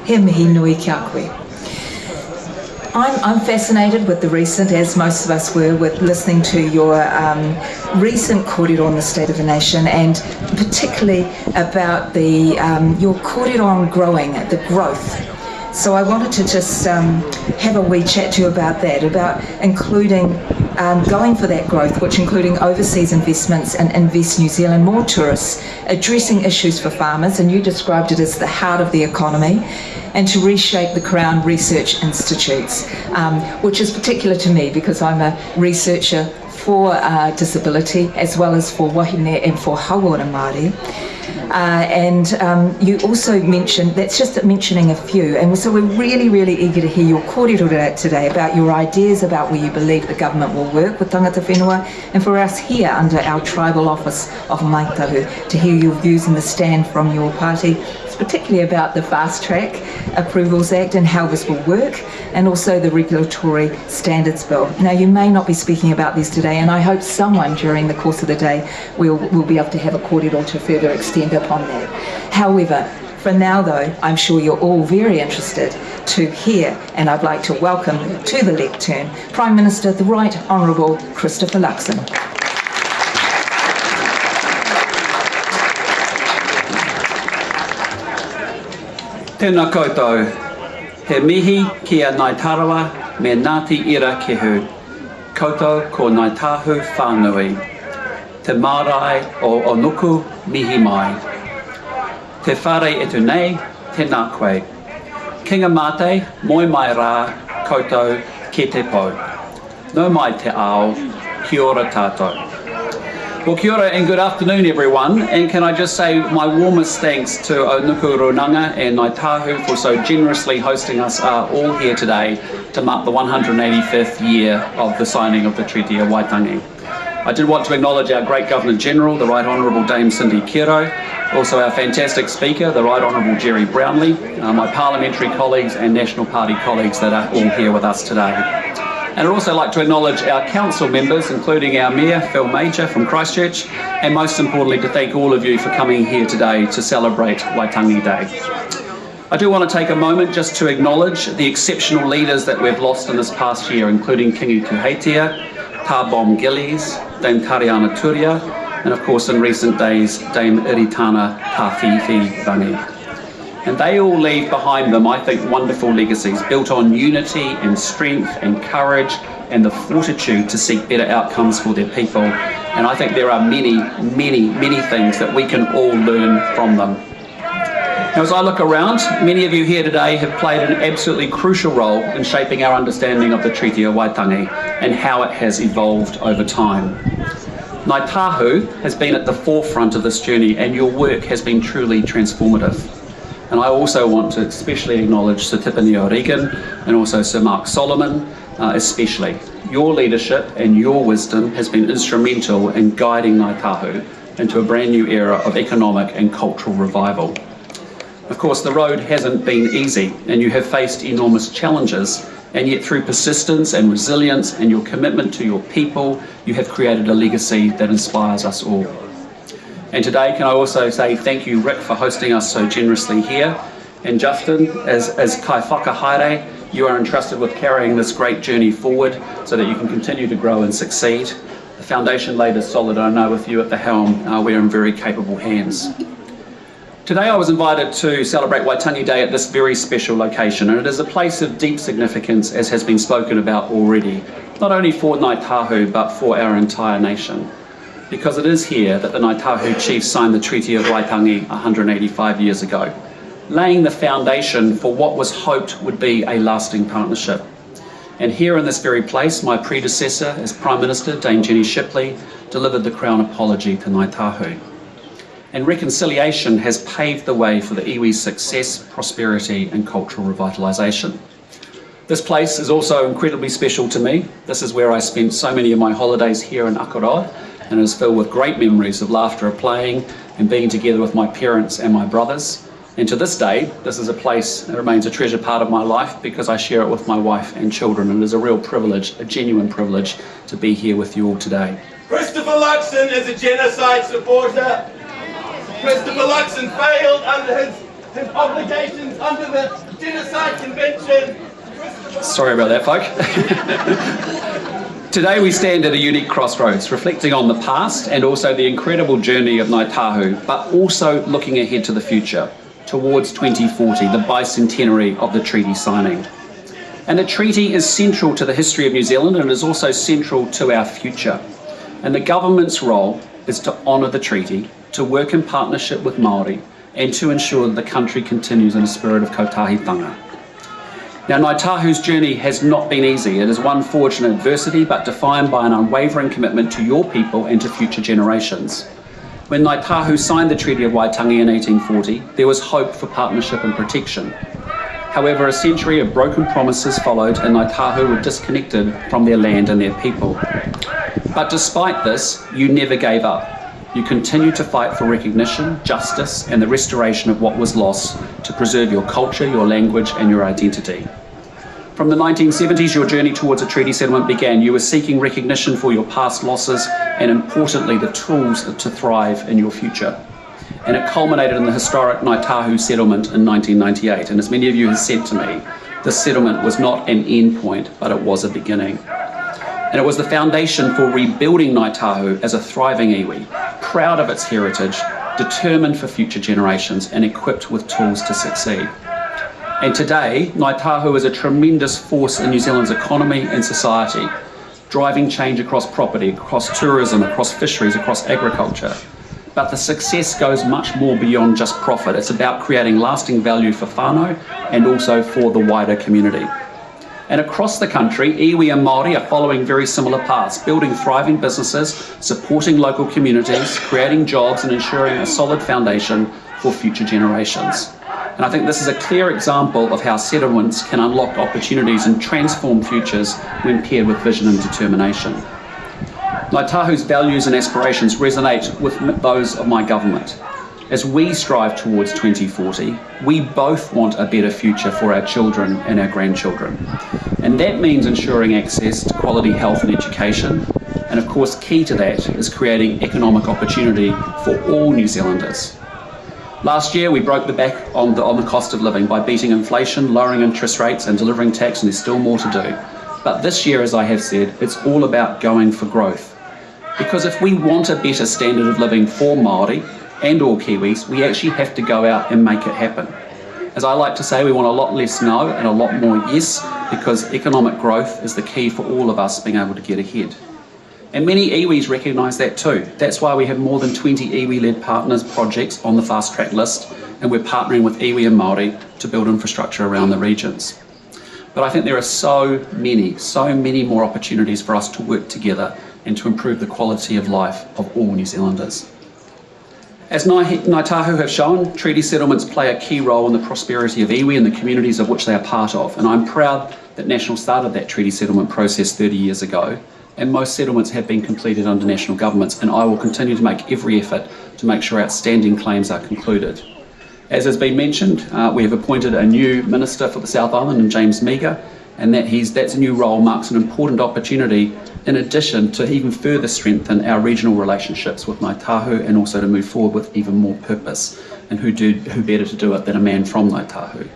he mihi nui kia koe. I'm, I'm fascinated with the recent, as most of us were, with listening to your um, recent kōrero on the state of the nation and particularly about the um, your kōrero on growing, the growth. So I wanted to just um, have a wee chat to you about that, about including um, going for that growth, which including overseas investments and Invest New Zealand, more tourists, addressing issues for farmers, and you described it as the heart of the economy, and to reshape the Crown Research Institutes, um, which is particular to me because I'm a researcher for uh, disability as well as for wahine and for hauora Māori. Uh, and um, you also mentioned, that's just mentioning a few, and so we're really, really eager to hear your kōrero today about your ideas about where you believe the government will work with tangata whenua, and for us here under our tribal office of Ngāi Tahu to hear your views and the stand from your party particularly about the Fast Track Approvals Act and how this will work, and also the Regulatory Standards Bill. Now, you may not be speaking about these today, and I hope someone during the course of the day will, will be able to have a kōrero to further extend upon that. However, for now, though, I'm sure you're all very interested to hear, and I'd like to welcome to the lectern Prime Minister, the Right Honourable Christopher Luxon. Tēnā koutou. He mihi ki a Ngāi Tarawa me Ngāti Ira Kehu. Koutou ko Ngāi Tahu whānui. Te marae o Onuku mihi mai. Te whare e tu nei, tēnā koe. Kinga mate, moe mai rā, koutou, ki te pou. Nau mai te ao, kia ora tātou. Well, kia ora and good afternoon, everyone. And can I just say my warmest thanks to Onuku Runanga and Ngāi Tahu for so generously hosting us uh, all here today to mark the 185th year of the signing of the Treaty of Waitangi. I did want to acknowledge our great Governor General, the Right Honourable Dame Cindy Kiro, also our fantastic Speaker, the Right Honourable Gerry Brownlee, uh, my parliamentary colleagues and National Party colleagues that are all here with us today. And I'd also like to acknowledge our council members, including our Mayor, Phil Mauger from Christchurch, and most importantly to thank all of you for coming here today to celebrate Waitangi Day. I do want to take a moment just to acknowledge the exceptional leaders that we've lost in this past year, including Kingi Tuheitia, Tā Bom Gillies, Dame Tariana Turia, and of course in recent days, Dame Iritana Tāwhiwhi Rangi. And they all leave behind them, I think, wonderful legacies built on unity and strength and courage and the fortitude to seek better outcomes for their people. And I think there are many, many, many things that we can all learn from them. Now, as I look around, many of you here today have played an absolutely crucial role in shaping our understanding of the Treaty of Waitangi and how it has evolved over time. Ngāi Tahu has been at the forefront of this journey and your work has been truly transformative. And I also want to especially acknowledge Sir Tipene O'Regan and also Sir Mark Solomon, uh, especially. Your leadership and your wisdom has been instrumental in guiding Ngāi Tahu into a brand new era of economic and cultural revival. Of course, the road hasn't been easy and you have faced enormous challenges And yet, through persistence and resilience and your commitment to your people, you have created a legacy that inspires us all. And today, can I also say thank you, Rick, for hosting us so generously here. And Justin, as, as Kaiwhakahaere, you are entrusted with carrying this great journey forward so that you can continue to grow and succeed. The foundation laid is solid, and I know with you at the helm, we are in very capable hands. Today I was invited to celebrate Waitangi Day at this very special location, and it is a place of deep significance, as has been spoken about already, not only for Ngāi Tahu, but for our entire nation. Because it is here that the Ngāi Tahu chiefs signed the Treaty of Waitangi 185 years ago, laying the foundation for what was hoped would be a lasting partnership. And here in this very place, my predecessor as Prime Minister, Dame Jenny Shipley, delivered the Crown apology to Ngāi Tahu. And reconciliation has paved the way for the iwi's success, prosperity and cultural revitalisation. This place is also incredibly special to me. This is where I spent so many of my holidays here in Akaroa, and it is filled with great memories of laughter, of playing and being together with my parents and my brothers. And to this day, this is a place that remains a treasured part of my life because I share it with my wife and children. And it is a real privilege, a genuine privilege, to be here with you all today. Christopher Luxon is a genocide supporter. Christopher Luxon failed under his, his obligations under the Genocide Convention. Sorry about that, folk. Today we stand at a unique crossroads, reflecting on the past and also the incredible journey of Ngāi Tahu, but also looking ahead to the future, towards 2040, the bicentenary of the treaty signing. And the treaty is central to the history of New Zealand and is also central to our future. And the government's role is to honour the treaty, to work in partnership with Māori, and to ensure that the country continues in a spirit of kotahitanga. Now, Ngāi Tahu's journey has not been easy. It is one forged in adversity, but defined by an unwavering commitment to your people and to future generations. When Ngāi Tahu signed the Treaty of Waitangi in 1840, there was hope for partnership and protection. However, a century of broken promises followed and Ngāi Tahu were disconnected from their land and their people. But despite this, you never gave up. You continued to fight for recognition, justice, and the restoration of what was lost to preserve your culture, your language, and your identity. From the 1970s, your journey towards a treaty settlement began. You were seeking recognition for your past losses and, importantly, the tools to thrive in your future. And it culminated in the historic Ngāi Tahu settlement in 1998. And as many of you have said to me, this settlement was not an end point, but it was a beginning. And it was the foundation for rebuilding Ngāi Tahu as a thriving iwi, proud of its heritage, determined for future generations, and equipped with tools to succeed. And today, Ngāi Tahu is a tremendous force in New Zealand's economy and society, driving change across property, across tourism, across fisheries, across agriculture. But the success goes much more beyond just profit. It's about creating lasting value for whānau and also for the wider community. And across the country, iwi and Māori are following very similar paths, building thriving businesses, supporting local communities, creating jobs and ensuring a solid foundation for future generations. And I think this is a clear example of how settlements can unlock opportunities and transform futures when paired with vision and determination. Ngāi Tahu's values and aspirations resonate with those of my government. As we strive towards 2040, we both want a better future for our children and our grandchildren. And that means ensuring access to quality health and education. And of course, key to that is creating economic opportunity for all New Zealanders. Last year, we broke the back on the, on the cost of living by beating inflation, lowering interest rates, and delivering tax, and there's still more to do. But this year, as I have said, it's all about going for growth. Because if we want a better standard of living for Māori and all Kiwis, we actually have to go out and make it happen. As I like to say, we want a lot less no and a lot more yes, because economic growth is the key for all of us being able to get ahead. And many iwis recognise that too. That's why we have more than 20 iwi-led partners projects on the fast track list, and we're partnering with iwi and Māori to build infrastructure around the regions. But I think there are so many, so many more opportunities for us to work together and to improve the quality of life of all New Zealanders. As Ngāi Tahu have shown, treaty settlements play a key role in the prosperity of iwi and the communities of which they are part of. And I'm proud that National started that treaty settlement process 30 years ago, and most settlements have been completed under national governments, and I will continue to make every effort to make sure outstanding claims are concluded. As has been mentioned, we have appointed a new Minister for the South Island, James Meager, And that he's, that's new role marks an important opportunity in addition to even further strengthen our regional relationships with Ngāi Tahu and also to move forward with even more purpose. And who, do, who better to do it than a man from Ngāi Tahu?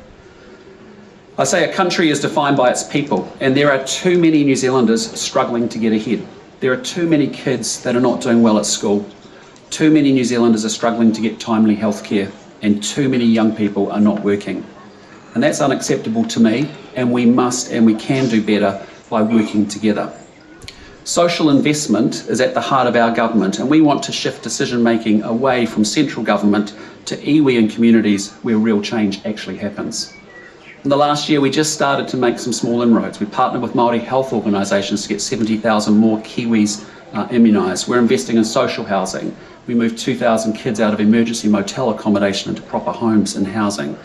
I say a country is defined by its people, and there are too many New Zealanders struggling to get ahead. There are too many kids that are not doing well at school. Too many New Zealanders are struggling to get timely health care, and too many young people are not working. And that's unacceptable to me, and we must and we can do better by working together. Social investment is at the heart of our government, and we want to shift decision making away from central government to iwi and communities where real change actually happens. In the last year, we just started to make some small inroads. We partnered with Māori health organisations to get 70,000 more Kiwis immunised. We're investing in social housing. We moved 2,000 kids out of emergency motel accommodation into proper homes and housing.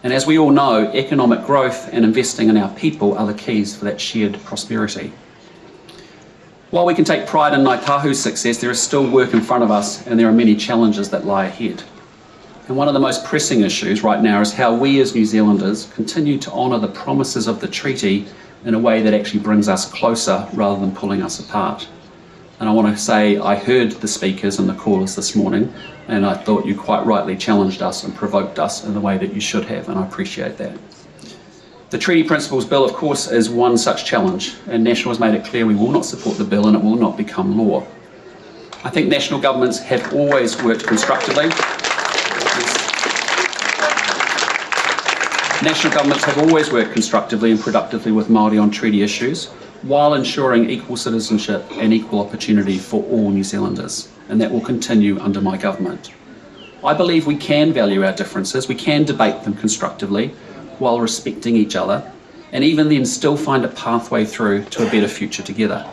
And as we all know, economic growth and investing in our people are the keys for that shared prosperity. While we can take pride in Ngāi Tahu's success, there is still work in front of us and there are many challenges that lie ahead. And one of the most pressing issues right now is how we as New Zealanders continue to honour the promises of the treaty in a way that actually brings us closer rather than pulling us apart. And I want to say I heard the speakers and the callers this morning, and I thought you quite rightly challenged us and provoked us in the way that you should have, and I appreciate that. The Treaty Principles Bill, of course, is one such challenge, and National has made it clear we will not support the bill and it will not become law. I think national governments have always worked constructively. National governments have always worked constructively and productively with Māori on treaty issues while ensuring equal citizenship and equal opportunity for all New Zealanders, and that will continue under my government. I believe we can value our differences, we can debate them constructively while respecting each other, and even then still find a pathway through to a better future together.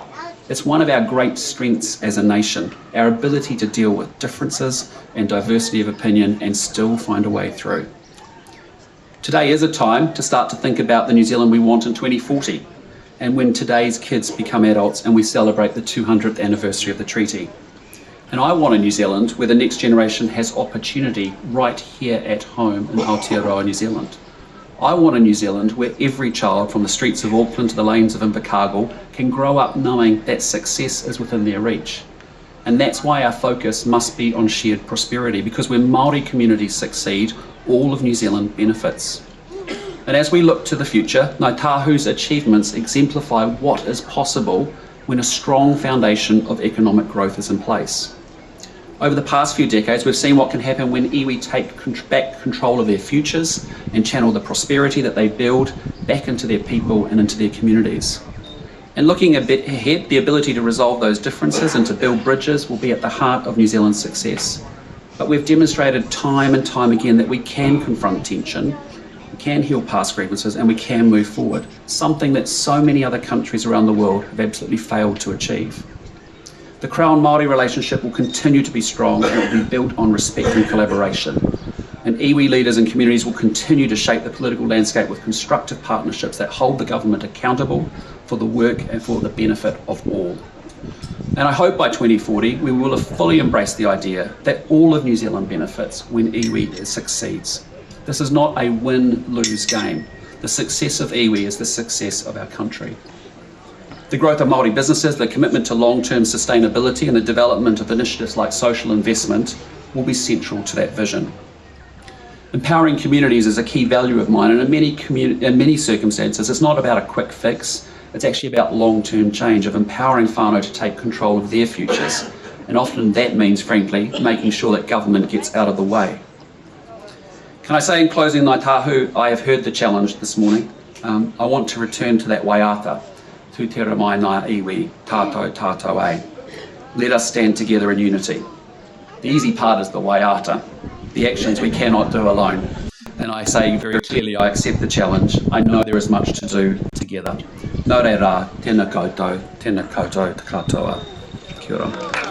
It's one of our great strengths as a nation, our ability to deal with differences and diversity of opinion and still find a way through. Today is a time to start to think about the New Zealand we want in 2040 and when today's kids become adults and we celebrate the 200th anniversary of the treaty. And I want a New Zealand where the next generation has opportunity right here at home in Aotearoa, New Zealand. I want a New Zealand where every child from the streets of Auckland to the lanes of Invercargill can grow up knowing that success is within their reach. And that's why our focus must be on shared prosperity, because when Māori communities succeed, all of New Zealand benefits. And as we look to the future, Ngāi Tahu's achievements exemplify what is possible when a strong foundation of economic growth is in place. Over the past few decades, we've seen what can happen when iwi take back control of their futures and channel the prosperity that they build back into their people and into their communities. And looking a bit ahead, the ability to resolve those differences and to build bridges will be at the heart of New Zealand's success. But we've demonstrated time and time again that we can confront tension, we can heal past grievances, and we can move forward, something that so many other countries around the world have absolutely failed to achieve. The Crown Māori relationship will continue to be strong and it will be built on respect and collaboration. And iwi leaders and communities will continue to shape the political landscape with constructive partnerships that hold the government accountable for the work and for the benefit of all. And I hope by 2040 we will have fully embraced the idea that all of New Zealand benefits when iwi succeeds. This is not a win-lose game. The success of iwi is the success of our country. The growth of Māori businesses, the commitment to long-term sustainability and the development of initiatives like social investment will be central to that vision. Empowering communities is a key value of mine, and in many, in many circumstances, it's not about a quick fix, it's actually about long-term change, of empowering whānau to take control of their futures. And often that means, frankly, making sure that government gets out of the way. Can I say in closing, Ngāi Tahu, I have heard the challenge this morning. Um, I want to return to that waiata, Tūtera mai ngā iwi, tātou tātou e. Let us stand together in unity. The easy part is the waiata, the actions we cannot do alone. And I say very clearly, I accept the challenge. I know there is much to do together. Nō reira, tēnā koutou, tēnā koutou te katoa. Kia ora.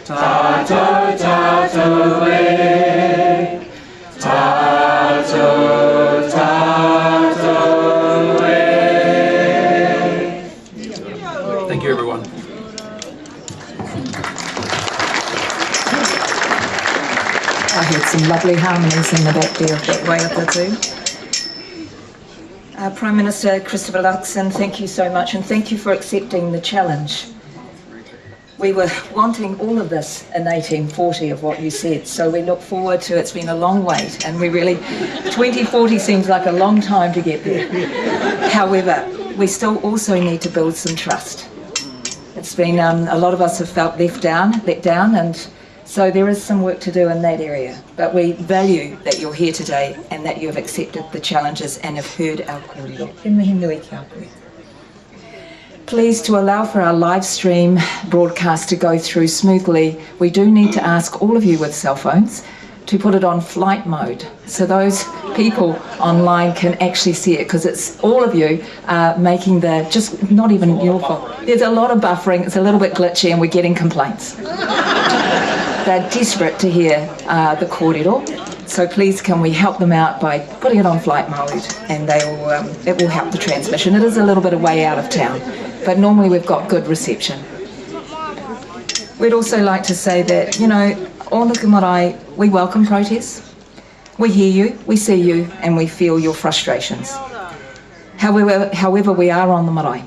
Tātou, tātou e. Tātou, tātou e. Thank you, everyone. I heard some lovely harmonies in the back there of that waiata too. Uh, Prime Minister Christopher Luxon, thank you so much, and thank you for accepting the challenge. We were wanting all of this in 1840 of what you said, so we look forward to it's been a long wait, and we really, 2040 seems like a long time to get there. However, we still also need to build some trust. It's been, um, a lot of us have felt left down, let down, and so there is some work to do in that area. But we value that you're here today and that you have accepted the challenges and have heard our kōrero. He mihi nui ki a koe. Please, to allow for our live stream broadcast to go through smoothly, we do need to ask all of you with cell phones to put it on flight mode so those people online can actually see it because it's all of you uh, making the just not even your fault. There's a lot of buffering, it's a little bit glitchy, and we're getting complaints. They're desperate to hear uh, the kōrero. So please can we help them out by putting it on flight mode and they will, um, it will help the transmission. It is a little bit of way out of town, but normally we've got good reception. We'd also like to say that, you know, Ōnuku Marae, we welcome protests. We hear you, we see you, and we feel your frustrations. However, however we are on the marae.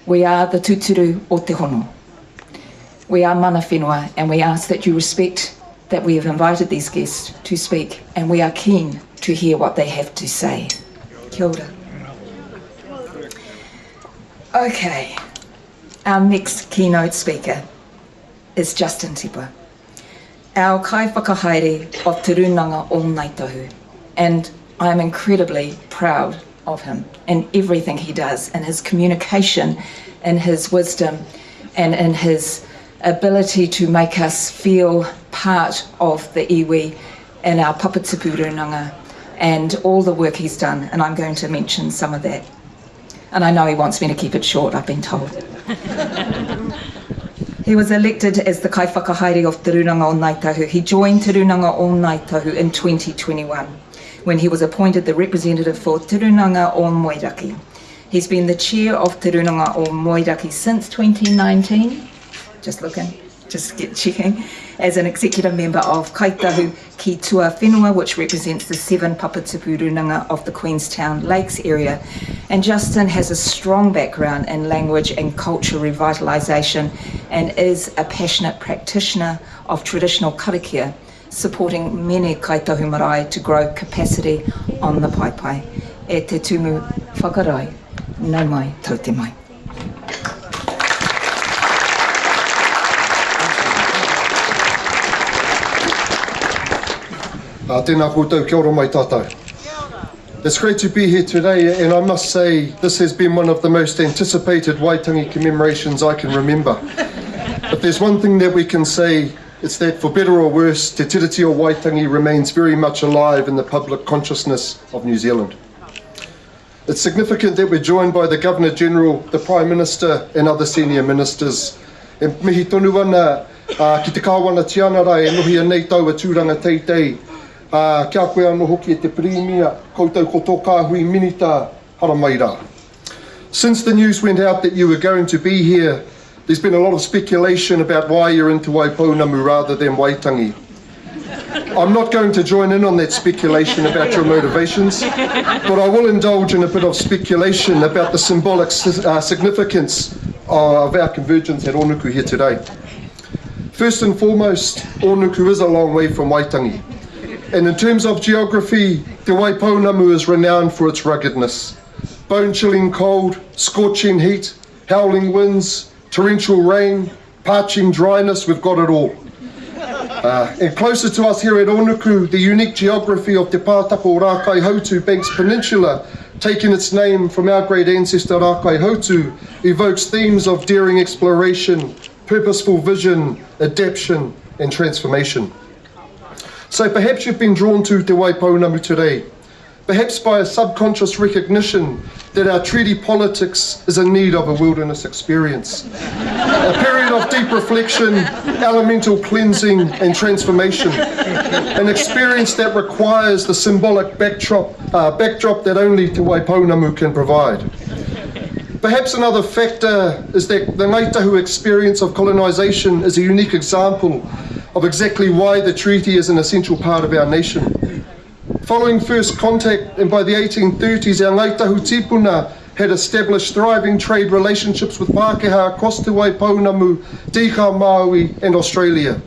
We are the tuturu o te hono. We are mana whenua, and we ask that you respect that we have invited these guests to speak, and we are keen to hear what they have to say. Kia ora. Okay, our next keynote speaker is Justin Tipa, our kaiwhakahaere of Te Rūnanga o Ngāi Tahu. And I am incredibly proud of him and everything he does and his communication and his wisdom and in his ability to make us feel part of the iwi and our papatipu rūnanga and all the work he's done. And I'm going to mention some of that. And I know he wants me to keep it short, I've been told. He was elected as the Kaiwhakahaere of Te Rūnanga o Ngāi Tahu. He joined Te Rūnanga o Ngāi Tahu in 2021 when he was appointed the representative for Te Rūnanga o Moeraki. He's been the chair of Te Rūnanga o Moeraki since 2019. Just looking, just get checking. As an executive member of Kaitahu Ki Tua Whenua, which represents the seven Papatipu Rūnanga of the Queenstown Lakes area. And Justin has a strong background in language and culture revitalisation and is a passionate practitioner of traditional karakia, supporting many kaitahu marae to grow capacity on the paepae. E te tumu whakarae, nau mai, tau te mai. Uh, tēnā koutou, kia ora mai tātou. It's great to be here today, and I must say this has been one of the most anticipated Waitangi commemorations I can remember. If there's one thing that we can say, it's that for better or worse, Te Tiriti o Waitangi remains very much alive in the public consciousness of New Zealand. It's significant that we're joined by the Governor General, the Prime Minister and other senior ministers. E mihi tonu ana uh, ki te kāwana tianara e nohia nei taua tūranga teitei. Uh, kia koe anō hoki e te Pirimia, koutou ko tō kāhui minita, haramai rā. Since the news went out that you were going to be here, there's been a lot of speculation about why you're into Waipounamu rather than Waitangi. I'm not going to join in on that speculation about your motivations, but I will indulge in a bit of speculation about the symbolic uh, significance of our convergence at Onuku here today. First and foremost, Onuku is a long way from Waitangi. And in terms of geography, Te Waipounamu is renowned for its ruggedness. Bone-chilling cold, scorching heat, howling winds, torrential rain, parching dryness, we've got it all. Uh, and closer to us here at Onuku, the unique geography of Te Pātaka o Rākaihautū Banks Peninsula, taking its name from our great ancestor Rākaihautū, evokes themes of daring exploration, purposeful vision, adaptation and transformation. So perhaps you've been drawn to Te Waipounamu today. perhaps by a subconscious recognition that our treaty politics is in need of a wilderness experience. A period of deep reflection, elemental cleansing and transformation. An experience that requires the symbolic backdrop, backdrop that only Te Waipounamu can provide. Perhaps another factor is that the Ngāi Tahu experience of colonisation is a unique example of exactly why the treaty is an essential part of our nation. Following first contact and by the 1830s, our Ngāi Tahu Tipuna had established thriving trade relationships with Pākehā across Te Waipounamu, Te Ika Māui and Australia.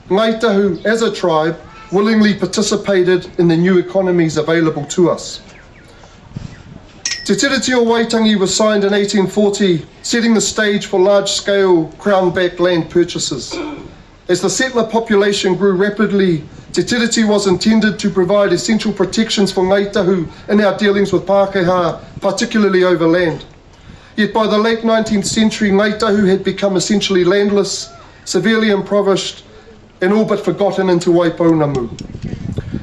Ngāi Tahu, as a tribe, willingly participated in the new economies available to us. Te Tiriti o Waitangi was signed in 1840, setting the stage for large-scale crown-backed land purchases. As the settler population grew rapidly, Te Tiriti was intended to provide essential protections for Ngāi Tahu in our dealings with Pākehā, particularly over land. Yet by the late 19th century, Ngāi Tahu had become essentially landless, severely impoverished, and all but forgotten in Te Waipounamu.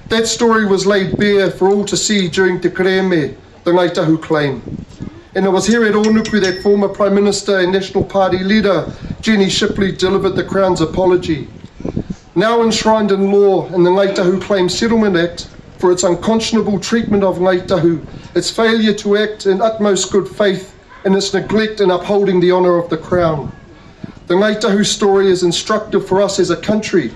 That story was laid bare for all to see during Te Kerēme, the Ngāi Tahu claim. And it was here at Onuku that former Prime Minister and National Party leader Jenny Shipley delivered the Crown's apology. Now enshrined in law in the Ngāi Tahu Claim Settlement Act for its unconscionable treatment of Ngāi Tahu, its failure to act in utmost good faith, and its neglect in upholding the honour of the Crown. The Ngāi Tahu story is instructive for us as a country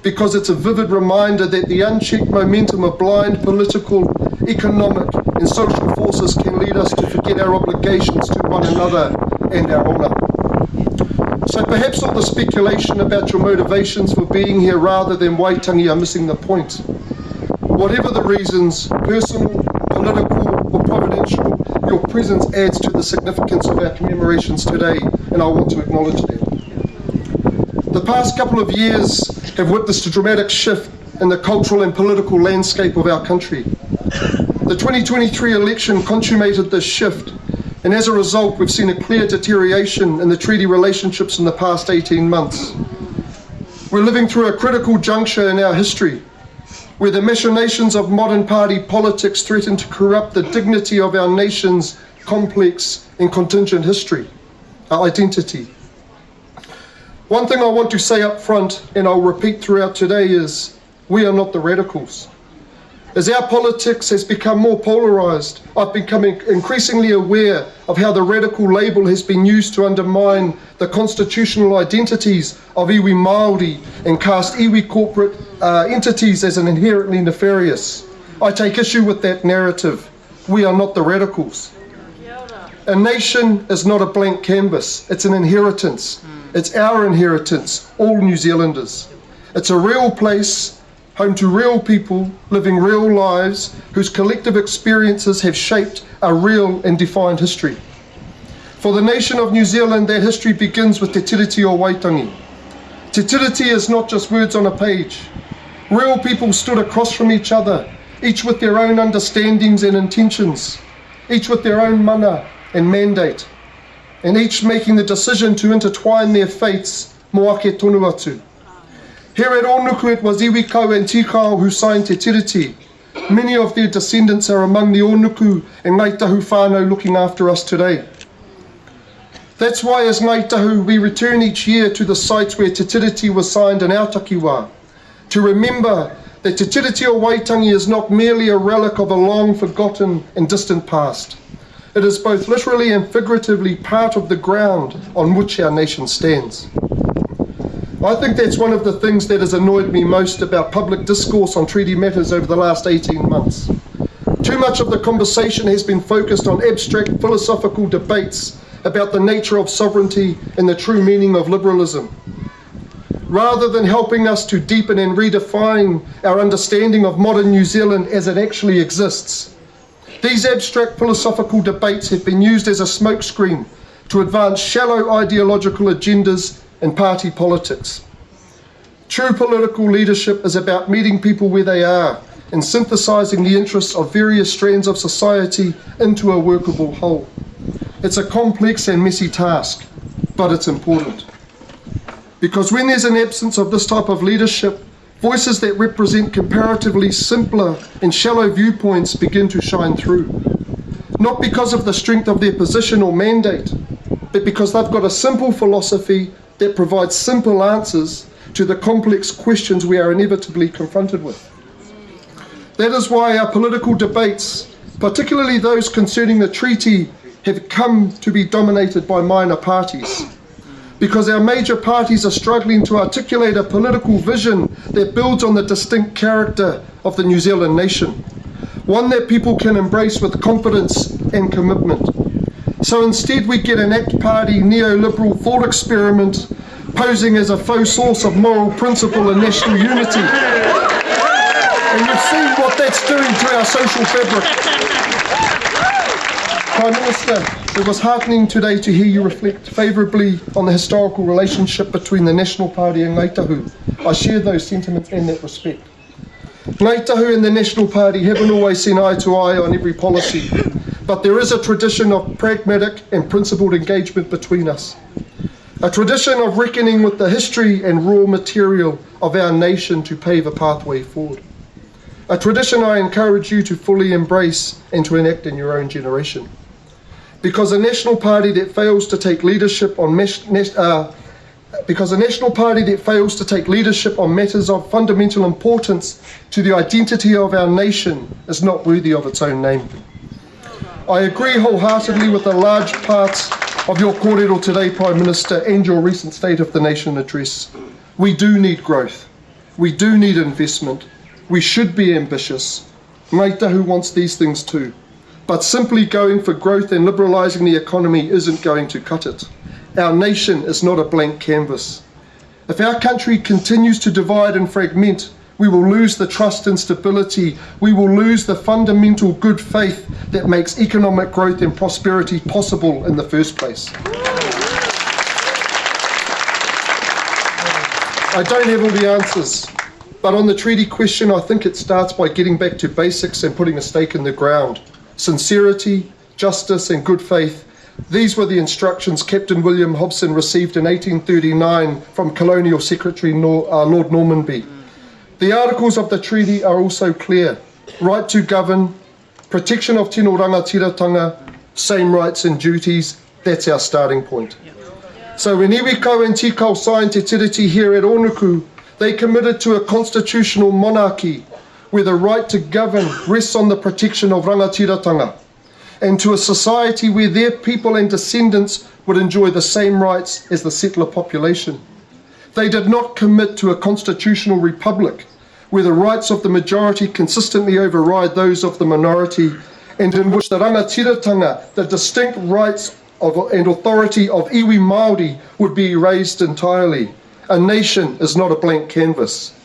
because it's a vivid reminder that the unchecked momentum of blind political, economic and social forces can lead us to forget our obligations to one another and our honour. So perhaps all the speculation about your motivations for being here rather than Waitangi are missing the point. Whatever the reasons, personal, political or providential, your presence adds to the significance of our commemorations today, and I want to acknowledge that. The past couple of years have witnessed a dramatic shift in the cultural and political landscape of our country. The 2023 election consummated this shift, and as a result, we've seen a clear deterioration in the treaty relationships in the past 18 months. We're living through a critical juncture in our history, where the machinations of modern party politics threaten to corrupt the dignity of our nation's complex and contingent history, our identity. One thing I want to say up front, and I'll repeat throughout today, is we are not the radicals. As our politics has become more polarised, I've become increasingly aware of how the radical label has been used to undermine the constitutional identities of iwi Māori and cast iwi corporate entities as an inherently nefarious. I take issue with that narrative. We are not the radicals. A nation is not a blank canvas. It's an inheritance. It's our inheritance, all New Zealanders. It's a real place, home to real people living real lives whose collective experiences have shaped a real and defined history. For the nation of New Zealand, that history begins with Te Tiriti o Waitangi. Te Tiriti is not just words on a page. Real people stood across from each other, each with their own understandings and intentions, each with their own mana and mandate, and each making the decision to intertwine their fates mō ake tonu atu. Here at Ōnuku it was Iwikau and Tikao who signed Te Tiriti. Many of their descendants are among the Ōnuku and Ngāi Tahu whānau looking after us today. That's why as Ngāi Tahu we return each year to the sites where Te Tiriti was signed in our takiwā, to remember that Te Tiriti o Waitangi is not merely a relic of a long forgotten and distant past. It is both literally and figuratively part of the ground on which our nation stands. I think that's one of the things that has annoyed me most about public discourse on treaty matters over the last 18 months. Too much of the conversation has been focused on abstract philosophical debates about the nature of sovereignty and the true meaning of liberalism. Rather than helping us to deepen and redefine our understanding of modern New Zealand as it actually exists. These abstract philosophical debates have been used as a smokescreen to advance shallow ideological agendas and party politics. True political leadership is about meeting people where they are and synthesising the interests of various strands of society into a workable whole. It's a complex and messy task, but it's important. Because when there's an absence of this type of leadership, Voices that represent comparatively simpler and shallow viewpoints begin to shine through. Not because of the strength of their position or mandate, but because they've got a simple philosophy that provides simple answers to the complex questions we are inevitably confronted with. That is why our political debates, particularly those concerning the treaty, have come to be dominated by minor parties. Because our major parties are struggling to articulate a political vision that builds on the distinct character of the New Zealand nation, one that people can embrace with confidence and commitment. So instead we get an ACT Party neoliberal thought experiment posing as a faux source of moral principle and national unity. And you've seen what that's doing to our social fabric. Prime Minister, it was heartening today to hear you reflect favourably on the historical relationship between the National Party and Ngāi Tahu. I share those sentiments and that respect. Ngāi Tahu and the National Party haven't always seen eye to eye on every policy, but there is a tradition of pragmatic and principled engagement between us. A tradition of reckoning with the history and raw material of our nation to pave a pathway forward. A tradition I encourage you to fully embrace and to enact in your own generation. Because a national party that fails to take leadership on because a national party that fails to take leadership on matters of fundamental importance to the identity of our nation is not worthy of its own name. I agree wholeheartedly with a large part of your kōrero today, Prime Minister, and your recent State of the Nation address. We do need growth. We do need investment. We should be ambitious. Ngāi Tahu wants these things too. But simply going for growth and liberalising the economy isn't going to cut it. Our nation is not a blank canvas. If our country continues to divide and fragment, we will lose the trust and stability. We will lose the fundamental good faith that makes economic growth and prosperity possible in the first place. I don't have all the answers, but on the treaty question, I think it starts by getting back to basics and putting a stake in the ground. Sincerity, justice and good faith. These were the instructions Captain William Hobson received in 1839 from Colonial Secretary Lord Normanby. The articles of the treaty are also clear. Right to govern, protection of tino rangatiratanga, same rights and duties, that's our starting point. So when Iwikau and Tikao signed Te Tiriti here at Onuku, they committed to a constitutional monarchy where the right to govern rests on the protection of rangatiratanga, and to a society where their people and descendants would enjoy the same rights as the settler population. They did not commit to a constitutional republic where the rights of the majority consistently override those of the minority, and in which the rangatiratanga, the distinct rights of, and authority of iwi Māori, would be erased entirely. A nation is not a blank canvas.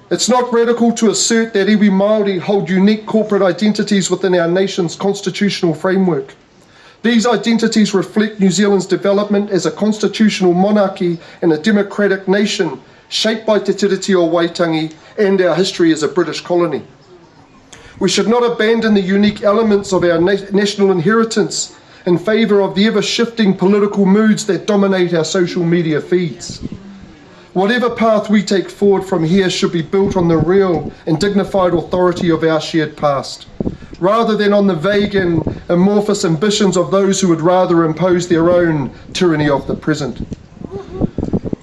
It's not radical to assert that iwi Māori hold unique corporate identities within our nation's constitutional framework. These identities reflect New Zealand's development as a constitutional monarchy and a democratic nation shaped by Te Tiriti o Waitangi and our history as a British colony. We should not abandon the unique elements of our national inheritance in favour of the ever-shifting political moods that dominate our social media feeds. Whatever path we take forward from here should be built on the real and dignified authority of our shared past, rather than on the vague and amorphous ambitions of those who would rather impose their own tyranny of the present.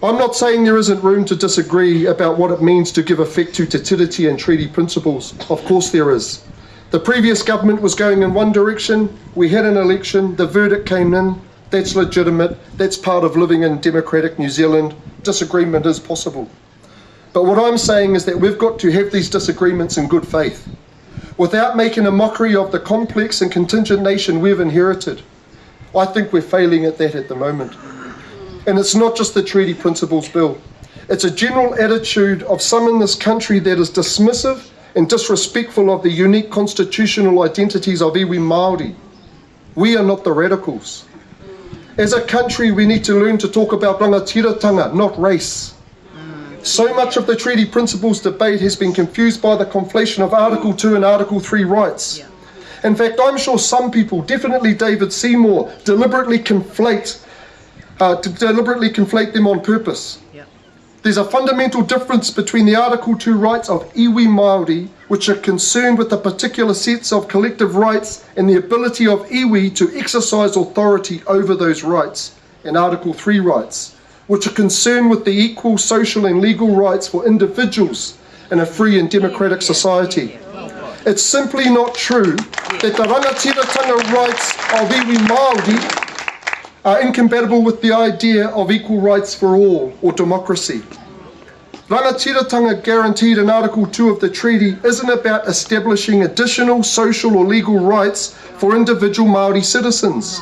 I'm not saying there isn't room to disagree about what it means to give effect to Te Tiriti and treaty principles. Of course there is. The previous government was going in one direction, we had an election, the verdict came in, that's legitimate, that's part of living in democratic New Zealand, disagreement is possible. But what I'm saying is that we've got to have these disagreements in good faith, without making a mockery of the complex and contingent nation we've inherited. I think we're failing at that at the moment. And it's not just the Treaty Principles Bill. It's a general attitude of some in this country that is dismissive and disrespectful of the unique constitutional identities of iwi Māori. We are not the radicals. As a country, we need to learn to talk about rangatiratanga, not race. So much of the Treaty Principles debate has been confused by the conflation of Article 2 and Article 3 rights. Yeah. In fact, I'm sure some people, definitely David Seymour, deliberately conflate them on purpose. Yeah. There's a fundamental difference between the Article 2 rights of iwi Māori, which are concerned with the particular sets of collective rights and the ability of iwi to exercise authority over those rights, and Article 3 rights, which are concerned with the equal social and legal rights for individuals in a free and democratic society. It's simply not true that the rangatiratanga rights of iwi Māori are incompatible with the idea of equal rights for all or democracy. Rangatiratanga guaranteed in Article 2 of the treaty isn't about establishing additional social or legal rights for individual Māori citizens,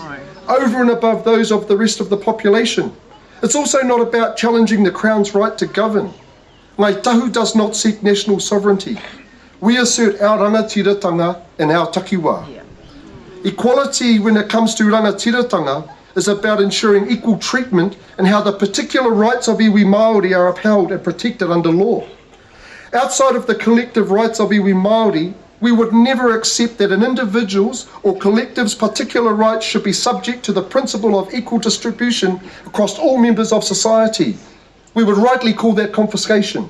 over and above those of the rest of the population. It's also not about challenging the Crown's right to govern. Ngai Tahu does not seek national sovereignty. We assert our rangatiratanga and our takiwa. Yeah. Equality when it comes to rangatiratanga is about ensuring equal treatment and how the particular rights of iwi Māori are upheld and protected under law. Outside of the collective rights of iwi Māori, we would never accept that an individual's or collective's particular rights should be subject to the principle of equal distribution across all members of society. We would rightly call that confiscation.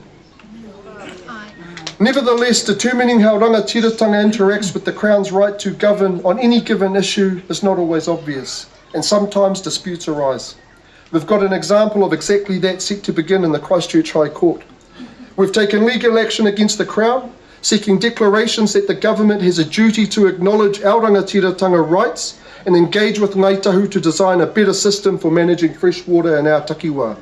Nevertheless, determining how rangatiratanga interacts with the Crown's right to govern on any given issue is not always obvious, and sometimes disputes arise. We've got an example of exactly that set to begin in the Christchurch High Court. We've taken legal action against the Crown, seeking declarations that the government has a duty to acknowledge our rangatiratanga rights and engage with Ngāi Tahu to design a better system for managing fresh water in our takiwā.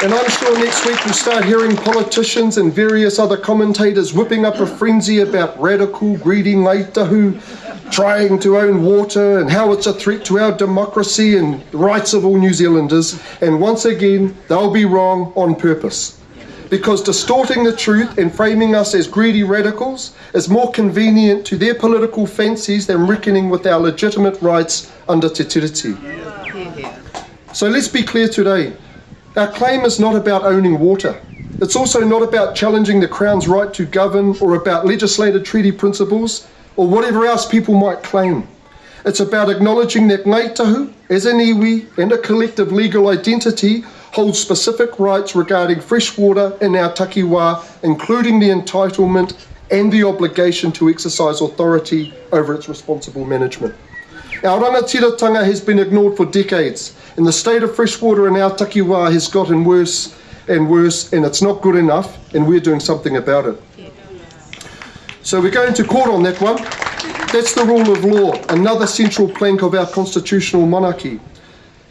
And I'm sure next week we'll start hearing politicians and various other commentators whipping up a frenzy about radical, greedy Ngāi Tahu trying to own water and how it's a threat to our democracy and the rights of all New Zealanders. And once again, they'll be wrong on purpose. Because distorting the truth and framing us as greedy radicals is more convenient to their political fancies than reckoning with our legitimate rights under Te Tiriti. So let's be clear today. Our claim is not about owning water. It's also not about challenging the Crown's right to govern or about legislated treaty principles or whatever else people might claim. It's about acknowledging that Ngāi Tahu, as an iwi and a collective legal identity, holds specific rights regarding fresh water in our takiwā, including the entitlement and the obligation to exercise authority over its responsible management. Our rangatiratanga has been ignored for decades, and the state of freshwater in our takiwā has gotten worse and worse, and it's not good enough, and we're doing something about it. So we're going to court on that one. That's the rule of law, another central plank of our constitutional monarchy.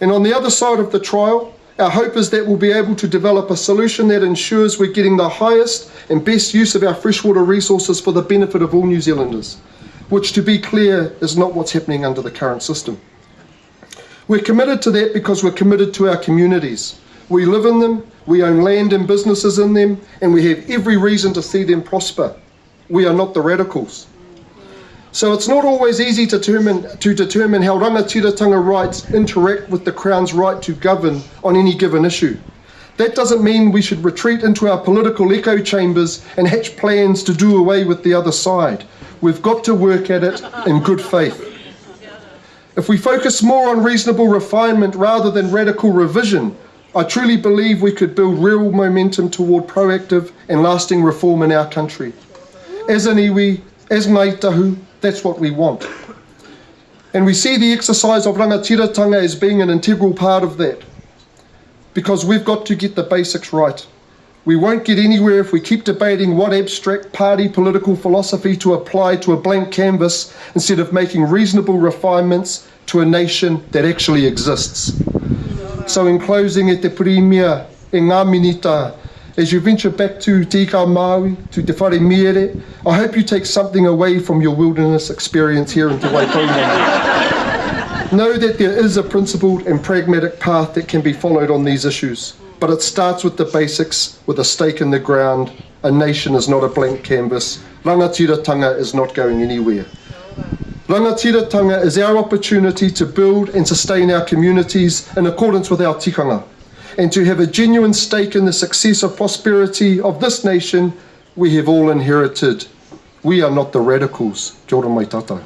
And on the other side of the trial, our hope is that we'll be able to develop a solution that ensures we're getting the highest and best use of our freshwater resources for the benefit of all New Zealanders, which, to be clear, is not what's happening under the current system. We're committed to that because we're committed to our communities. We live in them, we own land and businesses in them, and we have every reason to see them prosper. We are not the radicals. So it's not always easy to determine, to determine how rangatiratanga rights interact with the Crown's right to govern on any given issue. That doesn't mean we should retreat into our political echo chambers and hatch plans to do away with the other side. We've got to work at it in good faith. If we focus more on reasonable refinement rather than radical revision, I truly believe we could build real momentum toward proactive and lasting reform in our country. As an iwi, as Ngāi Tahu, that's what we want. And we see the exercise of rangatiratanga as being an integral part of that. Because we've got to get the basics right. We won't get anywhere if we keep debating what abstract party political philosophy to apply to a blank canvas instead of making reasonable refinements to a nation that actually exists. So in closing, e te Pirimia, e ngā minita, as you venture back to Te Ika Māui, to Te Whare Miere, I hope you take something away from your wilderness experience here in Te Waipounamu. Know that there is a principled and pragmatic path that can be followed on these issues, but it starts with the basics, with a stake in the ground. A nation is not a blank canvas. Rangatiratanga is not going anywhere. Rangatiratanga is our opportunity to build and sustain our communities in accordance with our tikanga and to have a genuine stake in the success of prosperity of this nation we have all inherited. We are not the radicals. Kia ora mai tātou.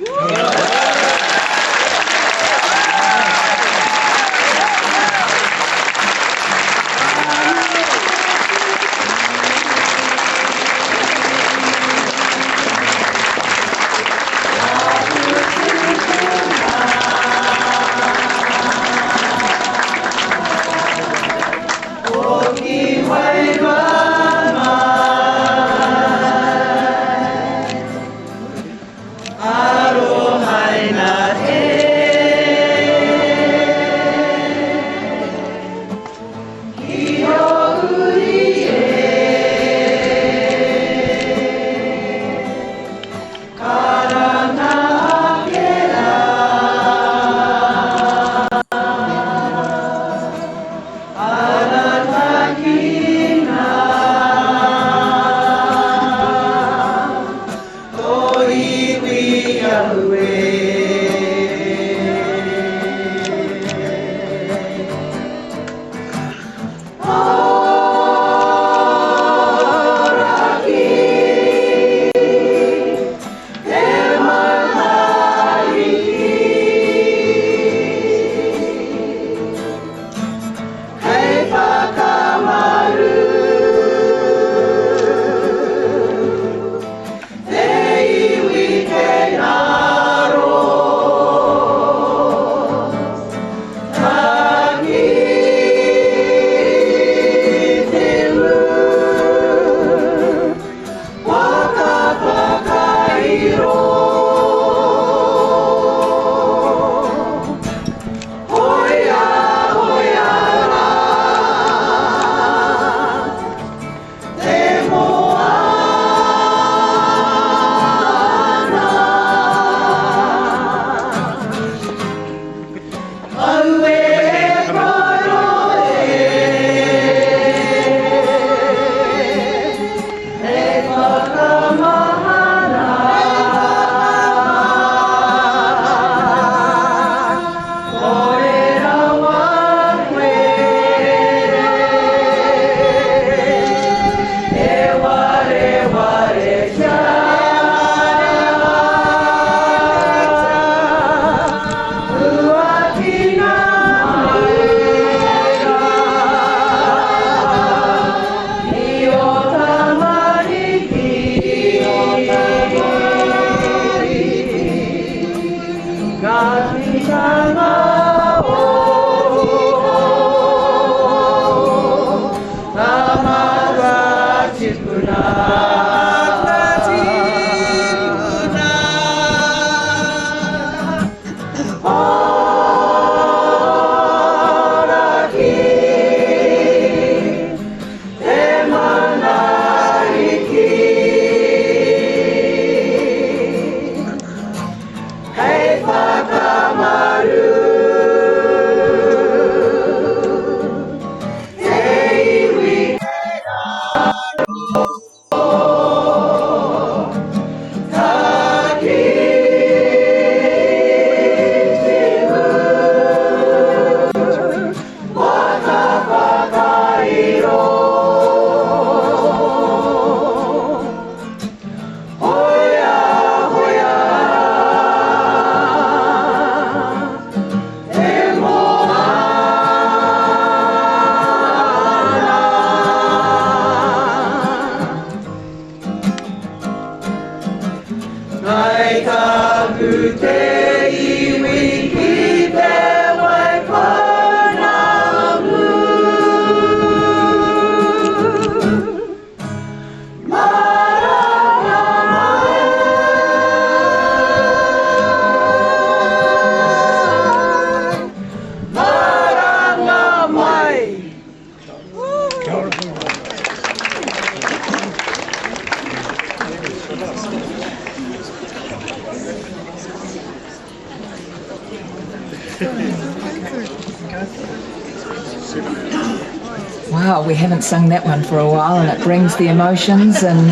Wow, we haven't sung that one for a while, and it brings the emotions and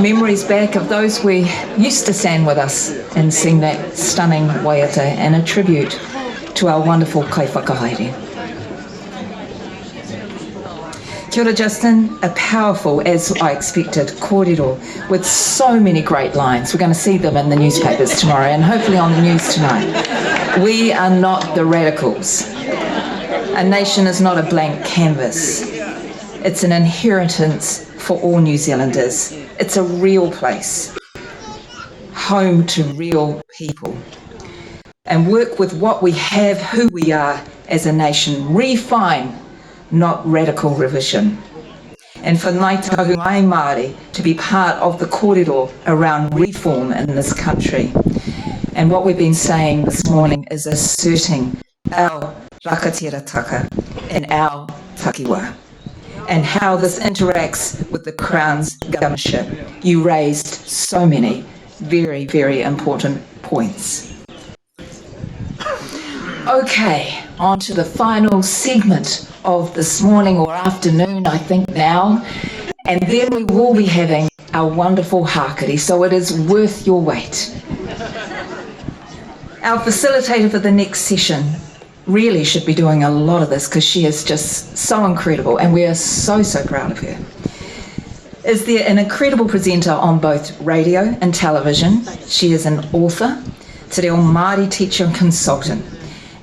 memories back of those we used to stand with us and sing that stunning waiata and a tribute to our wonderful kaiwhakahaere. Kia ora, Justin. A powerful, as I expected, kōrero with so many great lines. We're going to see them in the newspapers tomorrow and hopefully on the news tonight. We are not the radicals. A nation is not a blank canvas. It's an inheritance for all New Zealanders. It's a real place, home to real people. And work with what we have, who we are as a nation. Refine, not radical revision. And for Ngāi Tahu Ngāi Māori to be part of the kōrero around reform in this country. And what we've been saying this morning is asserting our rakatirataka in our takiwa and how this interacts with the Crown's governorship. You raised so many very, very important points. Okay, on to the final segment of this morning or afternoon, I think now. And then we will be having our wonderful hākari, so it is worth your wait. Our facilitator for the next session really should be doing a lot of this because she is just so incredible and we are so, so proud of her. Is there an incredible presenter on both radio and television? She is an author, te reo Māori teacher and consultant,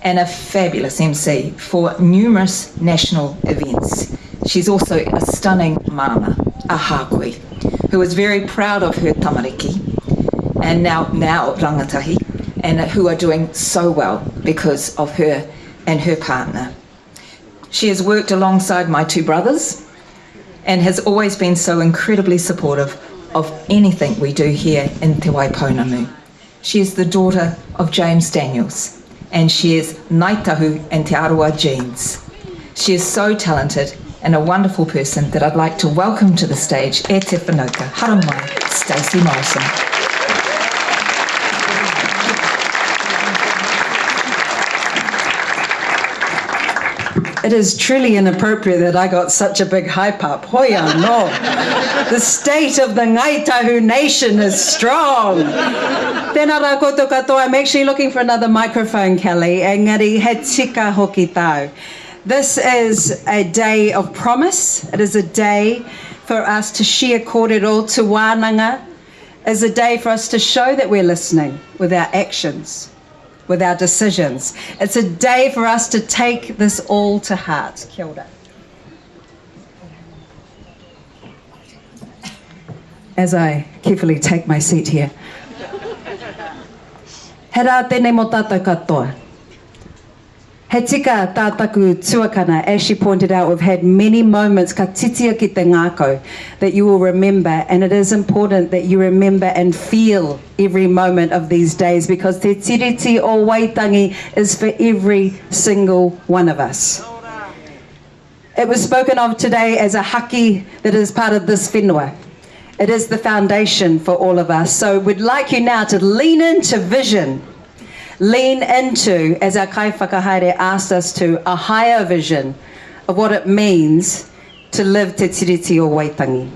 and a fabulous MC for numerous national events. She's also a stunning mama, a hākui, who is very proud of her tamariki and now, now rangatahi, and who are doing so well because of her and her partner. She has worked alongside my two brothers and has always been so incredibly supportive of anything we do here in Te Waipounamu. She is the daughter of James Daniels and she is Ngāi Tahu and Te Arawa genes. She is so talented and a wonderful person that I'd like to welcome to the stage e te whanauka, haramai, Stacey Morrison. It is truly inappropriate that I got such a big hype up. Hoi anō. The state of the Ngai Tahu nation is strong. Tēnā rā koutou katoa. I'm actually looking for another microphone, Kelly. Engari, he tika hoki tāu. This is a day of promise. It is a day for us to share kōrero, to wānanga. It is a day for us to show that we're listening with our actions, with our decisions. It's a day for us to take this all to heart. Kia ora. As I carefully take my seat here. He rā tēnei mō tātou katoa. He tika tā taku tuakana, as she pointed out, we've had many moments ka titia ki te ngākau that you will remember, and it is important that you remember and feel every moment of these days because Te Tiriti o Waitangi is for every single one of us. It was spoken of today as a haki that is part of this whenua. It is the foundation for all of us. So we'd like you now to lean into vision. Lean into, as our kaiwhakahaere asked us to, a higher vision of what it means to live Te Tiriti o Waitangi.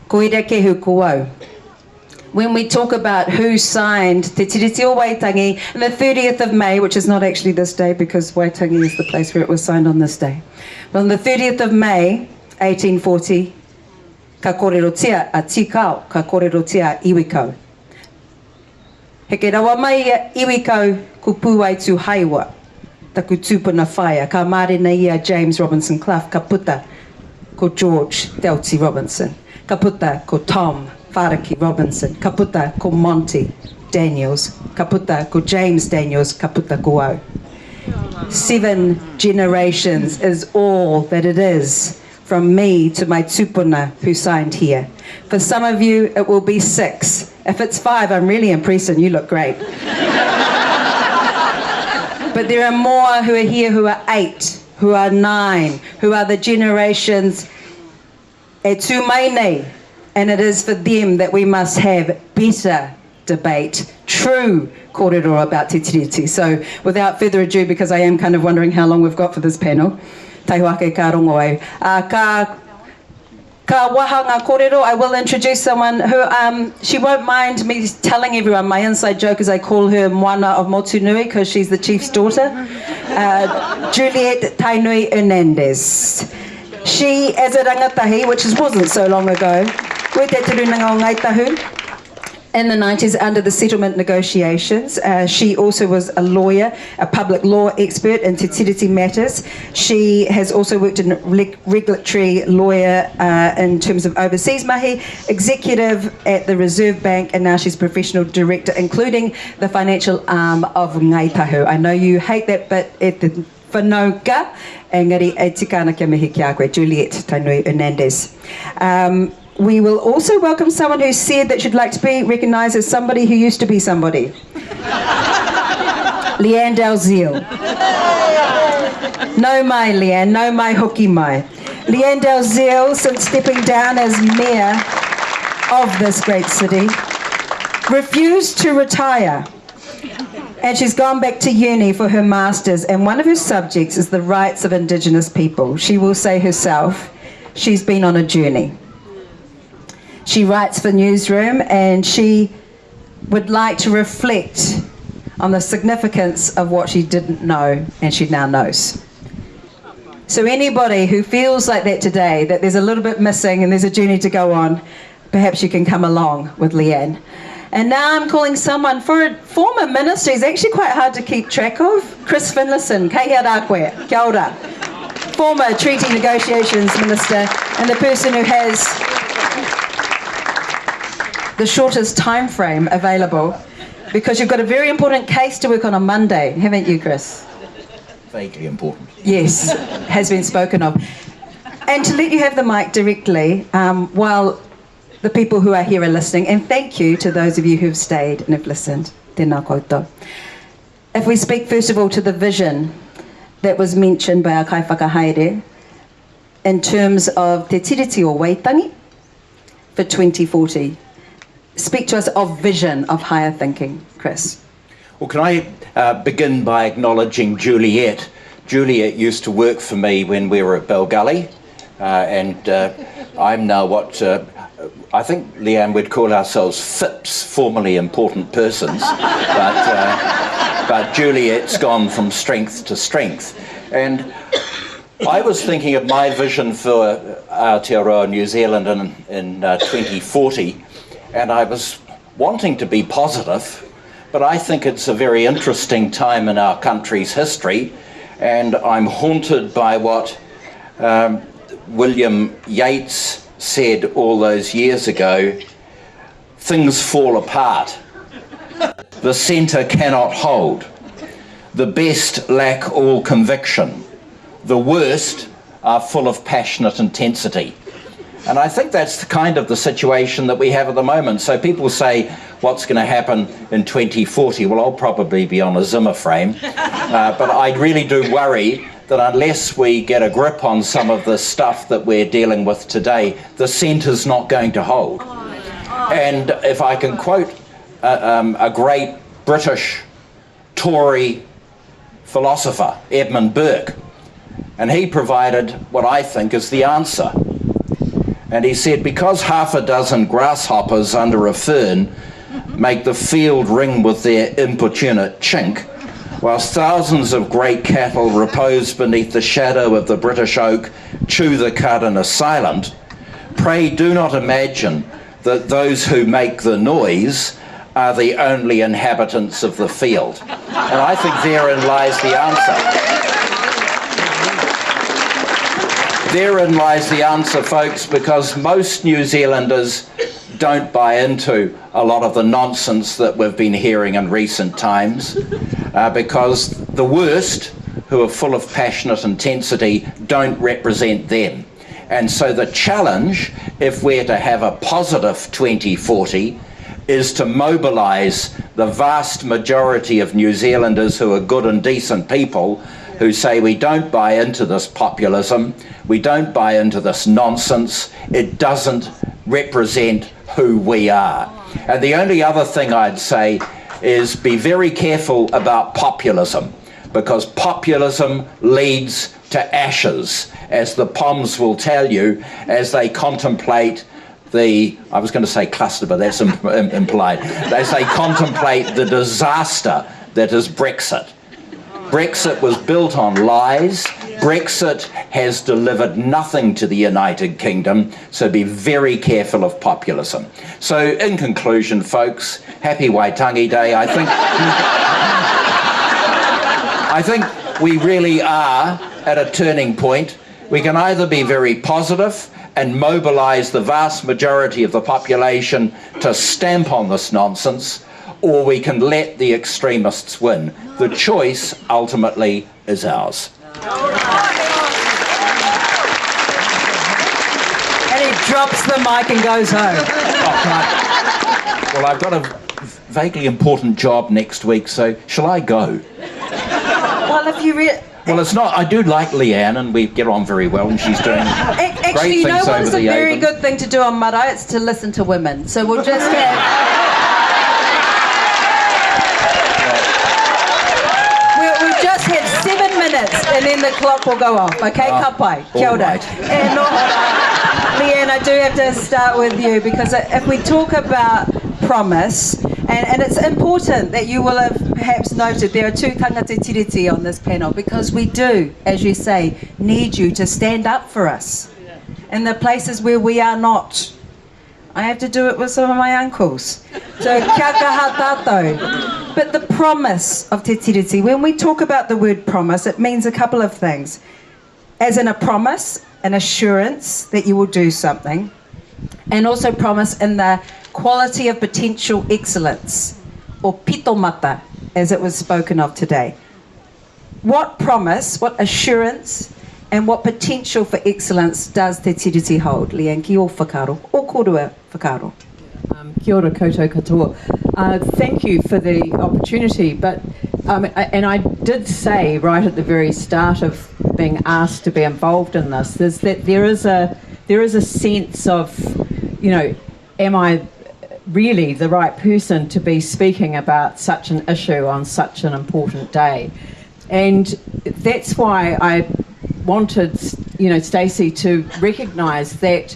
Ko Irakehu ko au. When we talk about who signed Te Tiriti o Waitangi on the 30th of May, which is not actually this day because Waitangi is the place where it was signed on this day, but on the 30th of May, 1840, ka kōrerotia a Tīkao, ka kōrerotia a Iwikau. Heke rawa mai ia Iwikau ko Pūai Tūhaiwa, taku tūpuna whaea, ka mārena ia James Robinson Clough, ka puta ko George Delty Robinson, ka puta ko Tom Whariki Robinson, ka puta ko Monty Daniels, ka puta ko James Daniels, ka puta ko au. Seven generations is all that it is from me to my tupuna who signed here. For some of you, it will be six. If it's five, I'm really impressed and you look great. but there are more who are here who are eight, who are nine, who are the generations e tū mai nei, and it is for them that we must have better debate, true kōrero about Te Tiriti. So without further ado, because I am kind of wondering how long we've got for this panel, taiho ake ka rongo au. Uh, ka, ka waha ngā kōrero, I will introduce someone who, um, she won't mind me telling everyone, my inside joke is I call her Moana of Motunui because she's the chief's daughter, uh, Juliet Tainui Hernandez. She, as a rangatahi, which wasn't so long ago, with Te Runanga o Ngāi Tahu, in the 90s under the settlement negotiations. Uh, she also was a lawyer, a public law expert in Te Tiriti matters. She has also worked in regulatory lawyer uh, in terms of overseas mahi, executive at the Reserve Bank, and now she's professional director, including the financial arm of Ngai Tahu. I know you hate that bit at the whanaunga, engari e tika ana kia mihi ki a koe, Juliet Tainui Hernandez. Um, we will also welcome someone who said that she'd like to be recognised as somebody who used to be somebody. Lianne Dalziel. No mai, Lianne, no mai hoki mai. Lianne Dalziel, since stepping down as mayor of this great city, refused to retire. And she's gone back to uni for her master's, and one of her subjects is the rights of Indigenous people. She will say herself, she's been on a journey. She writes for Newsroom and she would like to reflect on the significance of what she didn't know and she now knows. So, anybody who feels like that today, that there's a little bit missing and there's a journey to go on, perhaps you can come along with Leanne. And now I'm calling someone for a former minister, he's actually quite hard to keep track of, Chris Finlayson. Kei hea rā koe? Kia ora. Former Treaty Negotiations Minister and the person who has the shortest time frame available because you've got a very important case to work on on Monday, haven't you, Chris? Vaguely important. Yes, has been spoken of. And to let you have the mic directly um, while the people who are here are listening, and thank you to those of you who've stayed and have listened. Tēnā koutou. If we speak first of all to the vision that was mentioned by our kaiwhakahaere in terms of Te Tiriti o Waitangi for 2040. Speak to us of vision of higher thinking, Chris. Well, can I uh, begin by acknowledging Juliet? Juliet used to work for me when we were at Belgully, uh, and uh, I'm now what uh, I think, Leanne, we'd call ourselves FIPS, formerly important persons, but, uh, but Juliet's gone from strength to strength. And I was thinking of my vision for Aotearoa New Zealand in, in uh, 2040, and I was wanting to be positive, but I think it's a very interesting time in our country's history, and I'm haunted by what um, William Yeats said all those years ago things fall apart. The centre cannot hold. The best lack all conviction. The worst are full of passionate intensity. And I think that's the kind of the situation that we have at the moment. So people say, what's going to happen in 2040? Well, I'll probably be on a Zimmer frame. Uh, but I really do worry that unless we get a grip on some of the stuff that we're dealing with today, the centre's not going to hold. And if I can quote a, uh, um, a great British Tory philosopher, Edmund Burke, and he provided what I think is the answer. And he said, because half a dozen grasshoppers under a fern make the field ring with their importunate chink, whilst thousands of great cattle repose beneath the shadow of the British oak, chew the cud and are silent, pray do not imagine that those who make the noise are the only inhabitants of the field. And I think therein lies the answer. Therein lies the answer, folks, because most New Zealanders don't buy into a lot of the nonsense that we've been hearing in recent times, uh, because the worst, who are full of passionate intensity, don't represent them. And so the challenge, if we're to have a positive 2040, is to mobilise the vast majority of New Zealanders who are good and decent people who say we don't buy into this populism, we don't buy into this nonsense, it doesn't represent who we are. And the only other thing I'd say is be very careful about populism, because populism leads to ashes, as the Poms will tell you as they contemplate the, I was going to say cluster, but that's implied. As they contemplate the disaster that is Brexit. Brexit was built on lies. Brexit has delivered nothing to the United Kingdom, so be very careful of populism. So, in conclusion, folks, happy Waitangi Day. I think, I think we really are at a turning point. We can either be very positive and mobilise the vast majority of the population to stamp on this nonsense, or we can let the extremists win. The choice ultimately is ours. And he drops the mic and goes home. Oh, can I? Well, I've got a vaguely important job next week, so shall I go? Well, if you... Well, it's not. I do like Leanne, and we get on very well, and she's doing Actually, great you know things what over is a the very Avon. good thing to do on marae? It's to listen to women. So we'll just have... We'll just have 7 minutes, and then the clock will go off. Okay, ka pai. Kia all ora. right. And Leanne, I do have to start with you, because if we talk about promise, and it's important that you will have perhaps noted there are two tangata tiriti on this panel, because we do, as you say, need you to stand up for us in the places where we are not. I have to do it with some of my uncles. So, kia kaha tātou. But the promise of Te Tiriti, when we talk about the word promise, it means a couple of things. As in a promise, an assurance that you will do something, and also promise in the quality of potential excellence, or pitomata, as it was spoken of today. What promise, what assurance, and what potential for excellence does Te Tiriti hold? Leanne, ki o whakaaro, o korua whakaaro. Kia ora koutou katoa. Thank you for the opportunity, but and I did say right at the very start of being asked to be involved in this, is that there is a sense of, you know, am I really the right person to be speaking about such an issue on such an important day? And that's why I wanted, you know, Stacey to recognise that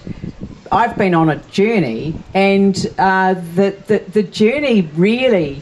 I've been on a journey, and the journey really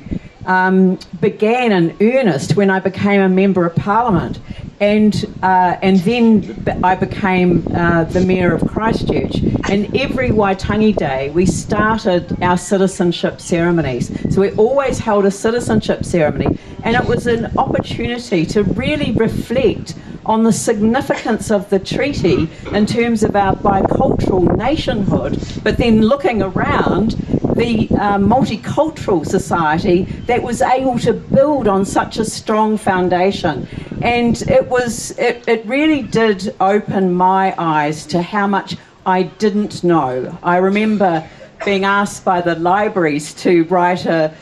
began in earnest when I became a Member of Parliament, and then I became the Mayor of Christchurch. And every Waitangi Day we started our citizenship ceremonies. So we always held a citizenship ceremony, and it was an opportunity to really reflect on the significance of the treaty in terms of our bicultural nationhood, but then looking around the multicultural society that was able to build on such a strong foundation. And it really did open my eyes to how much I didn't know. I remember being asked by the libraries to write a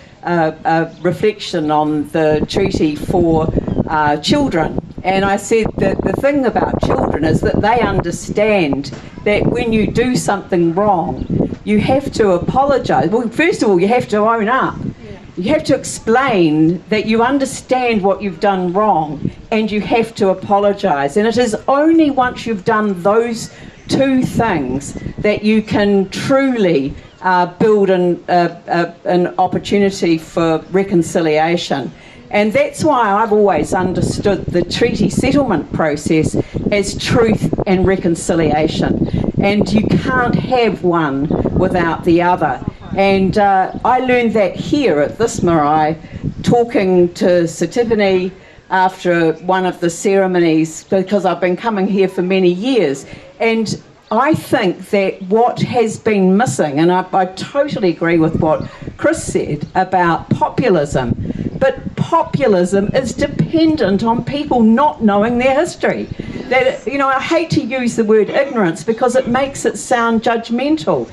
reflection on the treaty for children. And I said that the thing about children is that they understand that when you do something wrong, you have to apologise. Well, first of all, you have to own up. You have to explain that you understand what you've done wrong, and you have to apologise. And it is only once you've done those two things that you can truly build an opportunity for reconciliation. And that's why I've always understood the treaty settlement process as truth and reconciliation. And you can't have one without the other. And I learned that here at this marae, talking to Sir Tiffany after one of the ceremonies, because I've been coming here for many years. And I think that what has been missing, and I totally agree with what Chris said about populism, but populism is dependent on people not knowing their history. That, you know, I hate to use the word ignorance because it makes it sound judgmental.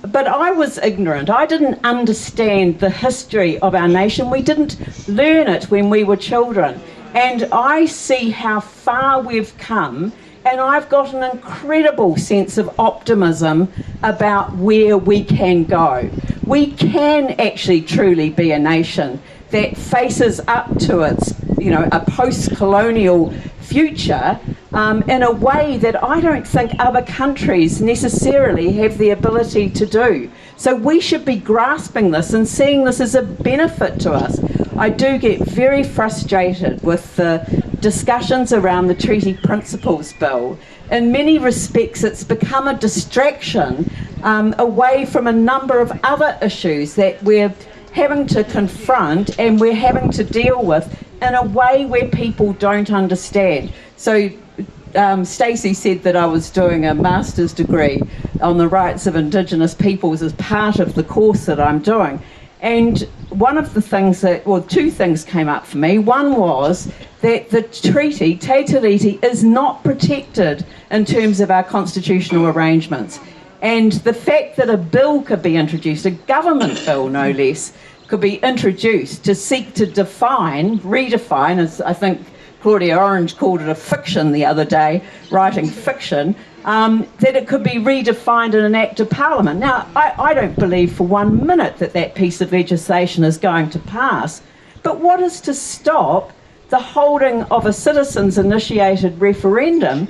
But I was ignorant. I didn't understand the history of our nation. We didn't learn it when we were children. And I see how far we've come, And I've got an incredible sense of optimism about where we can go. We can actually truly be a nation that faces up to its, you know, a post-colonial future um, in a way that I don't think other countries necessarily have the ability to do. So we should be grasping this and seeing this as a benefit to us. I do get very frustrated with the discussions around the Treaty Principles Bill. In many respects, it's become a distraction um, away from a number of other issues that we're having to confront and we're having to deal with in a way where people don't understand. So um, Stacey said that I was doing a master's degree on the rights of Indigenous peoples as part of the course that I'm doing. And one of the things that, well, two things came up for me. One was that the treaty, Te Tiriti, is not protected in terms of our constitutional arrangements. And the fact that a bill could be introduced, a government bill no less, could be introduced to seek to define, redefine, as I think Claudia Orange called it a fiction the other day, writing fiction, um, that it could be redefined in an Act of Parliament. Now, I, I don't believe for one minute that that piece of legislation is going to pass, but what is to stop the holding of a citizens initiated referendum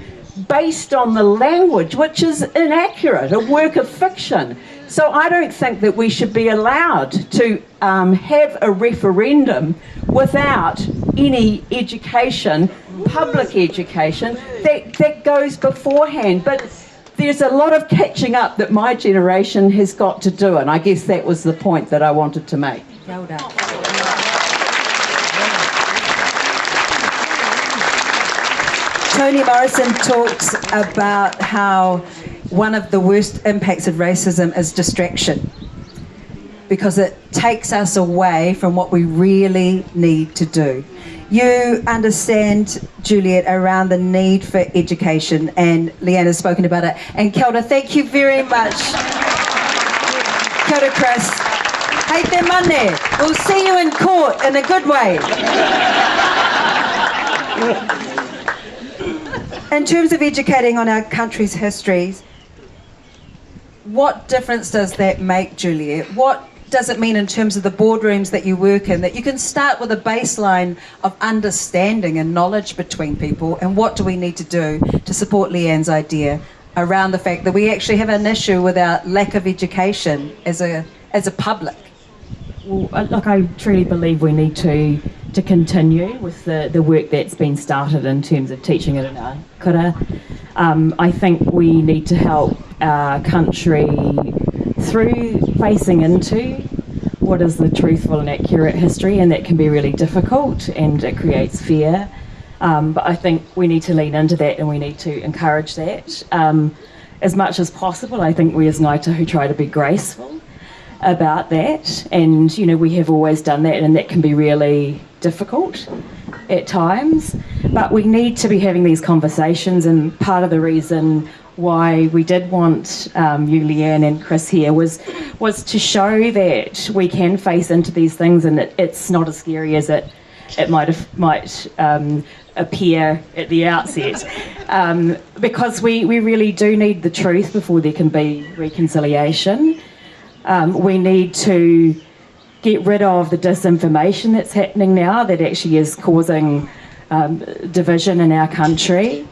based on the language, which is inaccurate, a work of fiction. So I don't think that we should be allowed to um, have a referendum without any education, public education, that, that goes beforehand. But there's a lot of catching up that my generation has got to do, and I guess that was the point that I wanted to make. Well done. Toni Morrison talks about how one of the worst impacts of racism is distraction because it takes us away from what we really need to do. You understand, Juliet, around the need for education, and Leanne has spoken about it. And Kelda, thank you very much. Kia Chris. Hei te mane. We'll see you in court in a good way. In terms of educating on our country's histories, what difference does that make, Juliet? What does it mean in terms of the boardrooms that you work in that you can start with a baseline of understanding and knowledge between people? And what do we need to do to support Leanne's idea around the fact that we actually have an issue with our lack of education as a, as a public? Well, uh, look, I truly believe we need to to continue with the, the work that's been started in terms of teaching it in our kura. Um, I think we need to help our country through facing into what is the truthful and accurate history, and that can be really difficult and it creates fear. Um, but I think we need to lean into that and we need to encourage that. Um, as much as possible, I think we as Ngāi Tahu try to be graceful about that. And, you know, we have always done that, and that can be really difficult at times. But we need to be having these conversations, and part of the reason why we did want um, you, Leanne, and Chris here was was to show that we can face into these things, and it, it's not as scary as it it might have, might um, appear at the outset, um, because we, we really do need the truth before there can be reconciliation. Um, we need to get rid of the disinformation that's happening now that actually is causing um, division in our country.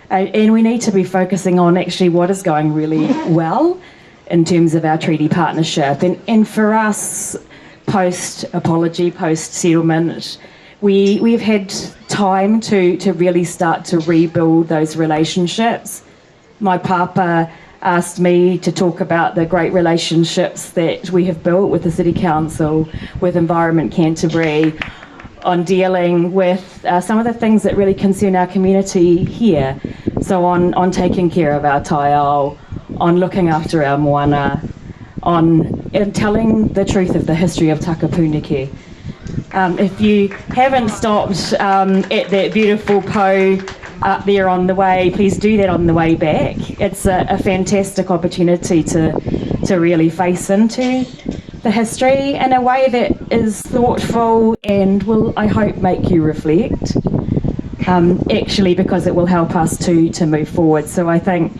And we need to be focusing on actually what is going really well in terms of our treaty partnership. And, and for us, post apology, post settlement, we, we've had time to, to really start to rebuild those relationships. My papa asked me to talk about the great relationships that we have built with the City Council, with Environment Canterbury, on dealing with uh, some of the things that really concern our community here. So on, on taking care of our taiao, on looking after our moana, on telling the truth of the history of Takapuneke. Um, if you haven't stopped um, at that beautiful po up there on the way, please do that on the way back. It's a, a fantastic opportunity to, to really face into the history in a way that is thoughtful and will, I hope, make you reflect. um, actually because it will help us to, to move forward. So I think,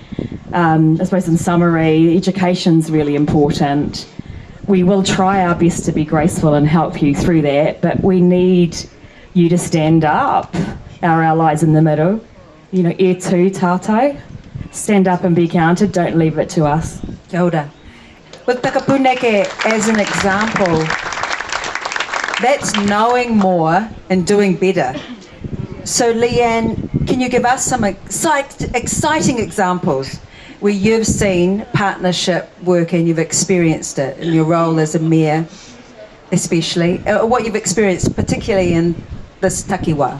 um, I suppose in summary, education's really important. We will try our best to be graceful and help you through that, but we need you to stand up, our allies in the middle. You know, e tū tātou. Stand up and be counted, don't leave it to us. Kia ora. With Takapuneke as an example, that's knowing more and doing better. So, Leanne, can you give us some excite, exciting examples where you've seen partnership work and you've experienced it in your role as a mayor, especially, uh, what you've experienced, particularly in this takiwa?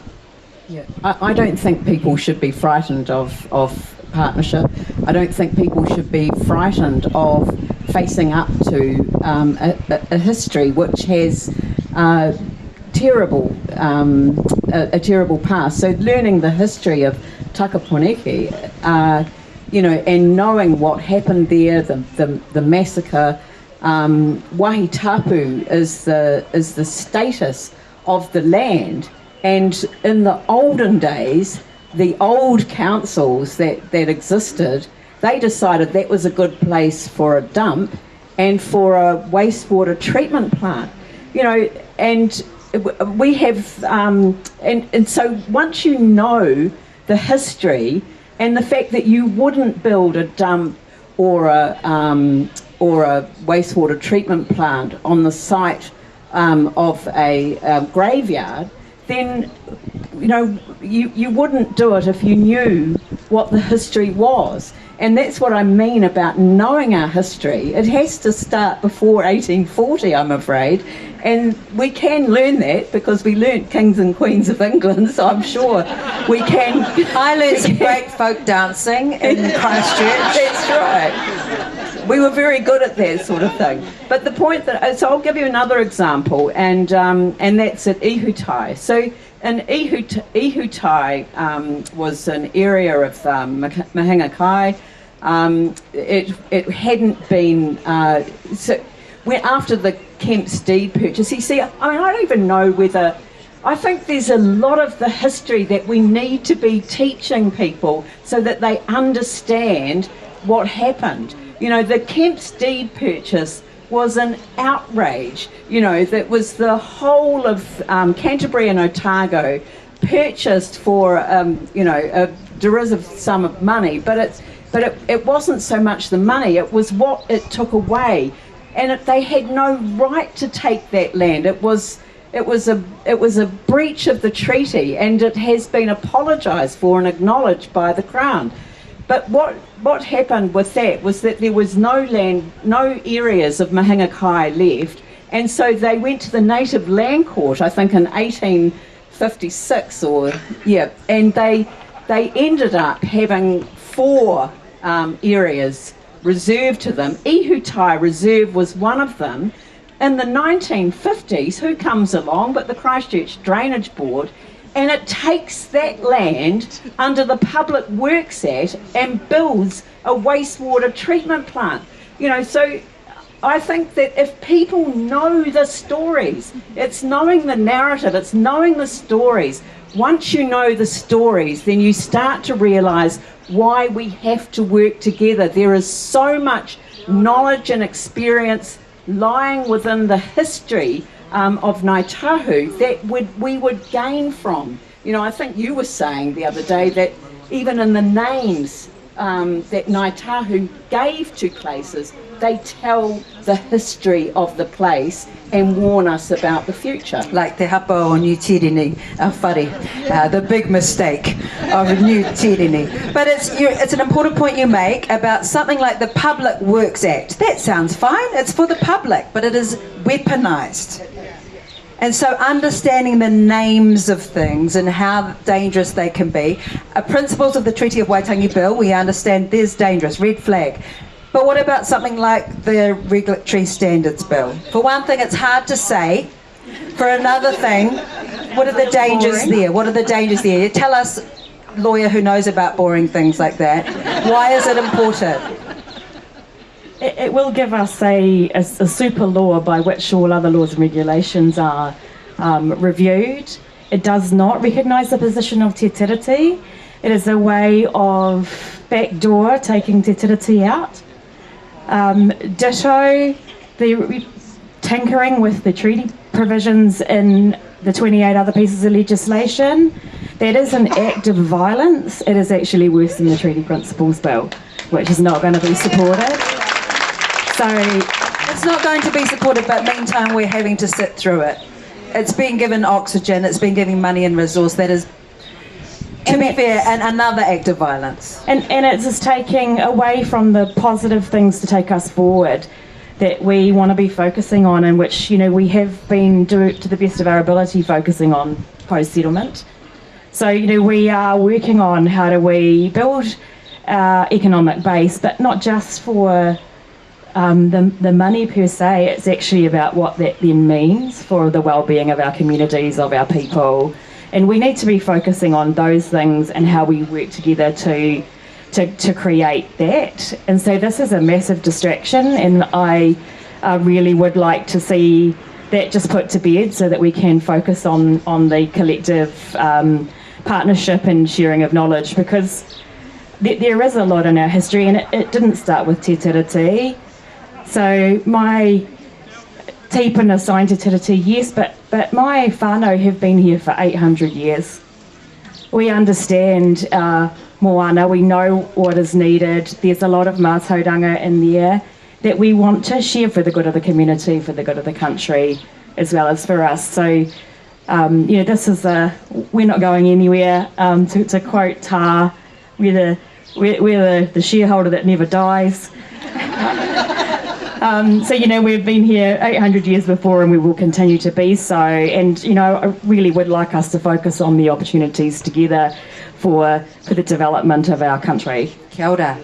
Yeah, I, I don't think people should be frightened of, of partnership. I don't think people should be frightened of facing up to um, a, a, history which has uh, terrible um, a, a, terrible past. So learning the history of Takaponeke, uh, you know, and knowing what happened there, the the, the massacre. Um, Wahitapu is the is the status of the land, and in the olden days, the old councils that, that existed, they decided that was a good place for a dump and for a wastewater treatment plant. You know, and we have, um, and, and so once you know the history and the fact that you wouldn't build a dump or a, um, or a wastewater treatment plant on the site um, of a, a graveyard, then you know you, you wouldn't do it if you knew what the history was. And that's what I mean about knowing our history. It has to start before 1840, I'm afraid. And we can learn that because we learnt Kings and Queens of England, so I'm sure we can. I learned some great folk dancing in Christchurch. That's right. We were very good at that sort of thing. But the point that, so I'll give you another example, and, um, and that's at Ihutai. So and Ihut- Ihutai um, was an area of um, Mahinga Kai. Um, it, it hadn't been, uh, so when, after the Kemp's deed purchase, you see, I mean, I don't even know whether, I think there's a lot of the history that we need to be teaching people so that they understand what happened. You know, the Kemp's deed purchase was an outrage. You know, that was the whole of um, Canterbury and Otago purchased for, um, you know, a derisive sum of money, but it's but it, it wasn't so much the money, it was what it took away. And it, they had no right to take that land. It was, it, was a, it was a breach of the treaty, and it has been apologised for and acknowledged by the Crown. But what, what happened with that was that there was no land, no areas of Mahinga Kai left, and so they went to the Native Land Court, I think in 1856 or, yeah, and they, they ended up having four um, areas reserved to them. Ihutai Reserve was one of them. In the 1950s, who comes along but the Christchurch Drainage Board and it takes that land under the Public Works Act and builds a wastewater treatment plant. You know, so I think that if people know the stories, it's knowing the narrative, it's knowing the stories. Once you know the stories, then you start to realise why we have to work together. There is so much knowledge and experience lying within the history um, of Ngāi Tahu that would, we would gain from. You know, I think you were saying the other day that even in the names um, that Ngāi Tahu gave to places, they tell the history of the place and warn us about the future. Like Te Hapa o New Tireni, our whare, uh, the big mistake of New Tireni. But it's, you, it's an important point you make about something like the Public Works Act. That sounds fine, it's for the public, but it is weaponized. And so, understanding the names of things and how dangerous they can be. Uh, principles of the Treaty of Waitangi Bill, we understand there's dangerous, red flag. But what about something like the Regulatory Standards Bill? For one thing, it's hard to say. For another thing, what are the dangers there? What are the dangers there? Tell us, lawyer who knows about boring things like that, why is it important? It, it will give us a, a, a super law by which all other laws and regulations are um, reviewed. It does not recognise the position of Te Tiriti. It is a way of backdoor taking Te Tiriti out. Um, ditto the tinkering with the treaty provisions in the 28 other pieces of legislation. That is an act of violence. It is actually worse than the Treaty Principles Bill, which is not going to be supported. So it's not going to be supported, but meantime we're having to sit through it. It's been given oxygen, it's been given money and resource. That is, to be fair, and another act of violence. And, and it's just taking away from the positive things to take us forward that we want to be focusing on and which, you know, we have been, do, to the best of our ability, focusing on post-settlement. So, you know, we are working on how do we build our economic base, but not just for um, the, the money per se, it's actually about what that then means for the well-being of our communities, of our people. And we need to be focusing on those things and how we work together to, to, to create that. And so this is a massive distraction, and I uh, really would like to see that just put to bed so that we can focus on, on the collective um, partnership and sharing of knowledge because th- there is a lot in our history and it, it didn't start with Te Tiriti. So my tipuna signed Te Tiriti, yes, but, but my whānau have been here for 800 years. We understand uh, moana, we know what is needed. There's a lot of mātauranga in there that we want to share for the good of the community, for the good of the country, as well as for us. So, um, you know, this is a, we're not going anywhere. Um, to, to quote Ta, we're the, we're, we're the, the shareholder that never dies. Um, so, you know, we've been here 800 years before and we will continue to be so. And, you know, I really would like us to focus on the opportunities together for, for the development of our country. Kia ora.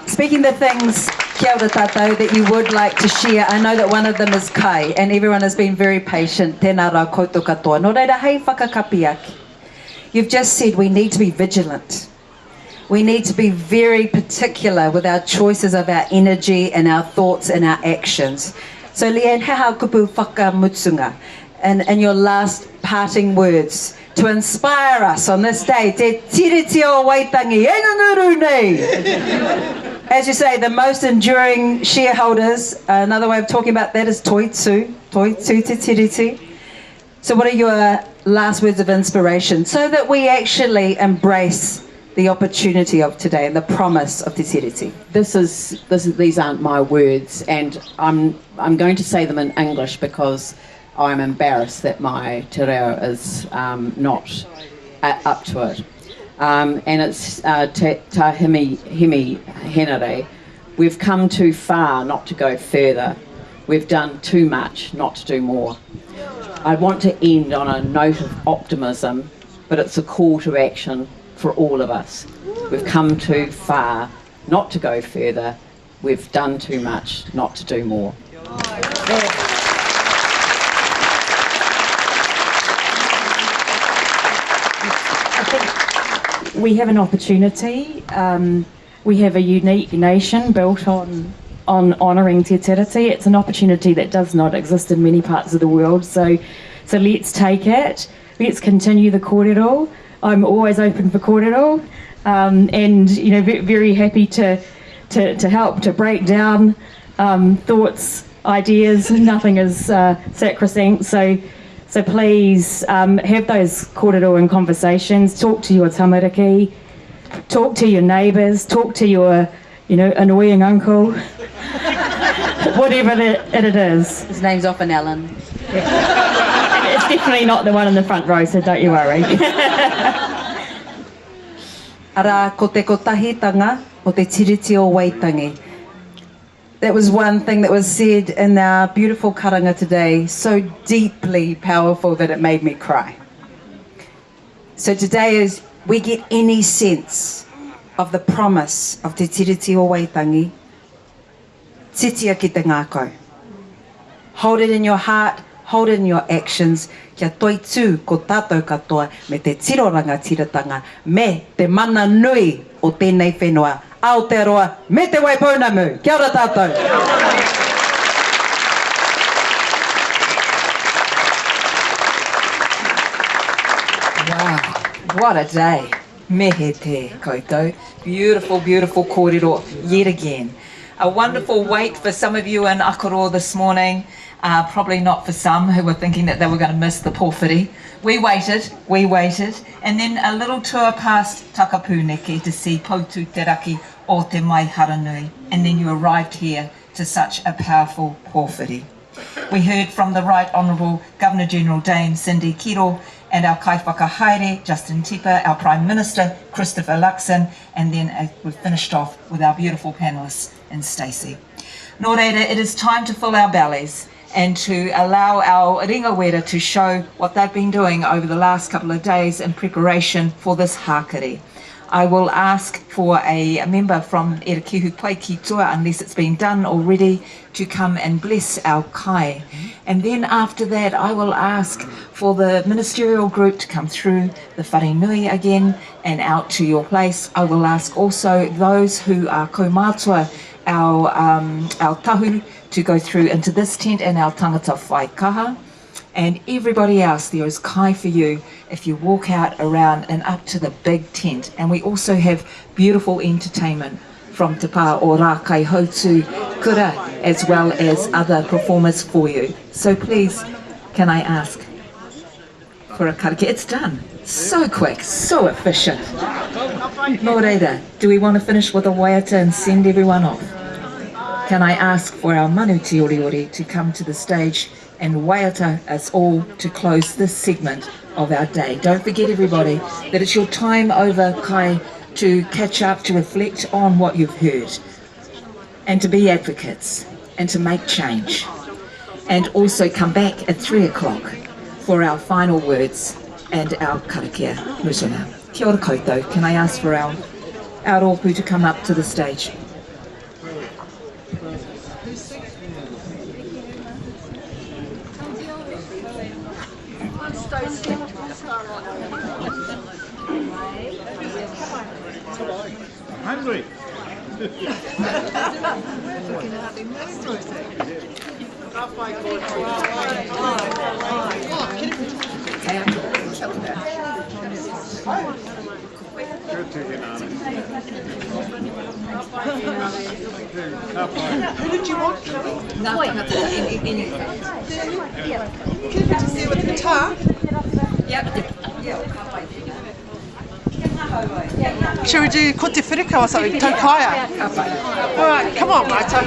Speaking of things, kia ora tātou, that you would like to share, I know that one of them is kai, and everyone has been very patient. Tēnā rā koutou katoa. Nō reira, hei whakakapi ake. You've just said we need to be vigilant. We need to be very particular with our choices of our energy and our thoughts and our actions. So, Leanne, he aha kupu whakamutsunga in, in your last parting words to inspire us on this day, Te Tiriti o Waitangi, e ngunguru nei! As you say, the most enduring shareholders, another way of talking about that is toitū, toitū te tiriti. So what are your last words of inspiration so that we actually embrace the opportunity of today and the promise of Te Tiriti? This is, this is, these aren't my words, and I'm, I'm going to say them in English because I'm embarrassed that my te reo is um, not uh, up to it. Um, and it's uh, te, ta hemi, hemi henare. We've come too far not to go further. We've done too much not to do more. I want to end on a note of optimism, but it's a call to action for all of us. We've come too far not to go further. We've done too much not to do more. I think we have an opportunity. Um, we have a unique nation built on on honouring Te Tiriti. It's an opportunity that does not exist in many parts of the world. So, so let's take it. Let's continue the kōrero. I'm always open for kōrero, um, and you know, very happy to, to, to help to break down um, thoughts, ideas. Nothing is uh, sacrosanct. So, so please um, have those kōrero and conversations. Talk to your tamariki, talk to your neighbours, talk to your, you know, annoying uncle, whatever it, it is. His name's often Alan. Yeah. It's definitely not the one in the front row, so don't you worry. Arā, ko te kotahitanga o te Tiriti o Waitangi. That was one thing that was said in our beautiful karanga today, so deeply powerful that it made me cry. So today is we get any sense of the promise of Te Tiriti o Waitangi, titia ki te ngākau. Hold it in your heart, hold it in your actions, kia toitū ko tātou katoa me te tiro rangatiratanga me te mana nui o tēnei whenua, Aotearoa me Te Waipounamu. Kia ora tātou. What a day. Me he te koutou. Beautiful, beautiful kōrero yet again. A wonderful wait for some of you in Akaroa this morning. Uh, probably not for some who were thinking that they were going to miss the pōwhiri. We waited, we waited, and then a little tour past Takapuneke to see Poutu Te Raki o Te Maiharanui, and then you arrived here to such a powerful pōwhiri. We heard from the Right Honourable Governor General Dame Cindy Kiro and our Kaiwhakahaere, Justin Tipa, our Prime Minister, Christopher Luxon, and then uh, we finished off with our beautiful panellists and Stacey. Nō reira, it is time to fill our bellies and to allow our ringawera to show what they've been doing over the last couple of days in preparation for this hākari. I will ask for a member from Erakihu Pai Ki Tua, unless it's been done already, to come and bless our kai. And then after that, I will ask for the ministerial group to come through the wharenui again and out to your place. I will ask also those who are kaumātua, our, um, our tahu, to go through into this tent and our tangata whai kaha. And everybody else, there is kai for you if you walk out around and up to the big tent. And we also have beautiful entertainment from Te Pā o Rākaihautū Kura, as well as other performers for you. So please, can I ask for a karakia? It's done. So quick, so efficient. Nō reira, do we want to finish with a waiata and send everyone off? Can I ask for our manu tioriori to come to the stage and waiata us all to close this segment of our day? Don't forget, everybody, that it's your time over kai to catch up, to reflect on what you've heard, and to be advocates and to make change. And also come back at three o'clock for our final words and our karakia mutunga. Kia ora koutou. Can I ask for our, our rōpū to come up to the stage? I'm hungry. Who did you want, Kelly? Can you see with the guitar? Yep. Shall we do Ko Te Whirika or something? Taukaia. All right, come on, Marta.